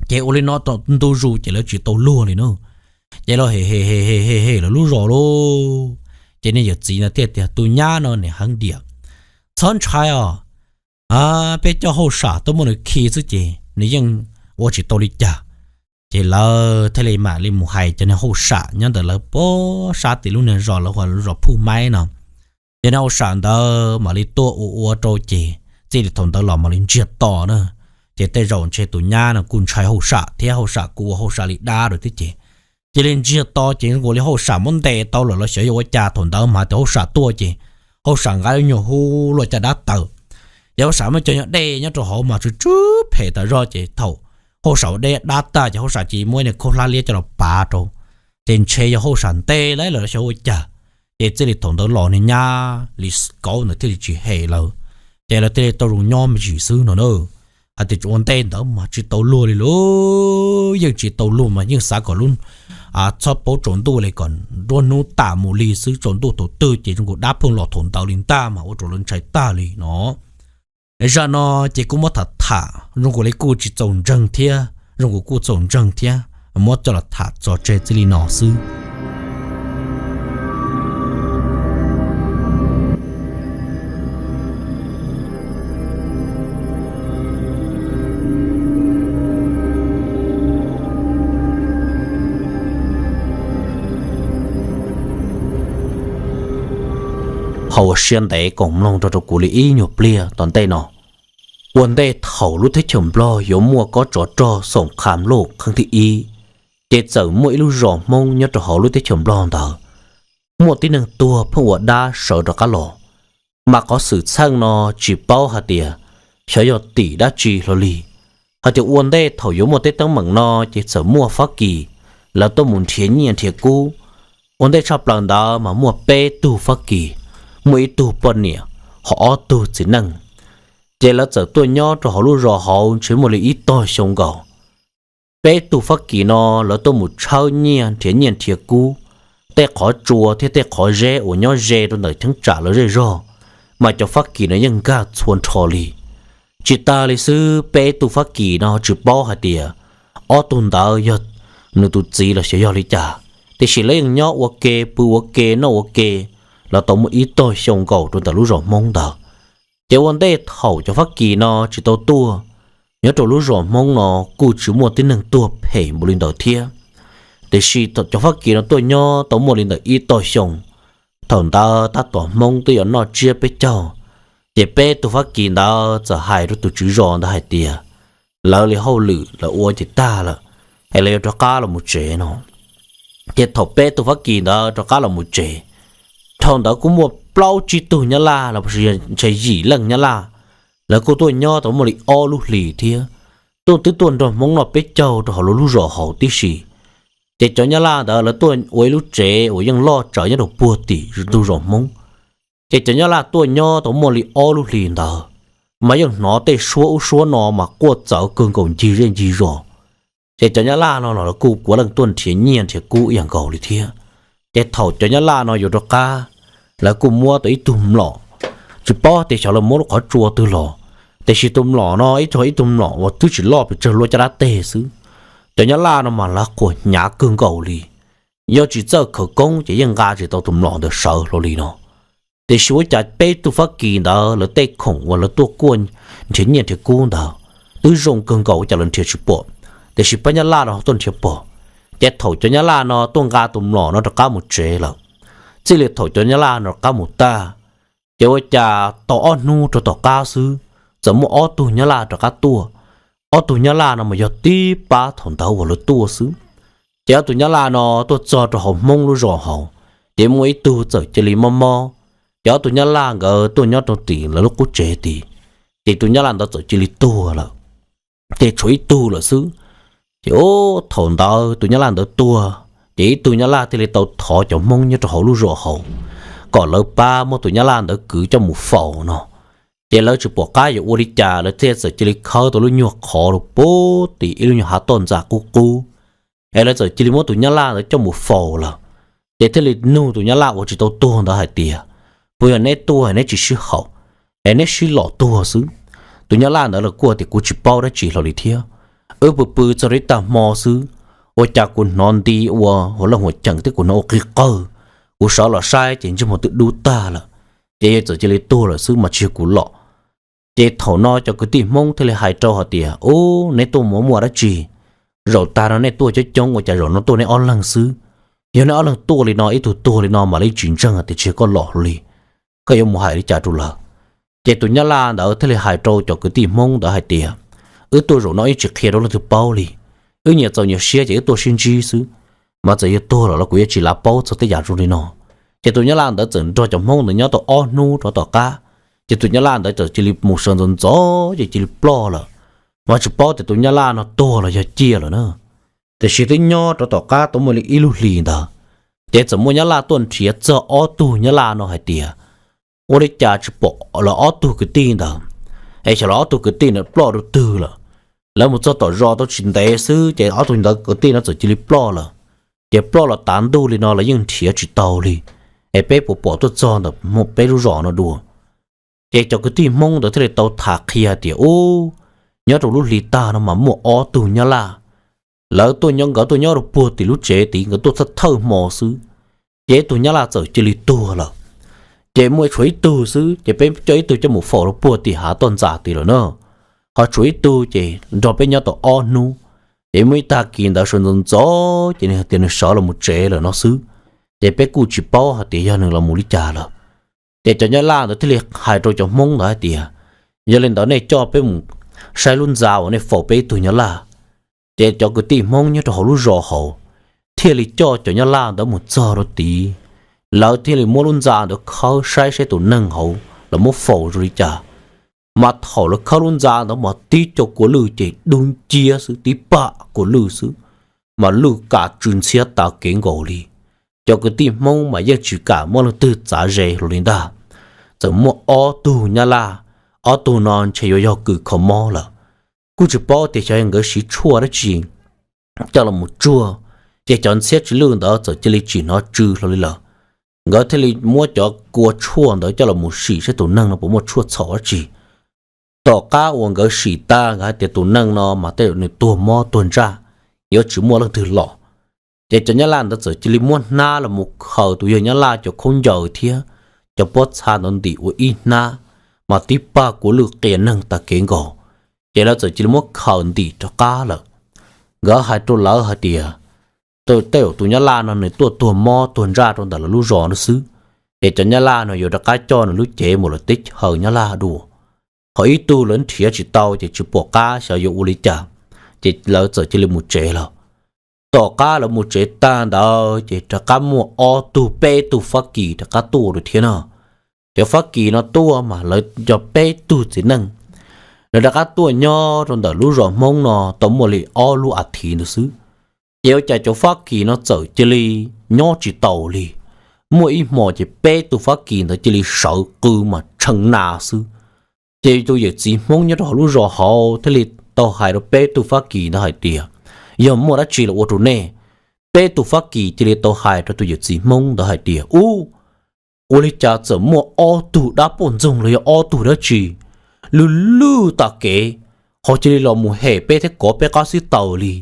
Ces ua li no ntu zus ces lawv tsis tau luag li na. Ces lawv hem hem hem hem hem lawv lub zos lauj. Ces niag yawm txiv no thiaj tias tus nyab no niam heev diam, txhob ntshai os, peb coj hauj sam tuaj muab nws khi xwb ces nws yeej ua tsis tau li cas. Ces lawv thiaj li mam li mus hais cov niag hauj sam nyob ntawm lawv pob sab tim lub niag zos lawv hu ua zos Phuj Maib no. Ces niag hauj sam ntawd mam li tuaj ua ua rau ces txij li thaum ntawd los mam li ntsiag to na. Ces tej zaum ntshe tus nyab no kuj ntshai hauj sam thiab hauj sam kuj ua hauj sam li dab rau thiab ces cia li ntsiag to ces zoo nkaus li hauj sam muab ntes tau lawm los xyov yog ua cas thaum ntawd mas tias hauj sam tuaj ces hauj sam nqa lub nyuag hub luaj caj dab tawm. Ces hauj sam muab cov nyuag dej nyob rau hauv mas tsw tsw phem tas zog ces thaum hauj sam ua dej dab tag ces hauj sam cia li muab niag khaub hlab liab coj los pav rau. Ces ntshe yog hauj sam ntes lawm los xyov ua cas. Ces txij li thaum ntawd los niag nyab Lis Kauv ntawd thiaj li tsis hem lawv, ces lawv thiaj li tau zoo nyob me ntsis xwb no na. Hais tias ua ntej ntawd mas tsis tau luag li lauj, yeej tsis tau luag mas yeej xav kom lub, txhob paub tsaus ntuj li kom nruab hnub tas mus li xwb, tsaus ntuj thaum twg ces zoo nkaus dab pheej los thaum ntawd li ntag mas ua rau lawv ntshai tag li no. Zaj no ces kuj muab tham tham zoo nkaus li kuj tsis txaus ntseeg thiab, zoo nkaus kuj txaus ntseeg thiab, muab coj los tham tso tseg txij li no xwb. Ho ua siab ntev koom mloog nrog rau kuv li ib nyuag pliag tom ntej no. Ua ntej thaum lub teb chaws Nplog yuav muaj kob tsov rog xoom qha mluj qheej thib ib, ces txawm muaj ib lub zos Hmoob nyob rau hauv lub teb chaws Nplog ntawd, muaj tib neeg tuag pheej ua dab sawv rov qab los. Mas qhov xwm txheej no tsis paub hais tias xyov yog tim dab tsi hlo li. Hais tias ua ntej thaum yuav muaj teb teeb meem no ces txawm muaj Fab Kis lawv tuaj mus nrhiav nyiaj nrhiav kub. Ua ntej tshaj plaws ntawd mas muaj peb tug Fab Kis muaj ib tug poj niam, ho ob tug txiv neej. Ces lawv txawm tuaj nyob rau hauv lub zos hauv ntshe muaj li ib tog xyoo nkaus. Peb tug Fab Kis no lawv tuaj mus tshawb nyiaj nrhiav nyiaj nrhiav kub, tej qhov tsua thiab tej qhov zeb uas nyob ze rau ntawm cheeb tsam lawv zej zog, mas cov Fab Kis no yeej nkag txhua nrho li. Tsis tas li xwb, peb tug Fab Kis no tsis paub hais tias ob tug ntawd yog nws tus txiv los xyov yog li cas, tiam sis lawv yeej nyob ua ke, pw ua ke, noj ua ke, los tau muaj ib tog xyoo nkaus rau ntawm lub zos Hmoob ntawd. Ces ua ntej thaum cov Fab Kis no tsis tau tuaj, nyob rau lub zos Hmoob no kuj tsis muaj tib neeg tuag phem npaum li ntawd thiab. Tiam sis thaum cov Fab Kis no tuaj nyob tau muaj li ntawm ib tog xyoo, thaum ntawd tab tom Hmoob twb yuav noj tsiab peb caug, ces peb tug Fab Kis ntawd txawm hais rau tus tswv zos ntawd hais tias lawv li hauj lwm lawv ua ces tag lawm, es lawv yuav rov qab los mus tsev no. Ces thaum peb tug Fab Kis ntawd rov qab los mus tsev, dhau ntawd kuj muaj plaub tsib tug Nyab Laj los sis ntshe yim leej Nyab Laj, lawv kuj tuaj nyob tau muaj li ob lub hlis thiab. Tuaj twb tuaj nrog Hmoob noj peb caug rau hauv lub zos hauv tib si. Ces cov Nyab Laj ntawd lawv tuaj ua ib lub tsev uas yeej loj tsawv nyob rau puag tim ntug zos Hmoob. Ces cov Nyab Laj tuaj nyob tau muaj li ob lub hlis ntawd, mas yeej hnov tej suab ub suab no mas quaj txawv kawg nkaus ncig zej ncig zos. Ces cov Nyab Laj no los lawv kuj puav leej tuaj nrhiav nyiaj nrhiav kub ib yam nkaus li thiab. Ces thaum cov Nyab Laj no yuav rov qab, lawv kuj muab tau ib tug mlom, tsis paub tias xyov lawv muab lub qhov tsua twg los, tiam sis tus mlom no ib tug ib tug mlom uas twb tsis loj pes tsawg, luaj caj dab teg xwb. Cov Nyab Laj no mas lawv qhuas hnyav kawg nkaus li, yog tsis txawj khawv koob ces yeej nqa tsis tau tus mlom ntawd sawv hlo li no. Tiam sis ua cas peb tug Fab Kis ntawd lawv tej khoom uas lawv tuaj kuaj nrhiav nyiaj nrhiav kub ntawd twb zoo kawg nkaus ua cas lawv nrhiav tsis pom, tiam sis pab Nyab Laj no tuaj nrhiav pom. Ces thaum cov Nyab Laj no tuaj nqa tus mlom no rov qab mus tsev lawm, txij li thaum cov Nyab Laj no rov qab mus tag, ces ua cas tau ob hnub rau tom qab xwb, txawm muaj ob tug Nyab Laj rov qab tuaj. Ob tug Nyab Laj no mas yog tib pab thaum ntawd uas lawv tuaj xwb. Ces ob tug Nyab Laj no tuaj txog rau hauv Hmoob lub zos hauv, ces muaj ib tug txawm cia li mob mob. Ces ob tug Nyab Laj nkawd tuaj nyob rau tim lawv lub qub tsev tid, ces tus Nyab Laj ntawd txawm cia li tuag lawm. Ces tshuav ib tug lawm xwb. Ces thaum ntawd tus Nyab Laj ntawd tuag, ces ib tug Nyab Laj thiaj li tau thov cov Hmoob nyob rau hauv lub zos hauv kom lawv pab muab tus Nyab Laj ntawd kwv coj mus faus no. Ces lawv tsis pom qab yuav ua li cas, lawv thiaj txawm cia li khawb tau lub nyuag qhov rau puag tim ib lub nyuag hav toj ntxas qub qub, es lawv txawm cia li muab tus Nyab Laj ntawd coj mus faus lawm. Ces thiaj li nug tus Nyab Laj uas tsis tau tuag ntawd hais tias, puas yog neb tuaj neb tsis sib haum, es neb sib los tuag xwb? Tus Nyab Laj ntawd los kuj tias, kuv tsis paub dab tsi hlo li thiab. Wb pw pw txog rau ib tag hmo xwb, ua cas kuv hnov nti ua hauv leej huam cheem thiab kuv hnov ua qig qawg. Kuv sawv los saib ces ntsej muag twb dub tag lawm, ces yog txawm cia li tuag lawm xwb mas tsis yog kuv los. Ces thaum no cov kwv tij Hmoob thiaj li hais rau hais tias, ub, neb tuaj mus muaj dab tsi? Zaum tag no nej tuaj coob coob ua cas zaum no tuaj neb ob leeg xwb? Yog neb ob leeg tuaj li no, ib tug tuag li no mam li tsis ntseeg tias tsis yog koj los li, koj yuav mus hais li cas rau lawv? Ces tus Nyab Laj ntawd thiaj li hais rau cov kwv tij Hmoob ntawd hais tias, wb tuaj zaum no wb tsis qhia rau leej twg paub li. Wb nyias txaus nyias siab ces wb tuaj sib ntsib xwb, mas txawm yog tuag los los kuv yuav tsis lav paub txog tej yam zoo li no. Ces tus Nyab Laj ntawd txawm nrog cov Hmoob ntawd nyob tau ob hnub rov tom qab, ces tus Nyab Laj ntawd txawm cia li mus sawv ntxov ntxov ces cia li ploj lawm. Mas tsis paub tias tus Nyab Laj no tuag los yog ciaj lawm na. Tiam sis twb nyob rov tom qab tau muaj li ib lub hlis ntawd, ces txawm muaj Nyab Laj tuaj nrhiav txog ob tug Nyab Laj no hais tias, ua li cas tsis pom lawv ob tug kwv tij ntawd, es xyov lawv ob tug kwv tij ntawd ploj rau twg lawm. Lawv mus txog tom zos tau tsis ntev xwb ces ob tug ntawd kwv tij no txawm cia li ploj lawm. Ces ploj los tav ntuj li no lawv yeej nrhiav tsis tau li, es peb puas pom tuaj txog ntawm peb lub zos no dua? Ces cov kwv tij Hmoob ntawd thiaj li tau tham qhia hais tias, ub, nyob rau lub hli tag no mas muaj ob tug Nyab Laj, lawv tuaj nyob, nkawd tuaj nyob rau puag tim lub tsev tid, nkawd tuaj thawj thawj hmo xwb, ces ib tug Nyab Laj txawm cia li tuag lawm. Ces muaj tshuav ib tug xwb, ces peb coj ib tug coj mus faus rau puag tim hav toj ntxas tid lawm na. Ho tshuav ib tug ces nrog peb nyob tau ob hnub, ces muaj ib tag kis ntawd sawv ntxov ntxov ces nws hais tias nws sawv los mus tsev lawm no xwb, ces peb kuj tsis paub hais tias yog nws los mus li cas lawm. Ces cov Nyab Laj ntawd thiaj li hais rau cov Hmoob ntawd hais tias, yog li ntawd nej coj peb mus saib lub ntxa uas nej faus peb ib tug Nyab Laj. Ces cov kwv tij Hmoob nyob rau hauv lub zos hauv thiaj li coj cov Nyab Laj ntawd mus txog rau tid, lawv thiaj li muab lub ntxa ntawd khawb saib saib tus neeg hauv los muab faus zoo li cas. Mas thaum lawv khawb lub ntxa ntawd mas tib co kua lwj ces dub nciab xwb, tib pam kua lwj xwb, mas lwj kam tsw ntxhiab tav kev nkaus li. Cov kwv tij Hmoob mas yeej tsis kam muaj leej twg txav ze hlo li ntag. txawm muaj ob tug nyab laj, ob tug no ntshe yuav yog kws kho mob lawm. Kuj tsis paub tias xyov nkawd siv tshuaj dab tsi coj los mus tsuag, ces cov ntxhiab tsw lwj ntawd txawm cia li tsis hnov tsw hlo li lawm. Nkawd thiaj li muab cov kua tshuaj ntawd coj los mus sim saib tus neeg no puas muaj tshuaj txhaum dab tsi. Tom qab uas nkawd sim tag nkawd hais tias tus neeg no mas tej zaum nws tuag mob tuag ntsaj, yuav tsis muaj leej twg los. Ces cov nyab laj ntawd txawm cia li muab hnab los mus khaws tus yawg nyab laj cov khaub ncaws thiab cov pob txha ntawd ntim ua ib hnab, mas tib pag kua lwj qia neeg tag kev nkaus. Ces lawv txawm cia li muab khaws ntim rov qab lawm. Nkawd hais rau lawv hais tias, tej zaum tus nyab laj no nws tuaj tuag mob tuag ntsaj rau ntawm lawv lub zos no xwb, ces cov nyab laj no yuav rov qab coj nws lub cev mus lawm teb chaws nyab laj dua. Ho ib tug lawv nrhiav tsis tau ces tsis pom qab xyov yuav ua li cas, ces lawv txawm cia li mus tsev lawm. Tom qab lawv mus tsev tag ntawd ces rov qab muaj ob tug peb tug Fab Kis rov qab tuaj lawm thiab no. Cov Fab Kis no tuaj mas lawv yog peb tug txiv neej, lawv rov qab tuaj nyob rau ntawm lub zos Hmoob no tau muaj li ob lub a thiv ntawd xwb. Ces ua cas cov Fab Kis no txawm cia li nyob tsis taus li. Muaj ib hmos ces peb tug Fab Kis ntawd cia li sawv qw mas tshee nas xwb. Ces tus yawm txiv Hmoob nyob rau hauv lub zos hauv thiaj li tau hais rau peb tug Fab Kis ntawd hais tias, yog muaj dab tsi los ua rau nej? Peb tug Fab Kis cia li tau hais rau tus yawm txiv Hmoob ntawd hais tias, ub, ua li cas txawm muaj ob tug dab poj ntxoog los yog ob tug dab tsi lwj lwj tag kev, ho cia li los mus hem peb thiab kov peb qab xib taws li.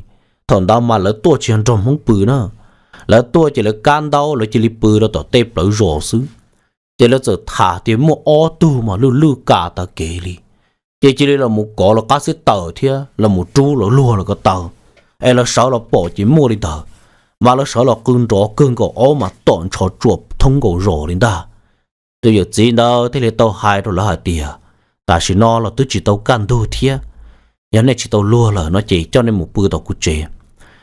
Thaum ntawd mas lawv tuaj tsis yog nrog Hmoob pw na, lawv tuaj ces lawv kab ntaub lawv cia li pw rau tom tej plawv zos xwb. Ces lawv txawm tham tias muaj ob tug mas lwj lwj kam tag kev li, ces cia li los mus kov lawv qab xib taws thiab los mus rub lawv luag lawv ko taw, es lawv sawv los pom ces muaj li ntawd, mas lawv sawv los qw nrov kawg nkaus ob mas tom ntsho tsuam thoob nkaus zos li ntag. Tus yawm txiv ntawd thiaj li tau hais rau lawv hais tias, tam sim no los twb tsis tau kaj ntug thiab, yog nej tsis tau luag lawm no ces coj nej mus pw tom kuv tsev.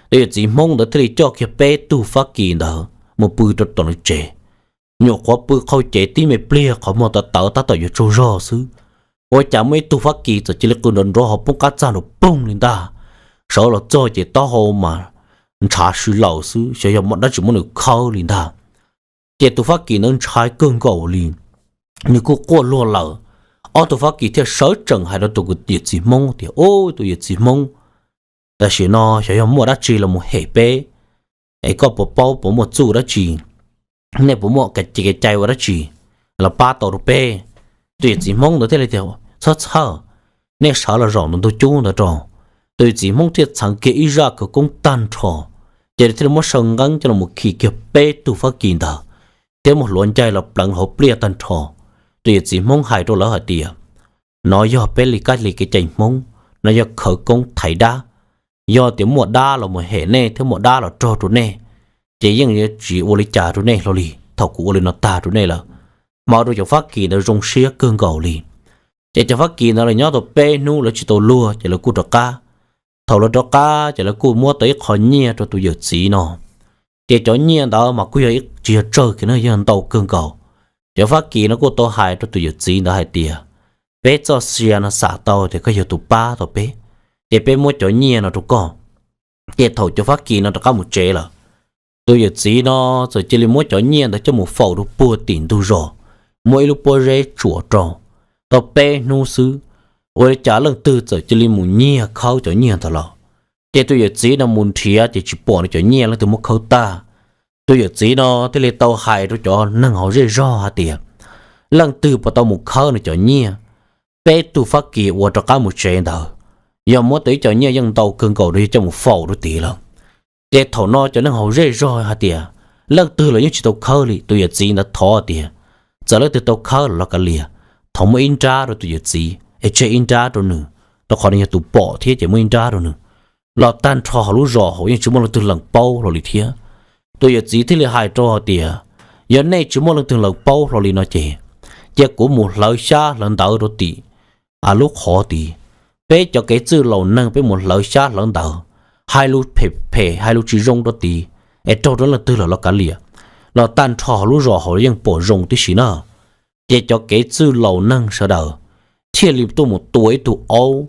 Tus yawm txiv Hmoob ntawd thiaj li coj kiag peb tug Fab Kis ntawd mus pw rau tom nws tsev. Nyuam qhuav pw qhau cev tib me pliag qhov muag tawv tawv tab tom yuav tsaug zog xwb, ua cas muaj ib tug Fab Kis txawm cia li qw nrov nrov ho poob qab txaj nrov poog li ntag. Sawv los txog ces taub hau mas ntshav si laws xwb, xyov yog dab tsi muab nws khawb li ntag. Ces tus Fab Kis ntawd ntshai kawg nkaus li, nws kuj quaj luag lawm. Ob tug Fab Kis thiaj sawv tsees hais rau tus yawm txiv Hmoob tias, ub, tus yawm txiv Hmoob, tam sim no xyov yog muaj dab tsi los mus hem peb, es koj puas paub puas muaj txuj dab tsi, nej puas muaj kev cai ua dab tsi los pab tau rau peb? Tus yawm txiv Hmoob ntawd thiaj li tias, txhob txhawj, nej sawv los zaum ntawm ntug cub ntawd rau. Tus yawm txiv Hmoob thiaj txheev kiag ib zaj khawv koob tag nrho, ces thiaj li muab saw nqeeb coj los khi kiag peb tug Fab Kis ntawd, thiab muab hluav ncaig los pleev hauv pliaj tag nrho. Tus yawm txiv Hmoob hais rau lawv hais tias, no yog peb li kab li kev cai Hmoob, no yog khawv koob thaiv dab. Yog tias muaj dab los mus hem nej thiab muaj dab los rog rau nej, ces yeej yuav tsis ua li cas rau nej hlo li thaum kuv ua li no tag rau nej lawm. Mas ua rau cov Fab Kis ntawd zoo siab kawg nkaus li. Ces cov Fab Kis ntawd lawv nyob tau peb hnub lawv tsis tau luag ces lawv kuj rov qab. Thaum lawv rov qab ces lawv kuj muab tau ib qho nyiaj rau tus yawm txiv no. Ces cov nyiaj ntawd mas kuj yog tsis yog tsawg kiag na, yog ntau kawg nkaus. Cov Fab Kis no kuj tau hais rau tus yawm txiv ntawd hais tias, peb txoj sia no xam tau tias koj yog tus pab tau peb, ces peb muab cov nyiaj no rau koj. Ces thaum cov Fab Kis no rov qab mus tsev lawm, tus yawm txiv no txawm cia li muab cov nyiaj ntawd coj mus faus rau puag tim ntug zos, muab ib lub pob zeb tsuam rau. Tau peb hnub xwb, ua li cas leej twg txawm cia li mus nyiag khawb cov nyiaj ntawd los. Ces tus yawm txiv no mus nrhiav ces tsis pom nws cov nyiaj leej twg muab khawb tag. Tus yawm txiv no thiaj li tau hais rau cov neeg hauv zej zog hais tias, leej twg puas tau mus khawb nws cov nyiaj, peb tug Fab Kis uas rov qab mus tsev ntawd, yog muab tau ib co nyiaj yeej ntau kawg nkaus rau yog coj mus faus rau tid lawm. Ces thaum no cov neeg hauv zej zog hais tias, leej twg los yeej tsis tau khawb li. Tus yawm txiv ntawd thov tias, txawm leej twg tau khawb los kav liam, thov muab ib nrab rau tus yawm txiv es tseg ib nrab rau nws, rau qhov nws yog tus pom thiab ces muab ib nrab rau nws. Los tag nrho hauv lub zos hauv yeej tsis muaj leej twg lees paub hlo li thiab. Tus yawm txiv thiaj li hais rau hais tias, yog nej tsis muaj leej twg lees paub hlo li no ces, cia kuv mus hlawv xyab hlawv ntawv rau tim lub qhov tid. Peb cov kev txwj laus neeg peb mus hlawv xyab hlawv ntawv, hais lus phem phem hais lus tsis zoo rau tid, es raug rau leej twg los los kav liam, los tag nrho hauv lub zos hauv yeej pom zoo tib si na. Ces cov kev txwj laus neeg sawv daws thiaj li tuaj mus tua ib tug aub,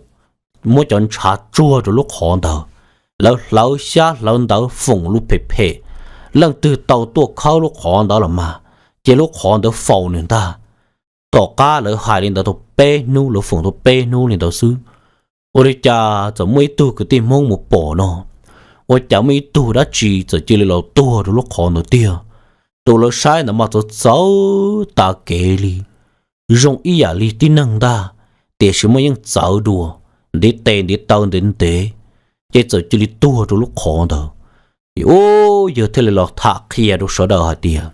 muab cov ntshav tsuag rau lub qhov ntawd. Lawv hlawv xyab hlawv ntawv foom lus phem phem, leej twg tau tuaj khawb lub qhov ntawd los mas, ces lub qhov ntawd faus nws ntag. Tom qab lawv hais li ntawd tau peb hnub, lawv foom tau peb hnub li ntawd xwb, ua li cas txawm muaj ib tug kwv tij Hmoob mus pom no, ua cas muaj ib tug dab tsi txawm cia li los tuag rau lub qhov ntawd tiag. Tus lawv saib ntawd mas txawv txawv tas kev li, zoo ib yam li tib neeg ntag, tiam sis mas yeej txawv dua, ntiv tes ntiv taw ntev ntev, ces txawm cia li tuag rau lub qhov ntawd. Ces ub, yawg thiaj li los tham qhia rau sawv daws hais tias,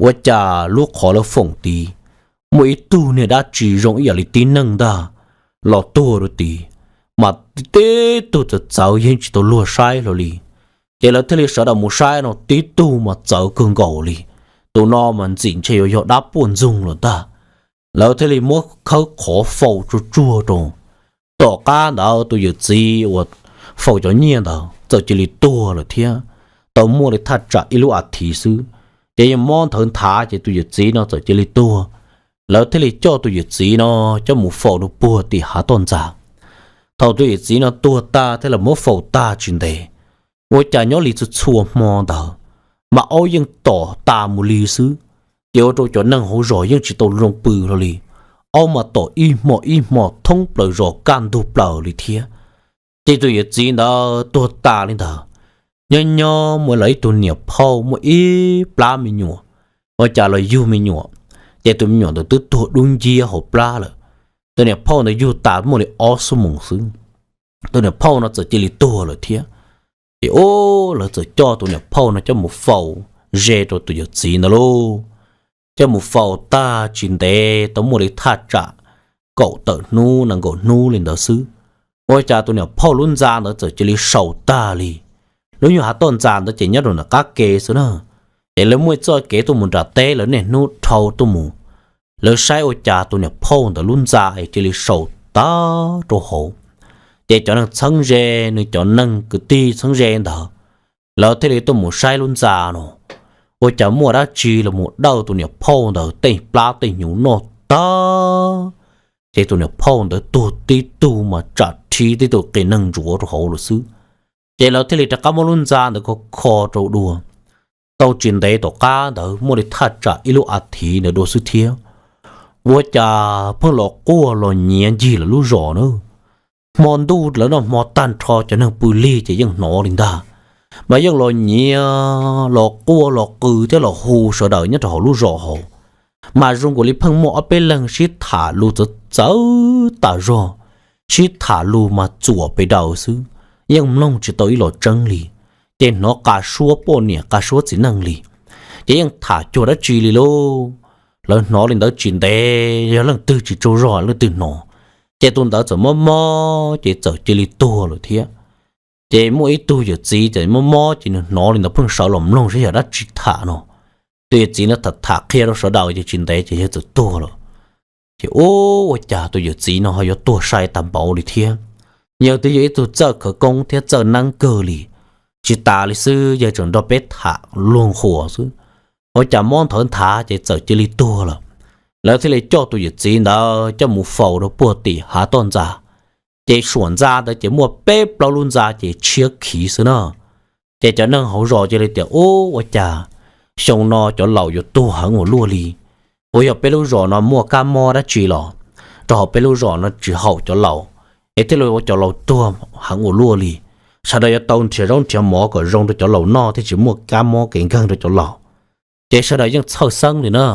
ua cas lub qhov lawv foom tid, muaj ib tug niag dab tsi zoo ib yam li tib neeg ntag los tuag rau tid, mas tib tug txawv txawv yeej tsis tau luag saib hlo li. Ces lawv thiaj li sawv daws mus saib no tib tug mas txawv kawg nkaus li, tus no mas ntxim ntshe yuav yog dab puaj ntxoog lawm ntag. Lawv thiaj li muab khawb qhov faus tsuag tsuag rau. Tom qab ntawd tus yawm txiv uas faus cov nyiaj ntawd txawm cia li tuag lawm thiab, tau muaj li thaj tsam ib lub as thiv xwb, ces yeej mob nthawv nthav ces tus yawm txiv no txawm cia li tuag. Lawv thiaj li coj tus yawm txiv no coj mus faus rau puag tim hav toj ntxas. Thaum tus yawm txiv no tuag tag thiab lawv muab faus tag tsis ntev, ua cas nyob li txhua txhua hmo ntawd mas aub yeej tom tas mus li xwb, ces ua rau cov neeg hauv zos yeej tsis tau zoo pw hlo li. Aub mas tom ib hmo ib hmo thoob plaws zos kaj ntug plaws li thiab. Ces tus yawm txiv ntawd tuag tas li ntawd, nyob nyob muaj lawv ib tug niam phauj muaj ib plab me nyuam, ua cas los yug me nyuam, ces tus me nyuam ntawd twb tuag dub nciab hauv plab lawm. Tus niam phauj ntawd yug tas muaj li ob xuab moos xwb, tus niam phauj no txawm cia li tuag lawm thiab. Ces ub, lawv txawm coj tus niam phauj no coj mus faus ze rau tus yawm txiv ntawd lauj. Coj mus faus tag tsis ntev tau muaj li thaj tsam kaum tawm hnub nees nkaum hnub li ntawd xwb, ua cas tus niam phauj lub ntxa ntawd txawm cia li saus tag li. Lub nyuag hav toj ntxas ntawd ces nyob rau nram qab ke xwb na, ces lawv muaj txoj kev tuaj mus nram teb, lawv niaj hnub dhau tuaj mus. Lawv saib ua cas tus niam phauj ntawd lub ntxa es cia li saus tag rau hauv. Ces cov neeg txheeb ze, nws cov neeg kwv tij txheeb ze ntawd, lawv thiaj li tuaj mus saib lub ntxa no, ua cas muaj dab tsi los mus dawj tus niam phauj ntawd tej plab tej hnyuv noj tag. Ces tus niam phauj ntawd tuag tib tug mas tsam rhib tib tug qias neeg ntsuav rau hauv lawm xwb. Ces lawv thiaj li rov qab muab lub ntxa ntawd kho kho rau dua. Tau tsis ntev tom qab ntawd muaj li thaj tsam ib lub as thiv ntawd dua xwb thiab, ua cas pheej los quaj los nyiav ncig lawv lub zos na. Hmo ntuj lawv noj hmo tag nrho cov neeg pw lig ces yeej hnov li ntag, mas yeej los nyiav los quaj los qw thiab los hu sawv daws nyob rau hauv lub zos hauv. Mas zoo nkaus li pheej muaj ob peb leeg sib tham lus txawv txawv tas zog, sib tham lus mas txuam pes daws xwb, yeej mloog tsis tau ib los tseeb li. Ces hnov qas suab poj niam qas suab txiv neej li, ces yeej tham cuag dab tsi li lauj. Lawv hnov li ntawd tsis ntev yog leej twg tsis tsaug zog leej twg hnov, ces tus ntawd txawm mob mob ces txawm cia li tuag lawm thiab. Ces muaj ib tug yawm txiv txawm mob mob ces nws hnov li ntawd pheej sawv los mloog saib yog dab tsi tham no. Tus yawm txiv no tham tham qhia rau sawv daws ces tsis ntev ces yawg txawm tuag lawm. Ces ub, ua cas tus yawm txiv no ho yuav tuag sai tag npaum li thiab. Yawg twb yog ib tug txawj khawv koob thiab txawj neeb kawg li. Tsis tas li xwb yawg tseem nrog peb tham luag nqhuas xwb, ua cas mob nthawv nthav ces txawm cia li tuag lawm. Lawv thiaj li coj tus yawm txiv ntawd coj mus faus rau puag tim hav toj ntxas. Ces suam ntxa ntawd ces muaj peb plaub lub ntxa ces tshiab khiv xwb na. Ces cov neeg hauv zos cia li tias, ub, ua cas xyoo no cov laus yuav tuag heev ua luaj li? Puas yog peb lub zos no muaj kab mob dab tsi los rau hauv peb lub zos no tsis haum cov laus, es thiaj li ua cov laus tuag heev ua luaj li? Sawv daws yuav tau nrhiav zaub nrhiav mov kom zoo rau cov laus noj thiaj tsis muaj kab mob kev nkeeg rau cov laus. Ces sawv daws yeej txhawj xeeb li na.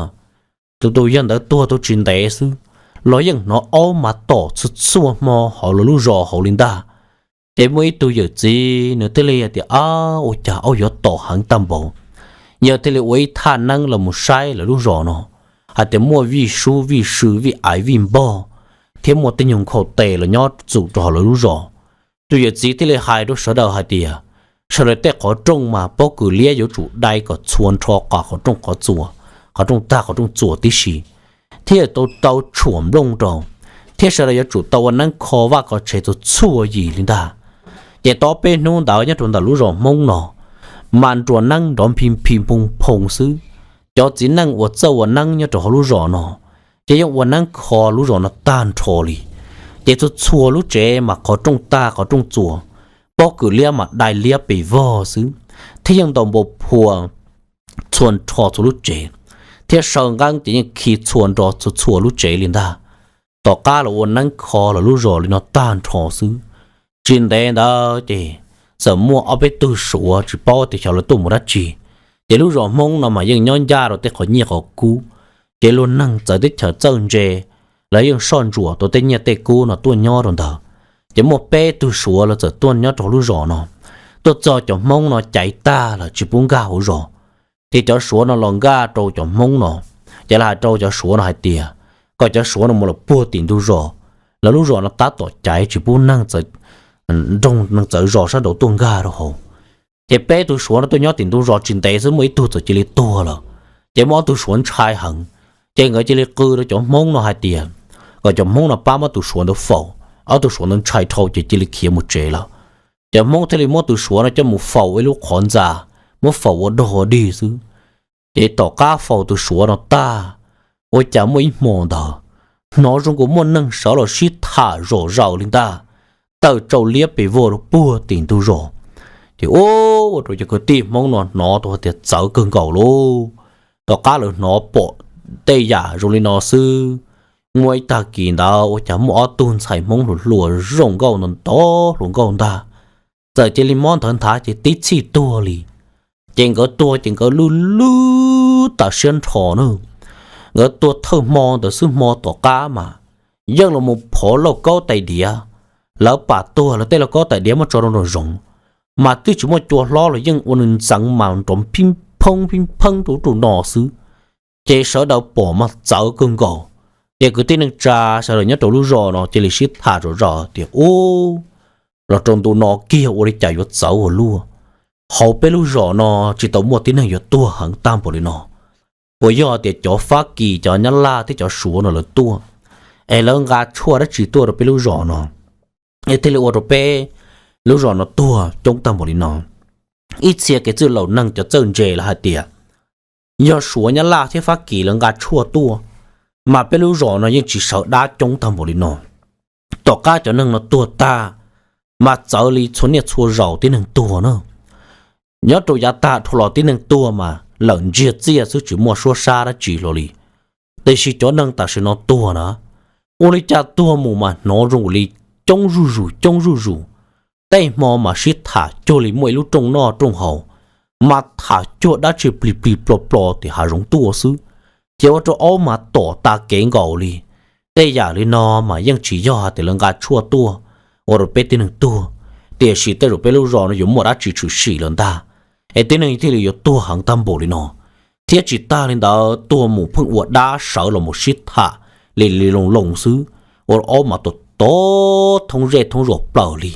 Tus tus yawg ntawd tuag tau tsis ntev xwb, los yeej hnov aub mas tom txhua txhua hmo hauv lawv lub zos hauv li ntag. Ces muaj ib tug yawm txiv nws thiaj li hais tias, ab, ua cas aub yuav tom heev tag npaum? Yawg thiaj li ua ib thaj neeb los mus saib lawv lub zos no, hais tias muaj vij sub vij sw vij aiv vij npog thiab muaj tej nyuag nkhaus tes los nyob txum rau hauv lawv lub zos. Tus yawm txiv thiaj li hais rau sawv daws hais tias, sawv daws tej qhov rooj mas pob kws liab yuav tsum dai kom txhua nrho qhov rooj qhov txua, qhov rooj tag qhov rooj txuas tib si, thiaj tau tau tshuam nplooj rau, thiab sawv daws yuav tsum tau ua neeb kho vaj kho tsev txhua txhua yim li ntag. Ces tau peb hnub ntawd nyob rau ntawm lub zos Hmoob no mas nruas neeb nrov nphi nphi npoo phoo xwb. Cov txiv neej uas txawj ua neeb nyob rau hauv lub zos no ces yeej ua neeb kho lub zos no tag nrho li. Ces txhua txhua lub tsev mas qhov rooj tag qhov rooj txuas, pob kws liab mas dai liab pes vog xwb, thiab yeej ntaus npau phua txhua nrho txhua lub tsev, thiab saw nqeeb ces yeej khi txhua nrho txhua txhua lub tsev li ntag. Tom qab los ua neeb kho los lub zos li no tag nrho xwb. Tsis ntev ntawd ces txawm muaj ob peb tug Suav tsis paub tias xyov lawv tuaj mus dab tsi. Ces lub zos Hmoob no mas yeej nyob ncaj rau tej qhov nyiaj qhov kub, ces luag neeg txawv teb chaws txawj ntse, lawv yeej soj ntsuam tau tej nyiaj tej kub no tuaj nyob rau ntawd. Ces muaj peb tug Suav los txawm tuaj nyob rau lub zos no, tuaj txog cov Hmoob no caiv tag lawm tsis pub nkag hauv zos. Ces cov Suav no los nkag rau cov Hmoob no, ces lawv hais rau cov Suav no hais tias kom cov Suav no mus los puag tim ntug zos, lawv lub zos no tab tom caiv tsis pub neeg txawv, nroog neeg txawv zos sab nraud tuaj nkag rau hauv. Ces peb tug Suav no tuaj nyob tim ntug zos tsis ntev xwb muaj ib tug txawm cia li tuag lawm. Ces muaj ob tug Suav ntshai heev, ces nkawd cia li qw rau cov Hmoob no hais tias kom cov Hmoob no pab muab tus Suav ntawd faus. Ob tug Suav ntawd ntshai dhau ces cia li khiav mus tsev lawm. Cov Hmoob thiaj li muab tus Suav no coj mus faus ib lub qhov ntxa, muab faus ua dog ua dig xwb. Ces tom qab faus tus Suav no tag, ua cas muaj ib hmo ntawd hnov zoo nkaus muaj neeg sawv los sib tham zom zaws li ntag, tawm tsau liab pes vog rau puag tim ntug zos. Ces ua rau cov kwv tij Hmoob no hnov tau hais tias txawv kawg nkaus lauj. Tom qab lawv hnov pom tej yam zoo li no xwb, muaj ib tag kis ntawd ua cas muaj ob tug ntxhais Hmoob hluas hluas zoo nkauj ntau ntau hluas nkauj ntag, txawm cia li mob nthawv nthav ces tib txhij tuag li. Ces nkawd tuag ces nkawd lwj lwj tas siab nrho na. Nkawd tuag thawj hmo ntawd xwb, hmo tom qab mas yeej los mus phov lauj kaub tais diav, lawv pam tuag lawv tej lauj kaub tais diav muab tso rau nraum zoov, mas twb tsis muaj cua hlob los yeej ua nws ntxeev mas nrov phib phoog phib pheeb rau ub rau no xwb. Ces sawv daws pom mas txawv kawg nkaus. Ces kwv tij neej tsa sawv daws nyob rau lub zos no cia li sib tham zom zaws tias, ub, los rau ntu no kiag ua li cas yuav txawv ua luaj. Hauv peb lub zos no tsis tau muaj tib neeg yuav tuag heev tag npaum li no. Puas yog tias cov Fab Kis, cov Nyab Laj thiab cov Suav no lawv tuaj, es lawv nqa tshuaj dab tsi tuaj rau peb lub zos no, es thiaj li ua rau peb lub zos no tuag coob tag npaum li no? Ib txhia kev txwj laus neeg cov txawj ntse lawv hais tias yog Suav, Nyab Laj thiab Fab Kis lawv nqa tshuaj tuaj, mas peb lub zos no yeej tsis sawv dab coob tag npaum li no. Tom qab cov neeg no tuag tag, mas txawv li txhua niaj txhua zaus tib neeg tuag na. Nyob rau yav tag dhau los tib neeg tuag mas lawm ntsiag txiaj xwb, tsis muaj suab sab dab tsi hlo li. Tiam sis cov neeg tam sim no tuag na, ua li cas tuag mus mas hnov zoo li coob zuj zus coob zuj zus. Tej hmo mas sib tham cuag li muaj ib lub rooj noj rooj haus, mas tham cuag dab tsi plig plig plo plo tim hav zoov tuaj xwb. Ces ua rau aub mas tom tas kev nkaus li. Tej yam li no mas yeej tsis yog hais tias lawv nqa tshuaj tuaj ua rau peb tib neeg tuag, tiam sis tej zaum peb lub zos no yuav muaj dab tsi tshwm sim lawm ntag, es tib neeg thiaj li yuav tuag heev tag npaum li no. Thiab tsis tag li ntawd, tuag mus pheej ua dab sawv los mus sib tham li li loo loo xwb, ua aub mas tom tom thoob zej thoob zos plaws li,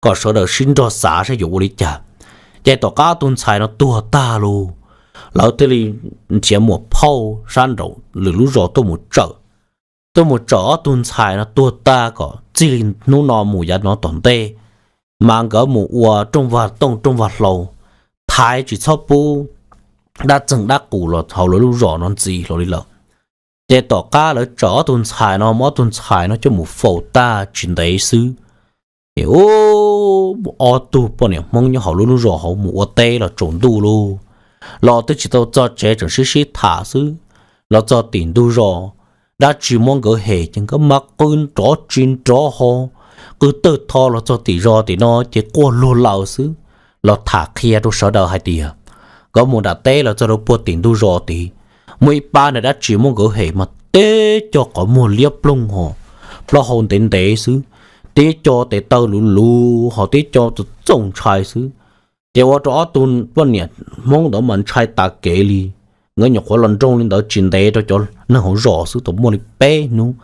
kom sawv daws sib nrog xav saib yuav ua li cas. Ces tom qab tus ntxhais no tuag tag los, lawv thiaj li nrhiav muam phauj sab nraud lwm lub zos tuaj mus tsawm, tuaj mus tsawm ob tug ntxhais no tuag tag kom txij li hnub no mus yav no tom ntej, mas nkawd mus ua rooj vag tooj rooj vag hlau, thaiv tsis txhob pub dab txeeg dab qus los hauv lawv lub zos no ntxiv hlo li lawm. Ces tom qab lawv tsawm ob tug ntxhais no, muab ob tug ntxhais no coj mus faus tag tsis ntev xwb, es ub, ob tug poj niam Hmoob nyob hauv lub lub zos hauv mus ua teb los tsaus ntuj lauj, los twb tsis tau txog tsev tseem sib sib tham xwb. Los txog tim ntug zos, dab tsi muab nkawd hem ces nkawd mas qw nrov tsis nrov ho, qw tawg tho los txog tim zos tim no ces quaj luag laws xwb. Los tham qhia rau sawv daws hais tias nkawd mus nram teb los txog rau puag tim ntug zos tid, muaj ib pab neeg dab tsi muab nkawd hem mas tib co qhov muag liab ploog ho, plaub hau ntev ntev xwb, tib co tes taw luv luv ho, tib co txaus ntshai xwb. Ces ua rau ob tug poj niam Hmoob ntawd mas ntshai tas kev li. Nkawd nyuam qhuav los nroo li ntawd tsis ntev rau cov neeg hauv zos xwb, tau muaj li peb hnub,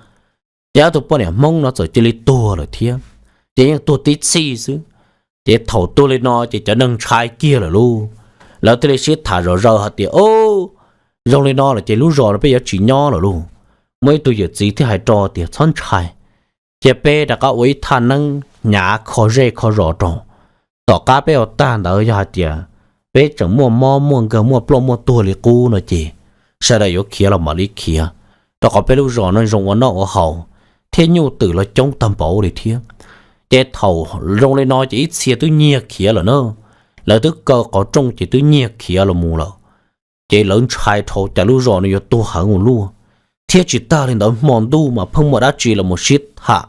ces ob tug poj niam Hmoob no txawm cia li tuag lawm thiab. Ces yeej tuag tib txhij xwb. Ces thaum tuag li no ces cov neeg ntshai kiag lawm lauj, lawv thiaj li sib tham zom zaws hais tias, o, zoo li no lawm ces lub zos no peb yuav tsis nyob lawm lauj. Muaj ib tug yawm txiv thiaj hais rau tias, txhob ntshai, cia peb rov qab ua ib thaj neeb hnyav kho zej kho zos rau. Tom qab peb ua tag ntawd yog hais tias peb tseem muaj mob muaj nkeeg muaj ploj muaj tuag li qub no ces sawv daws yuav khiav los mam li khiav, rau qhov peb lub zos no zoo ua noj ua haus thiab nyuj twm los coob tag npaum li thiab. Ces thaum zoo li no ces ib txhia twb nyiag khiav lawm na, lawv twb kaw qhov rooj ces twb nyiag khiav los mus lawm. Ces lawv ntshai dhau cas lub zos no yuav tuag heev ua luaj, thiab tsis tag li ntawd hmo ntuj mas pheej muaj dab tsi los mus sib tham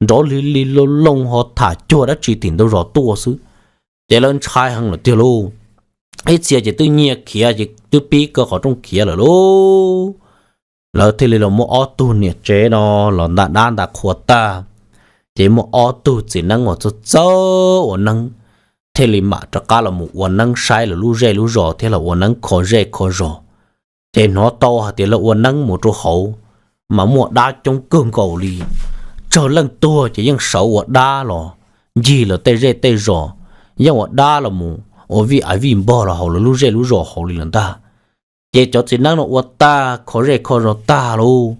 nrov li li loo loo ho tham cuag dab tsi tim ntug zos tuaj xwb. Ces lawv ntshai heev lawm tiag lauj. Ib txhia ces twb nyiag khiav ces twb pib kaw qhov rooj khiav lawm lauj. Lawv thiaj li los muab ob tug niam tsev no los nta dab nta qhua tag, ces muaj ob tug txiv neeb uas txawj txawj ua neeb thiaj li mam rov qab los mus ua neeb saib lawv lub zej lub zos thiab los ua neeb kho zej kho zos. Ces hnov tau hais tias lawv ua neeb mus rau hauv mas muaj dab coob kawg nkaus li. Tsawg leej tuag ces yeej sawv ua dab los ncig lawv tej zej tej zos, yeej ua dab los mus ua vij av vij npog los hauv lawv lub zej lub zos hauv li lawm ntag. Ces cov txiv neeb no ua tag kho zej kho zos tag lauj,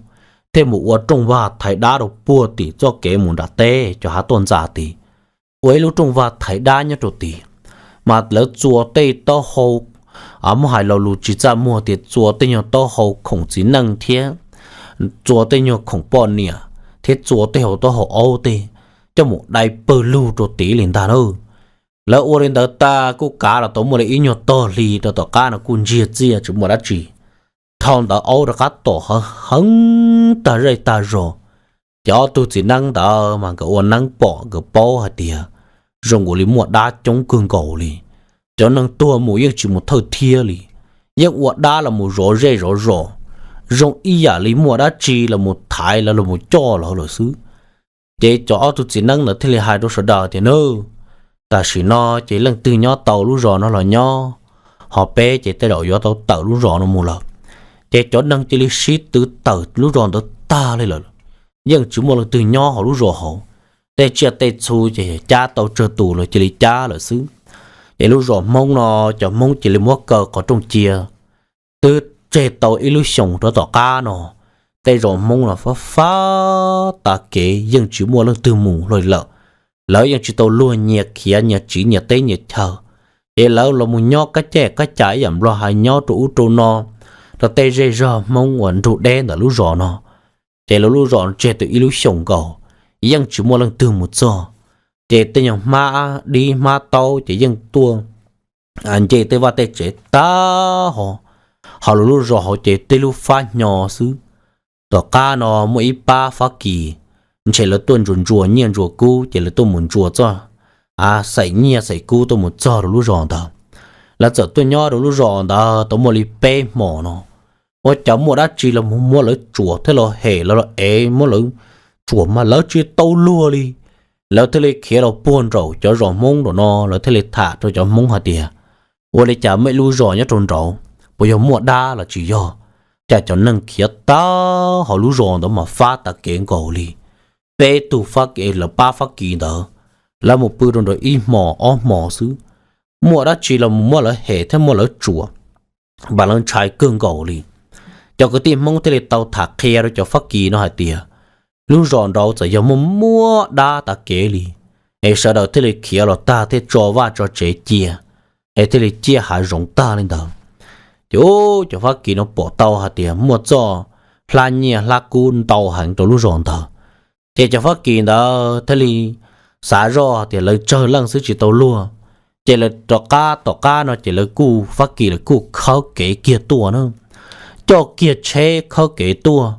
thiaj mus ua rooj vag thaiv dab rau puag tim txoj kev mus nram teb cov hav tuaj ntxa tid. Ua ib lub rooj vag thaiv dab nyob rau tid, mas lawv txua tej taub hau, muab hais lo lus tsis txaj muag tias txua tej nyuag taub hau khoom txiv neej thiab txua tej nyuag khoom poj niam thiab txua tej hau taub hau aub tej coj mus dai pawg lug rau tid li ntag na. Lawv ua li ntawd tag kuj kav los tau muaj li ib nyuag tog hli rau tom qab no kuj ntsiag txiaj tsis muaj dab tsi. Dhau ntawd aub rov qab tom heev heev tag zej tag zos. Ces ob tug txiv neeb ntawd mas nkawd ua neeb pom nkawd paub hais tias zoo nkaus li muaj dab coob kawg nkaus li. Cov neeg tuag mus yeej tsis mus thawj thiab li, yeej ua dab los mus zov zej zov zos, zoo ib yam li muaj dab tsi los mus thaiv lawv los mus coj lawv lawm xwb. Ces cov ob tug txiv neeb ntawd thiaj li hais rau sawv daws tias, Nawb, tam sim no ces leej twg nyob tau lub zos no los nyob, ho peb ces tej zaum yuav tau tawm lub zos no mus lawm. Ces cov neeg cia li sib tw tawm lub zos ntawd tag li lawm, yeej tsis muaj leej twg nyob hauv lub zos hauv. Tej tsiaj tej txhu ces cab tau tsawg tus los cia li cab lawm xwb. Ces lub zos Hmoob no, cov Hmoob cia li muab kaw qhov rooj cia. Twb tseg tau ib lub xyoos rau tom qab no, tej zos Hmoob no fab fab tas kev yeej tsis muaj leej twg mus hlo lawm. Lawv yeej tsis tau luag nyias khiav nyias tsiv nyias teb nyias chaw, ces lawv los mus nyob kab caj kab cas ib yam nplog hais nyob rau ub rau no, rau tej zej zog Hmoob uas nrug deb ntawm lub zos no. Ces lawv lub zos tseg tau ib lub xyoos nkaus, yeej tsis muaj leej twg mus txog. Ces tej nyuag hmab dib hmab taub ces yeej tuaj nce tej vaj tej tsev tag ho, ho lawv lub zos hauv ces tib lub fab hnyo xwb. Tom qab no muaj ib pab Fab Kis, ntshe lawv tuaj ntsuas ntsuas nyiaj ntsuas kub ces lawv tuaj mus ntsuas txoj xaim nyiaj xaim kub tuaj mus txog rau lub zos ntawd. Lawv txawm tuaj nyob rau lub zos ntawd tau muaj li peb hmos no, ua cas muaj dab tsi los muab lawv tsuam thiab los hem lawv los ev muab lawv tsuam mas lawv tsis tau luag li. Lawv thiaj li khiav los puag nraum cov zos Hmoob nraum no, lawv thiaj li tham rau cov Hmoob hais tias, Ua li cas muaj ib lub zos nyob rau nraud, puas yog muaj dab los tsis yog? Cas cov neeg khiav tag hauv lub zos ntawd mas fab tas kev nkaus li. Peb tug Fab Kis, lawv pab Fab Kis ntawd, lawv mus pw rau nraud ib hmos ob hmos xwb, muaj dab tsi los mus muab lawv hem thiab muab lawv tsuam, mas lawv ntshai kawg nkaus li. Cov kwv tij Hmoob thiaj li tau tham qhia rau cov Fab Kis no hais tias, lub zos nraud txawm yog muaj muaj dab tas kev li, es sawv daws thiaj li khiav los tag thiaj tso vaj tso tsev cia, es thiaj li ciaj hav zoov tag li ntawd. Ces cov Fab Kis no pom tau hais tias muaj txoj hlab nyiaj hlab kub ntau heev rau lub zos ntawd, ces cov Fab Kis ntawd thiaj li xav zoj tias lawv tsawg leej xwb tsis tau luag. Ces lawv rov qab tom qab no ces lawv kuj, Fab Kis lawv kuj khawb kev kiag tuaj na, coj kiag tsheb khawb kev tuaj.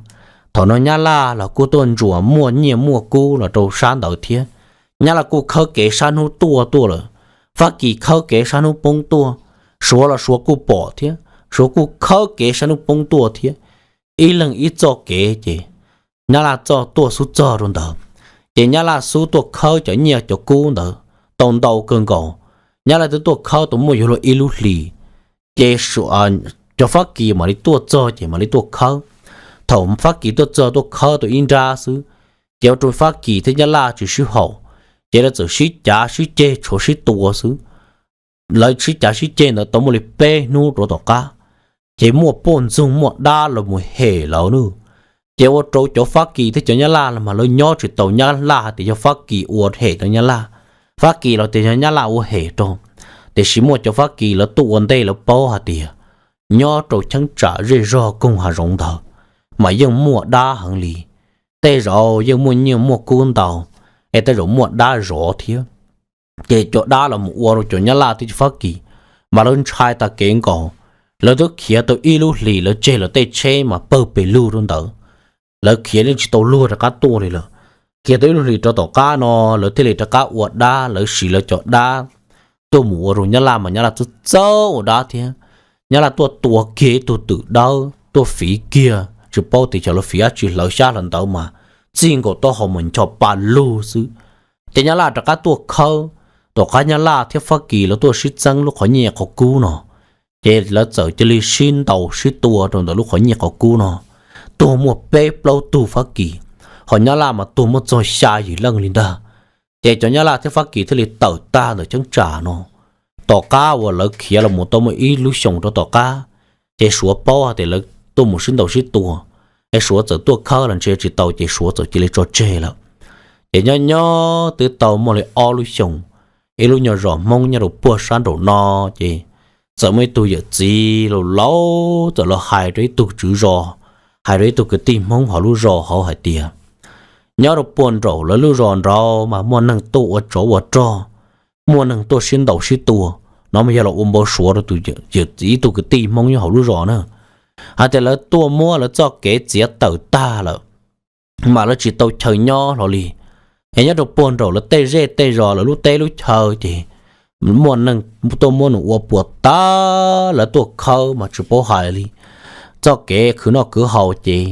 Thaum no Nyab Laj los kuj tuaj ntsuas muaj nyiaj muaj kub los rau sab ntawd thiab. Nyab Laj kuj khawb kev sab hnub tuaj tuaj lawm, Fab Kis khawb kev sab hnub poob tuaj, Suav los Suav kuj pom thiab, Suav kuj khawb kev sab hnub poob tuaj thiab. Ib leeg ib txoj kev ces Nyab Laj txoj tuaj xub txog rau ntawd, ces Nyab Laj xub tuaj khawb cov nyiaj cov kub ntawd tau ntau kawg nkaus. Nyab Laj twb tuaj khawb tau muaj yuav luag ib lub hlis, ces cov Fab Kis mam li tuaj txog ces mam li tuaj khawb. Thaum Fab Kis tuaj txog tuaj khawb tau ib nrab xwb, ces ua rau Fab Kis thiab Nyab Laj tsis sib haum, ces lawv txawm sib cav sib ceg tshuav sib tua xwb. Lawv sib cav sib ceg ntawd tau muaj li peb hnub rau tom qab, ces muaj poj ntxoog muaj dab los mus hem lawv na. Ces ua rau cov Fab Kis thiab cov Nyab Laj los mas lawv nyob tsis tau, Nyab Laj hais tias yog Fab Kis ua hem rau Nyab Laj, Fab Kis los tias yog Nyab Laj ua hem rau. Tiam sis muaj cov Fab Kis lawv tuaj ua ntej lawv paub hais tias nyob rau cheeb tsam zej zog koog hav zoov ntawd mas yeej muaj dab heev li, tej zaum yeej muaj nyiaj muaj kub ntau, es tej zaum muaj dab zov thiab. Ces cov dab los mus ua rau cov Nyab Laj thiab cov Fab Kis mas lawv ntshai tas kev nkaus. Lawv twb khiav tau ib lub hlis lawv tseg lawv tej tsheb mas pawg pes lug rau ntawd, lawv khiav yeej tsis tau luag rov qab tuaj li lawm. Khiav tau ib lub hlis rau tom qab no, lawv thiaj li rov qab ua dab, lawv siv lawv cov dab tuaj mus ua rau Nyab Laj mas Nyab Laj txawj txawj ua dab thiab. Nyab Laj tuaj tua kiag ib tug twm dawb tuaj fiv kiag, tsis paub tias xyov lawv fiv dab tsi hlawv xyab hlawv ntawv mas txij nkaus taub hau mas ncho pa lug xwb. Ces Nyab Laj rov qab tuaj khawb, tom qab Nyab Laj thiab Fab Kis lawv tuaj sib txeeb lub qhov nyiaj qhov kub no, ces lawv txawm cia li sib ntaus sib tua rau ntawm lub qhov nyiaj qhov kub no. Tuag muaj peb plaub tug Fab Kis, ho Nyab Laj mas tuag muaj txog xya yim leej li ntag. Ces cov Nyab Laj thiab Fab Kis thiaj li tawm tag ntawm cheeb tsam no. Tom qab uas lawv khiav los mus tau muaj ib lub xyoos rau tom qab, ces Suav paub hais tias lawv tuaj mus sib ntaus sib tua, es Suav txawm tuaj khawb los ntshe tsis tau ces Suav txawm cia li tso tseg lawm. Ces nyob nyob twb tau muaj li ob lub xyoos, ib lub nyuag zos Hmoob nyob rau puag sab nraum no, ces txawm muaj ib tug yawm txiv laus laus txawm los hais rau ib tug tswv zos, hais rau ib tug kwv tij Hmoob hauv lub zos hauv hais tias, nyob rau puag nraum lawv lub zos nraud mas muaj neeg tuaj ua tsov ua rog, muaj neeg tuaj sib ntaus sib tua. No mas yog los ua npau suav rau tus yawm txiv ib tug kwv tij Hmoob nyob hauv lub zos na, hais tias lawv tuaj muab lawv txoj kev txiav tawm tag lawm, mas lawv tsis tau chaw nyob hlo li. Es nyob rau puag nraum lawv tej zej tej zos lawv lub teb lub chaw ces muaj neeg tuaj muab nws ua puas tas, lawv tuaj khawb mas tsis paub hais li. Txoj kev khwv noj khwv haus ces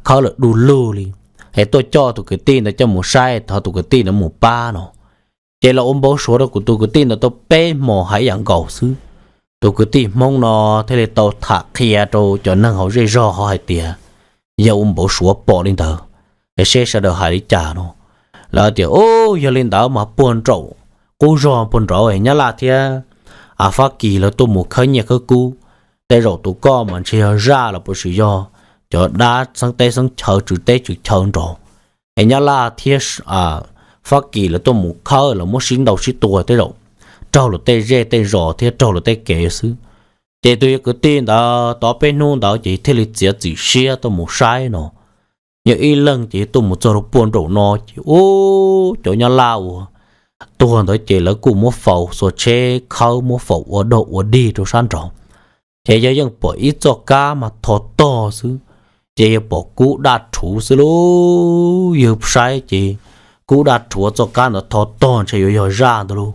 khawb lawm du lug li. Es tuaj coj tus kwv tij ntawd coj mus saib, thov tus kwv tij ntawd mus pab no. Ces los ua npau suav rau kuv tus kwv tij ntawd tau peb hmos hais yam nkaus xwb. Tus kwv tij Hmoob no thiaj li tau tham qhia rau cov neeg hauv zej zog hauv hais tias, yog ua npau suav pom li ntawd, es seb sawv daws hais li cas no. Lawv tias, u, yog li ntawd mas puag nraum qub zog puag nraud Nyab Laj thiab Fab Kis lawv tuaj mus khawb nyiaj khawb kub, tej zaum tus koj mas ntshe yog zaj los puas sis yog cov dab xeeb teb xeeb chaw tswv teb tswv chaw nraud. Es Nyab Laj thiab Fab Kis lawv tuaj mus khawb los muab sib ntaus sib tua tej zaum raug luag tej zej tej zos thiab raug luag tej kev xwb. Ces tus yawg kwv tij ntawd tau peb hnub ntawd ces thiaj li txiav txim siab tuaj mus saib no. Yog ib leeg ces tuaj mus txog rau puag nraum no ces ub, cov Nyab Laj uas tuag ntawd ces lawv kuj muab faus xuas tsheb khawb muab faus ua dog ua dig rau sab nraud. Ces yog yeej pom ib txoj kab mas tho tog xwb, ces yog pom kub daj rhuv xwb lauj. Yog saib ces kub daj rhuv txoj kab ntawd tho tog ntshe yuav yog zaj ntawd lauj.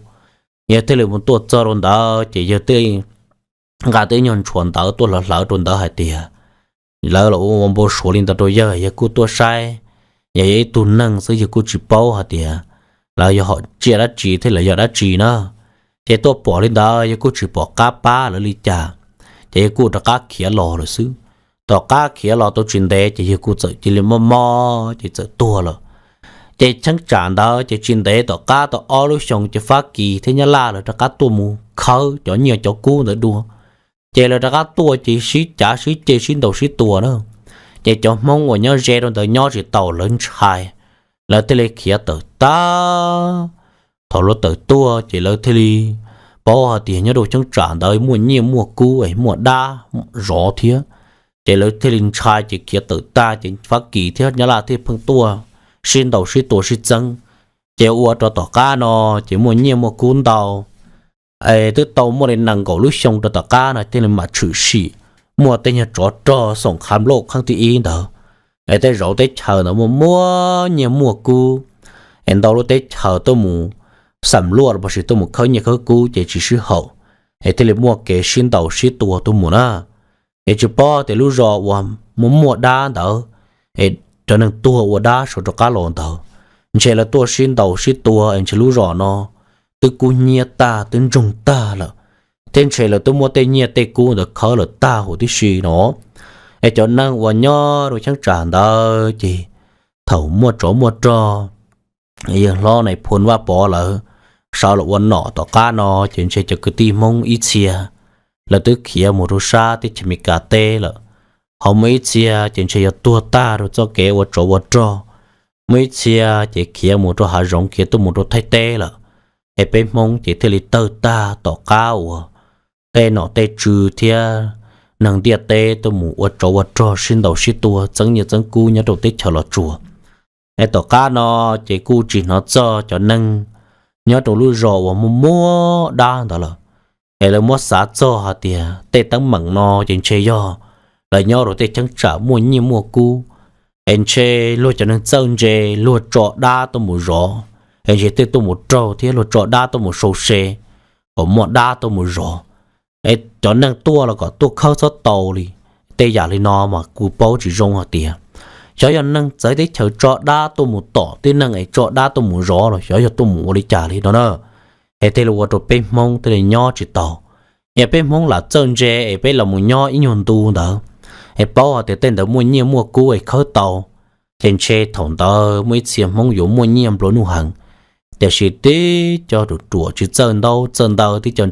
Yog thiaj li mus tuaj txog rau ntawd ces yog thiaj nqa tej nyuag ntshua ntawv tuaj hlawv hlawv rau ntawd hais tias, lawv los ua npau suav li ntawd rau yawg, yawg kuj tuaj saib, yog yog ib tug neeg xwb yawg kuj tsis paub hais tias lawv yog hom tsiaj dab tsi thiab lawv yog dab tsi na. Ces tuaj pom li ntawd yawg kuj tsis pom qab pab lawv li cas, ces yawg kuj rov qab khiav los lawm xwb. Tom qab khiav los tau tsis ntev ces yawg kuj txawm cia li mob mob ces txawm tuag lawm. Ces cheeb tsam ntawd ces tsis ntev tom qab tau ob lub xyoos ces Fab Kis thiab Nyab Laj lawv rov qab tuaj mus khawb cov nyiaj cov kub ntawd dua. Ces lawv rov qab tuaj ces sib cav sib ceg sib ntaus sib tua na. Ces cov Hmoob uas nyob ze rau ntawd nyob tsis taus lawv ntshai, lawv thiaj li khiav tawm tag. Thaum lawv tawm tuaj ces lawv thiaj li paub hais tias nyob rau cheeb tsam ntawd muaj nyiaj muaj kub es muaj dab zov thiab. Ces lawv thiaj li ntshai ces khiav tawm tag ces Fab Kis thiab Nyab Laj thiaj pheej tuaj sib ntaus sib tua sib txeeb. Ces ua rau tom qab no ces muaj nyiaj muaj kub ntau. Es twb tau muaj li nees nkaum lub xyoo rau tom qab no thiaj li mam tshwm sim muaj tej nyuag tsov rog xoom qhav nplauj kheej thib ib ntawd. Es tej zaum teb chaws ntawd muaj muaj nyiaj muaj kub, es ntau lub teb chaws tuaj mus xam luaj los puas sis tuaj mus khawb nyiaj khawb kub ces tsis sib haum, es thiaj li muaj kev sib ntaus sib tua tuaj mus na. Es tsis paub tias lub zos uas muaj muaj dab ntawd, es cov neeg tuag ua dab sawv rov qab los ntawd, ntshe lawv tuaj sib ntaus sib tua es ntshe lub zos no twb kub hnyiab tag twb ntsoog tag lawm, thiab ntshe lawv twb muab tej nyiaj tej kub ntawd khawb lawm tag huv tib si no. Es cov neeg uas nyob rau cheeb tsam ntawd ces thaum muaj tsov muaj rog, yawg hlob Nais Phoo Vaj Pov lawv sawv los ua nom tom qab no ces ntshe cov kwv tij Hmoob ib txhia lawv twb khiav mus rau sab teb chaws Amelikas teb lawm. Ho muaj ib txhia ces ntshe yog tuag tag rau txoj kev ua tsov ua rog, muaj ib txhia ces khiav mus rau hav zoov khiav tuaj mus rau Thaib teb lawm. Es peb Hmoob ces thiaj li tawg tag tom qab uas tej nom tej tswv thiab neeg ntiaj teb tuaj mus ua tsov ua rog sib ntaus sib tua txeeb nyiaj txeeb kub nyob rau teb chaws Los Tsuas. Es tom qab no ces kuj tsis hnov txog cov neeg nyob rau lub zos uas muaj muaj dab ntawd lawm. Es lawv muab xav txog hais tias tej teeb meem no ces ntshe yog lawv nyob rau tej cheeb tsam muaj nyiaj muaj kub, es ntshe luag cov neeg txawj ntse luag tso dab tuaj mus zov, es ntshe tej tuaj mus raug thiab luag tso dab tuaj mus sau se kom muaj dab tuaj mus zov, es cov neeg tuaj los kom tuaj khawb txhob tau li. Tej yam li no mas kuj paub tsis zoo hais tias xyov yog neeg txawv teb chaws tso dab tuaj mus tom tib neeg es tso dab tuaj mus zov los xyov yog tuaj mus ua li cas li no na. Es thiaj li ua rau peb Hmoob thiaj li nyob tsis tau. Yog peb Hmoob lam txawj ntse es peb los mus nyob ib nyuag ntu ntawd, es paub hais tias tej ntawd muaj nyiaj muaj kub es khawb tau, ces ntshe thaum ntawd muaj ib txhia Hmoob yuav muaj nyiaj nplua nuj heev. Tiam sis tib co ruam ruam tsis txawj ntaub txawj ntawv, tib co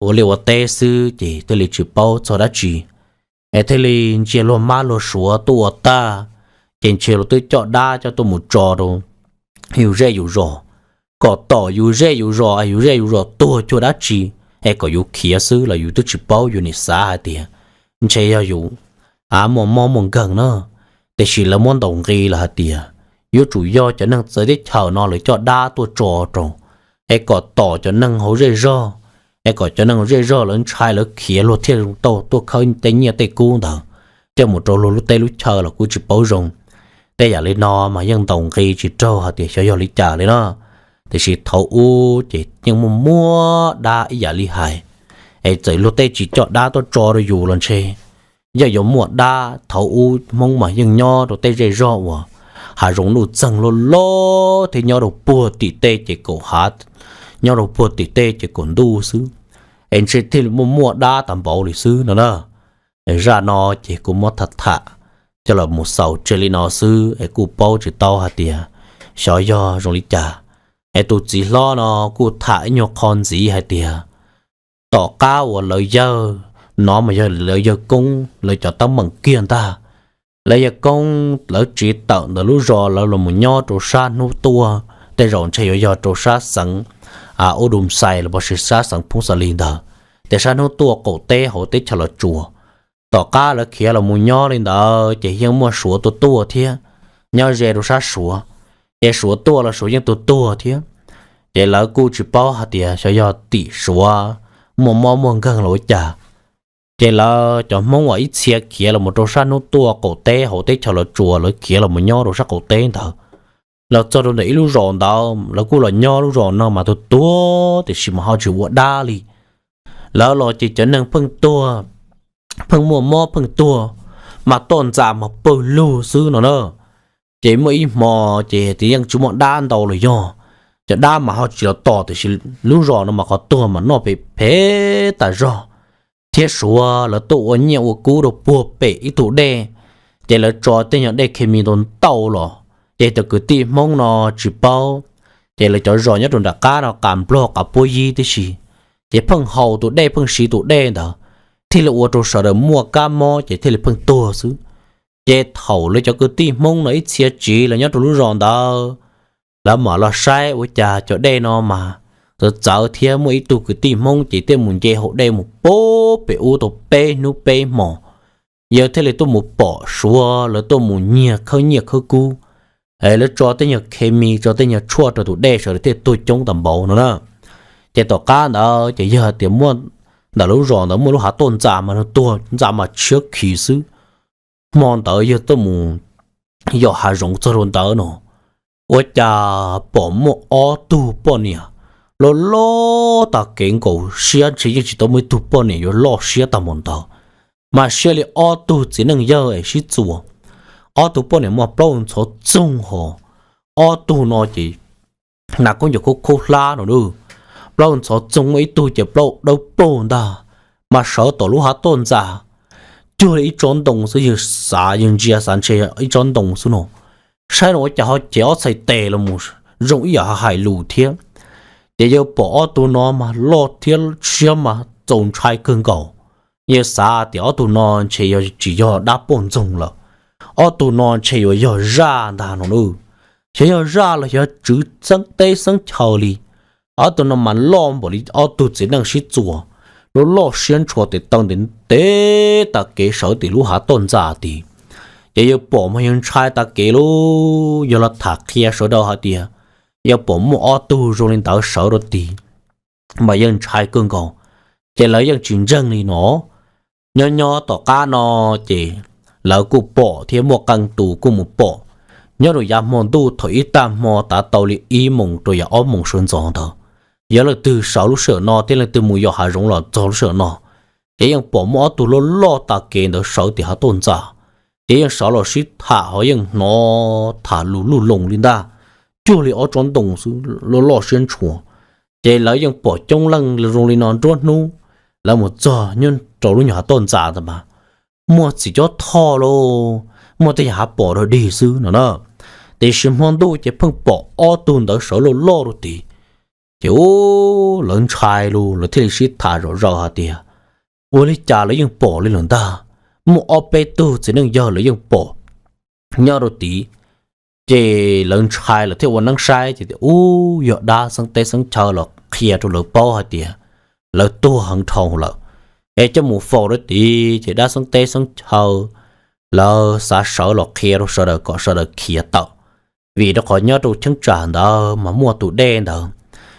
ua liaj ua teb xwb ces thiaj li tsis paub txog dab tsi, es thiaj li ntsia luag mab luag suav tuaj ua tag, ces ntshe luag twb coj dab coj tuaj mus tso rau yus zej yus zos, kom tom yus zej yus zos, yus zej yus zos tuag cuag dab tsi, es kom yus khiav xwb los yus twb tsis paub, yus nim xav hais tias ntshe yog yus av muaj mob muaj nkeeg na. Tiam sis lawv muab ntaus nqi lawm hais tias yuav tsum yog cov neeg txawv teb chaws no lawv coj dab tuaj tso rau, es kom tom cov neeg hauv zej zog, es kom cov neeg hauv zej zog lawv ntshai lawv khiav luag thiaj tau tuaj khawb tej nyiaj tej kub ntawd coj mus rau luag lub teb lub chaw los kuj tsis paub zoo. Tej yam li no mas yeej ntaus nqi tsis raug hais tias xyov yog li cas li na. Tiam sis thaum ub ces yeej muaj muaj dab ib yam li hais, es txawm luag tej tsis coj dab tuaj tso rau yus los ntshe yeej yuav muaj dab. Thaum ub Hmoob mas yeej nyob rau tej zej zog uas hav zoov nuj txeeg loj loj thiab nyob rau puag tim tej ces kaum hav, nyob rau puag tim tej ces kaum ntuj xwb, es ntshe thiaj li muaj muaj dab tag npaum li xwb no na. Zaj no ces kuv muab tham tham coj los mus xaus tseg li no xwb es kuj paub tsis tau hais tias xyov yog zoo li cas. Es tus txiv hlob no kuj tham ib nyuag qho ntxiv hais tias tom qab uas lawv yawg, no mas yog lawv yawg koob lawv cov teeb meem kiag ntag. Lawv yawg koob lawv tsiv tawm ntawm lub zos lawv los mus nyob rau sab hnub tuaj, tej zaum ntshe yuav yog rau sab xeev Ub Dum Xais los puas sis sab xeev Phoob Xa Lis ntawd, tias sab hnub tuaj qaum teb hauv teb chaws Los Tsuas. Tom qab lawv khiav los mus nyob li ntawd ces yeej muaj Suav tuaj tuaj thiab, nyob ze rau sab Suav, ces Suav tuaj los Suav yeej tuaj tuaj thiab. Ces lawv kuj tsis paub hais tias xyov yog tim Suav muaj mob muaj nkeeg los ua cas. Ces lawv cov Hmoob uas ib txhia khiav los mus rau sab hnub tuaj qaum teb hauv teb chaws Los Tsuas, lawv khiav los mus nyob rau sab qaum teb ntawd, los txog rau ntawm ib lub zos ntawd, lawv kuj los nyob lub zos no mas tuag tuag tiam sis mas ho tsis ua dab li. Lawv los ces cov neeg pheej tuag, pheej muaj mob pheej tuag, mas toj ntxas mas pawg lug xwb no na. Ces muaj ib hmo ces tias yeej tsis muaj dab ntau los yog, cov dab mas ho tsis los tom tiam sis lub zos no mas qhov tuag mas noj phem phem tas zog, thiab Suav lawv tuaj ua nyiaj ua kub rau puag pem ib tug dej, ces lawv tso tej nyuag dej khes mis ntau ntau los, ces cov kwv tij Hmoob no tsis paub, ces lawv cov zos nyob rau nram qab no qas Nplog qas Puab Yib tib si, ces pheej haus tus dej pheej siv tus dej ntawd, thiaj li ua rau sawv daws muaj kab mob ces thiaj li pheej tuag xwb. Ces thaum lawv cov kwv tij Hmoob no ib txhia tsiv los nyob rau lub zos ntawd, lawv mam los saib ua cas cov dej no mas txawv txawv thiab muaj ib tug kwv tij Hmoob ces thiaj mus nce hau dej mus puag pem ub tau peb hnub peb hmo, yawg thiaj li tuaj mus pom Suav lawv tuaj mus nyiag khawb nyiaj khawb kub, es lawv tso tej nyuag khes mis tso tej nyuag tshuaj rau tus dej sawv daws thiaj tuag coob tag npaum no na. Ces tom qab ntawd ces yog hais tias muaj, ntawm lub zos ntawd muaj lub hav toj ntxas mas nws tuag ntxas mas tshiab khiv xwb. Hmo ntawd yawg tuaj mus yos hav zoov txog rau ntawd no, ua cas pom muaj ob tug poj niam loj loj tag kev nkaus siab ntshe yeej tsis tau muaj ib tug poj niam yuav loj siab tag npaum ntawd, mas siab li ob tug txiv neej yawg es sib txuas. Ob tug poj niam mas plaub ntxhov txoog hos, ob tug no ces hnav khaub ncaws khaub khaub hlab no, plaub ntxhov txoog, muaj ib tug ces plaub dawb paug ntag, mas sawv tom lub hav toj ntxas cuag li ib tsob ntoo xwb, yawg xav yawg ntsia xav ntshe ib tsob ntoo xwb no. Saib no ua cas ho cev ob txhais tes los mus zoo ib yam hais lus thiab. Ces yawg pom ob tug no mas loj thiab siab mas txaus ntshai kawg nkaus. Yawg xav tias ob tug no ntshe yog tsis yog dab poj ntxoog lawm, ob tug no ntshe yuav yog zaj ntag no na. Xyov yog zaj los xyov tswv xeeb teb xeeb chaw li. Ob tug no mas loj npaum li ob tug txiv neej sib txuas, lub loj siab ntshua tes taw ntev ntev tas kev sawv tim lub hav toj ntxas tid. Ces yawg pom mas yawg ntshai tas kev lub, yawg los tham qhia sawv daws hais tias yawg pom muaj ob tug zoo li ntawd sawv rau tid, mas yawg ntshai kawg nkaus. ces lawv yeej tsis ntseeg li no. Nyob nyob tom qab no ces lawv kuj pom thiab muaj qee tus kuj mus pom nyob rau yav hmo ntuj thaum ib tag hmo tav tau li ib moos rau yav ob moos sawv ntxov ntawd. Yog leej twg sawv lub sij hawm no thiab leej twg mus yos hav zoov los txog lub sij hawm no, ces yeej pom muaj ob tug loj loj tas kev ntawd sawv tim hav toj ntxas, ces yeej sawv los sib tham ho yeej hnov tham lus luj loos li ntag, cuag li ob tsob ntoo xwb loj loj siab ntshua. Ces lawv yeej pom coob leej zoo li no nruab hnub, lawv mus txog nyob rau lub nyuag hav toj ntxas ntawd mas muaj txiv cob thoj lauj, muaj tej yam hav pom dog dig xwb no na. Tiam sis hmo ntuj ces pheej pom ob tug ntawd sawv loj loj rau tid. Ces u, lawv ntshai lauj, lawv thiaj li sib tham zom zaws hais tias, ua li cas lawv yeej pom li lawm ntag. Muaj ob peb tug txiv neej yawg lawv yeej pom nyob rau tid. Ces lawv ntshai lawv thiaj ua neeb saib ces tias, u, yog dab xeeb teb xeeb chaw los qhia rau lawv paub hais tias lawv tuag heev dhau lawm, es coj mus faus rau tid. Ces dab xeeb teb xeeb chaw lawv xav sawv los qhia rau sawv daws kom sawv daws khiav tawm, vim rau qhov nyob rau cheeb tsam ntawd mas muaj tus dej ntawd,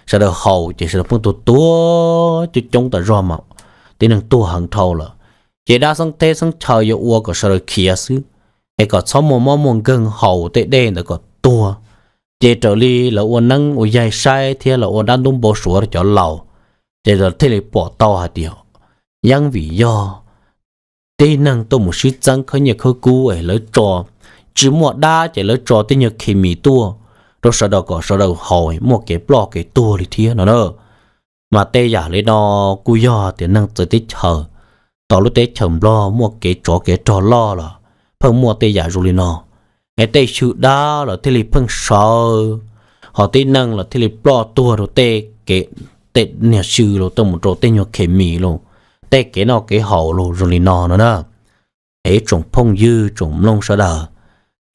sawv daws haus ces sawv daws pheej tuag tuag coob coob tas zog mas tib neeg tuag heev dhau lawm. Ces dab xeeb teb xeeb chaw yuav ua kom sawv daws khiav xwb, es kom txhob muaj mob muaj nkeeg haus tej dej ntawd kom tuag. Ces raws li lawv ua neeb ua yaig saib thiab lawv ua dab ntub npau suav rau cov laus, ces lawv thiaj li pom tau hais tias yeej vim yog tib neeg tuaj mus sib txeeb khawb nyiaj khawb kub es lawv tso, tsis muaj dab ces lawv tso tej nyuag khes mis tuaj rau sawv daws kom sawv daws haus muaj kev ploj kev tuag li thiab no na. Mas tej yam li no kuj yog tias neeg txawv teb chaws, tom lub teb chaws Nplog muaj kev tsov kev rog loj los pheej muaj tej yam zoo li no, es tej xyw dab los thiaj li pheej sawv, ho tib neeg los thiaj li ploj tuag rau tej kev, tej niag xyw los tuaj mus rau tej nyuag khes mis los, tej kev noj kev haus los zoo li no no na. Es ib tsoom phooj ywg tsoom mloog sawv daws,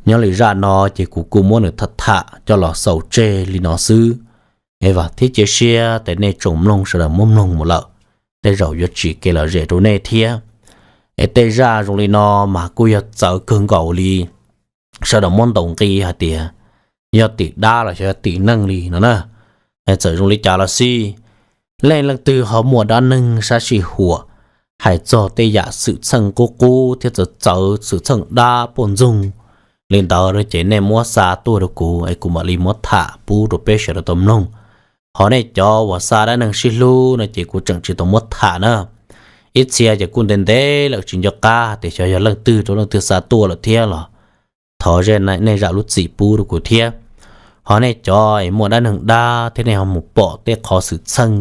nyob li zaj no ces kuv kuj muab nws tham tham coj los xaus tseg li no xwb. Es vam thiab cia siab tias nej tsoom mloog sawv daws muab mloog mus lawm, tej zaum yuav tsim kev lom zem rau nej thiab. Es tej zaj zoo li no mas kuj yog txawv kawg nkaus li, sawv daws muab ntaus nqi hais tias yog tim dab los xyov yog tim neeg li no na. Es txawm zoo li cas los xij, leej leej twg ho muaj dab neeg sab sij huam hais txog tej yam xwm txheej qub qub thiab txawv txawv xwm txheej dab poj ntxoog li ntawd no ces nej muab xa tuaj rau kuv es kuv mam li muab tham pub rau peb sawv daws tau mloog. Ho nej cov uas xa dab neeg sib hlub no ces kuv tseem tsis tau muab tham na. Ib txhia ces kuj ntev ntev lawm tsis nco qab tias xyov yog leej twg rau leej twg xa tuaj lawm thiab los thov zej nej zam lub txim pub rau kuv thiab. Ho nej cov es muaj dab neeg dab thiab nej ho mus pom tej qhov xwm txheej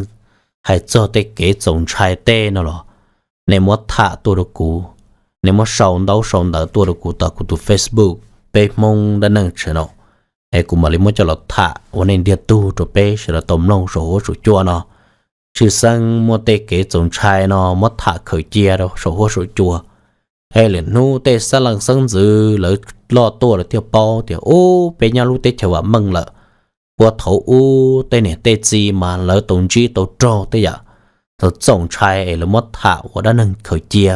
hais txog tej kev txaus ntshai tej no los nej muab tham tuaj rau kuv, nej muab sau ntaub sau ntawv tuaj rau kuv tom kuv tus Facebook Peb Hmoob Dab Neeg Channel, es kuv mam li muab coj los tham ua nej ntiag tug rau peb sawv daws tau mloog saum huab saum cua no. Tshwj xeeb muaj tej kev txaus ntshai no muab tham khaws cia rau saum huab saum cua, es lwm hnub tej xeeb leej xeeb ntxwv lawv loj tuaj lawv thiaj paub tias ub peb nyob lub teb chaws vam meej lawm. Ua thaum ub tej niam tej txiv mas lawv tau ntsib tau raug tej yam txaus txaus ntshai es lawv muab tham ua dab neeg khaws cia,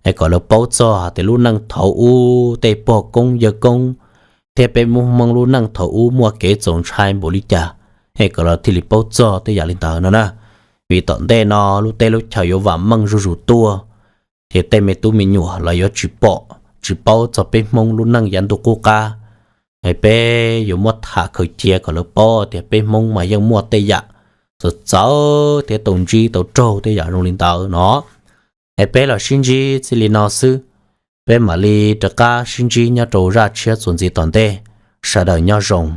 es kom lawv paub txog hais tias lub neej thaum ub tej pog koob yawg koob thiab peb Hmoob lub neej thaum ub muaj kev txaus ntshai npaum li cas, es kom lawv thiaj li paub txog tej yam li ntawd no na. Vim tom ntej no lub teb lub chaws yuav vam meej zuj zus tuaj, ces tej me tub me nyuam los yuav tsis pom tsis paub txog peb Hmoob lub neej yav ntuj qub qab. Es peb yuav muab tham khaws cia kom lawv paub tias peb Hmoob mas yeej muaj tej yam txawv txawv thiab tau ntsib tau raug tej yam zoo li ntawd no. Es peb los sib ntsib txij li no xwb, peb mam li rov qab sib ntsib nyob rau zaj tshiab txuas ntxiv tom ntej. Sawv daws nyob zoo.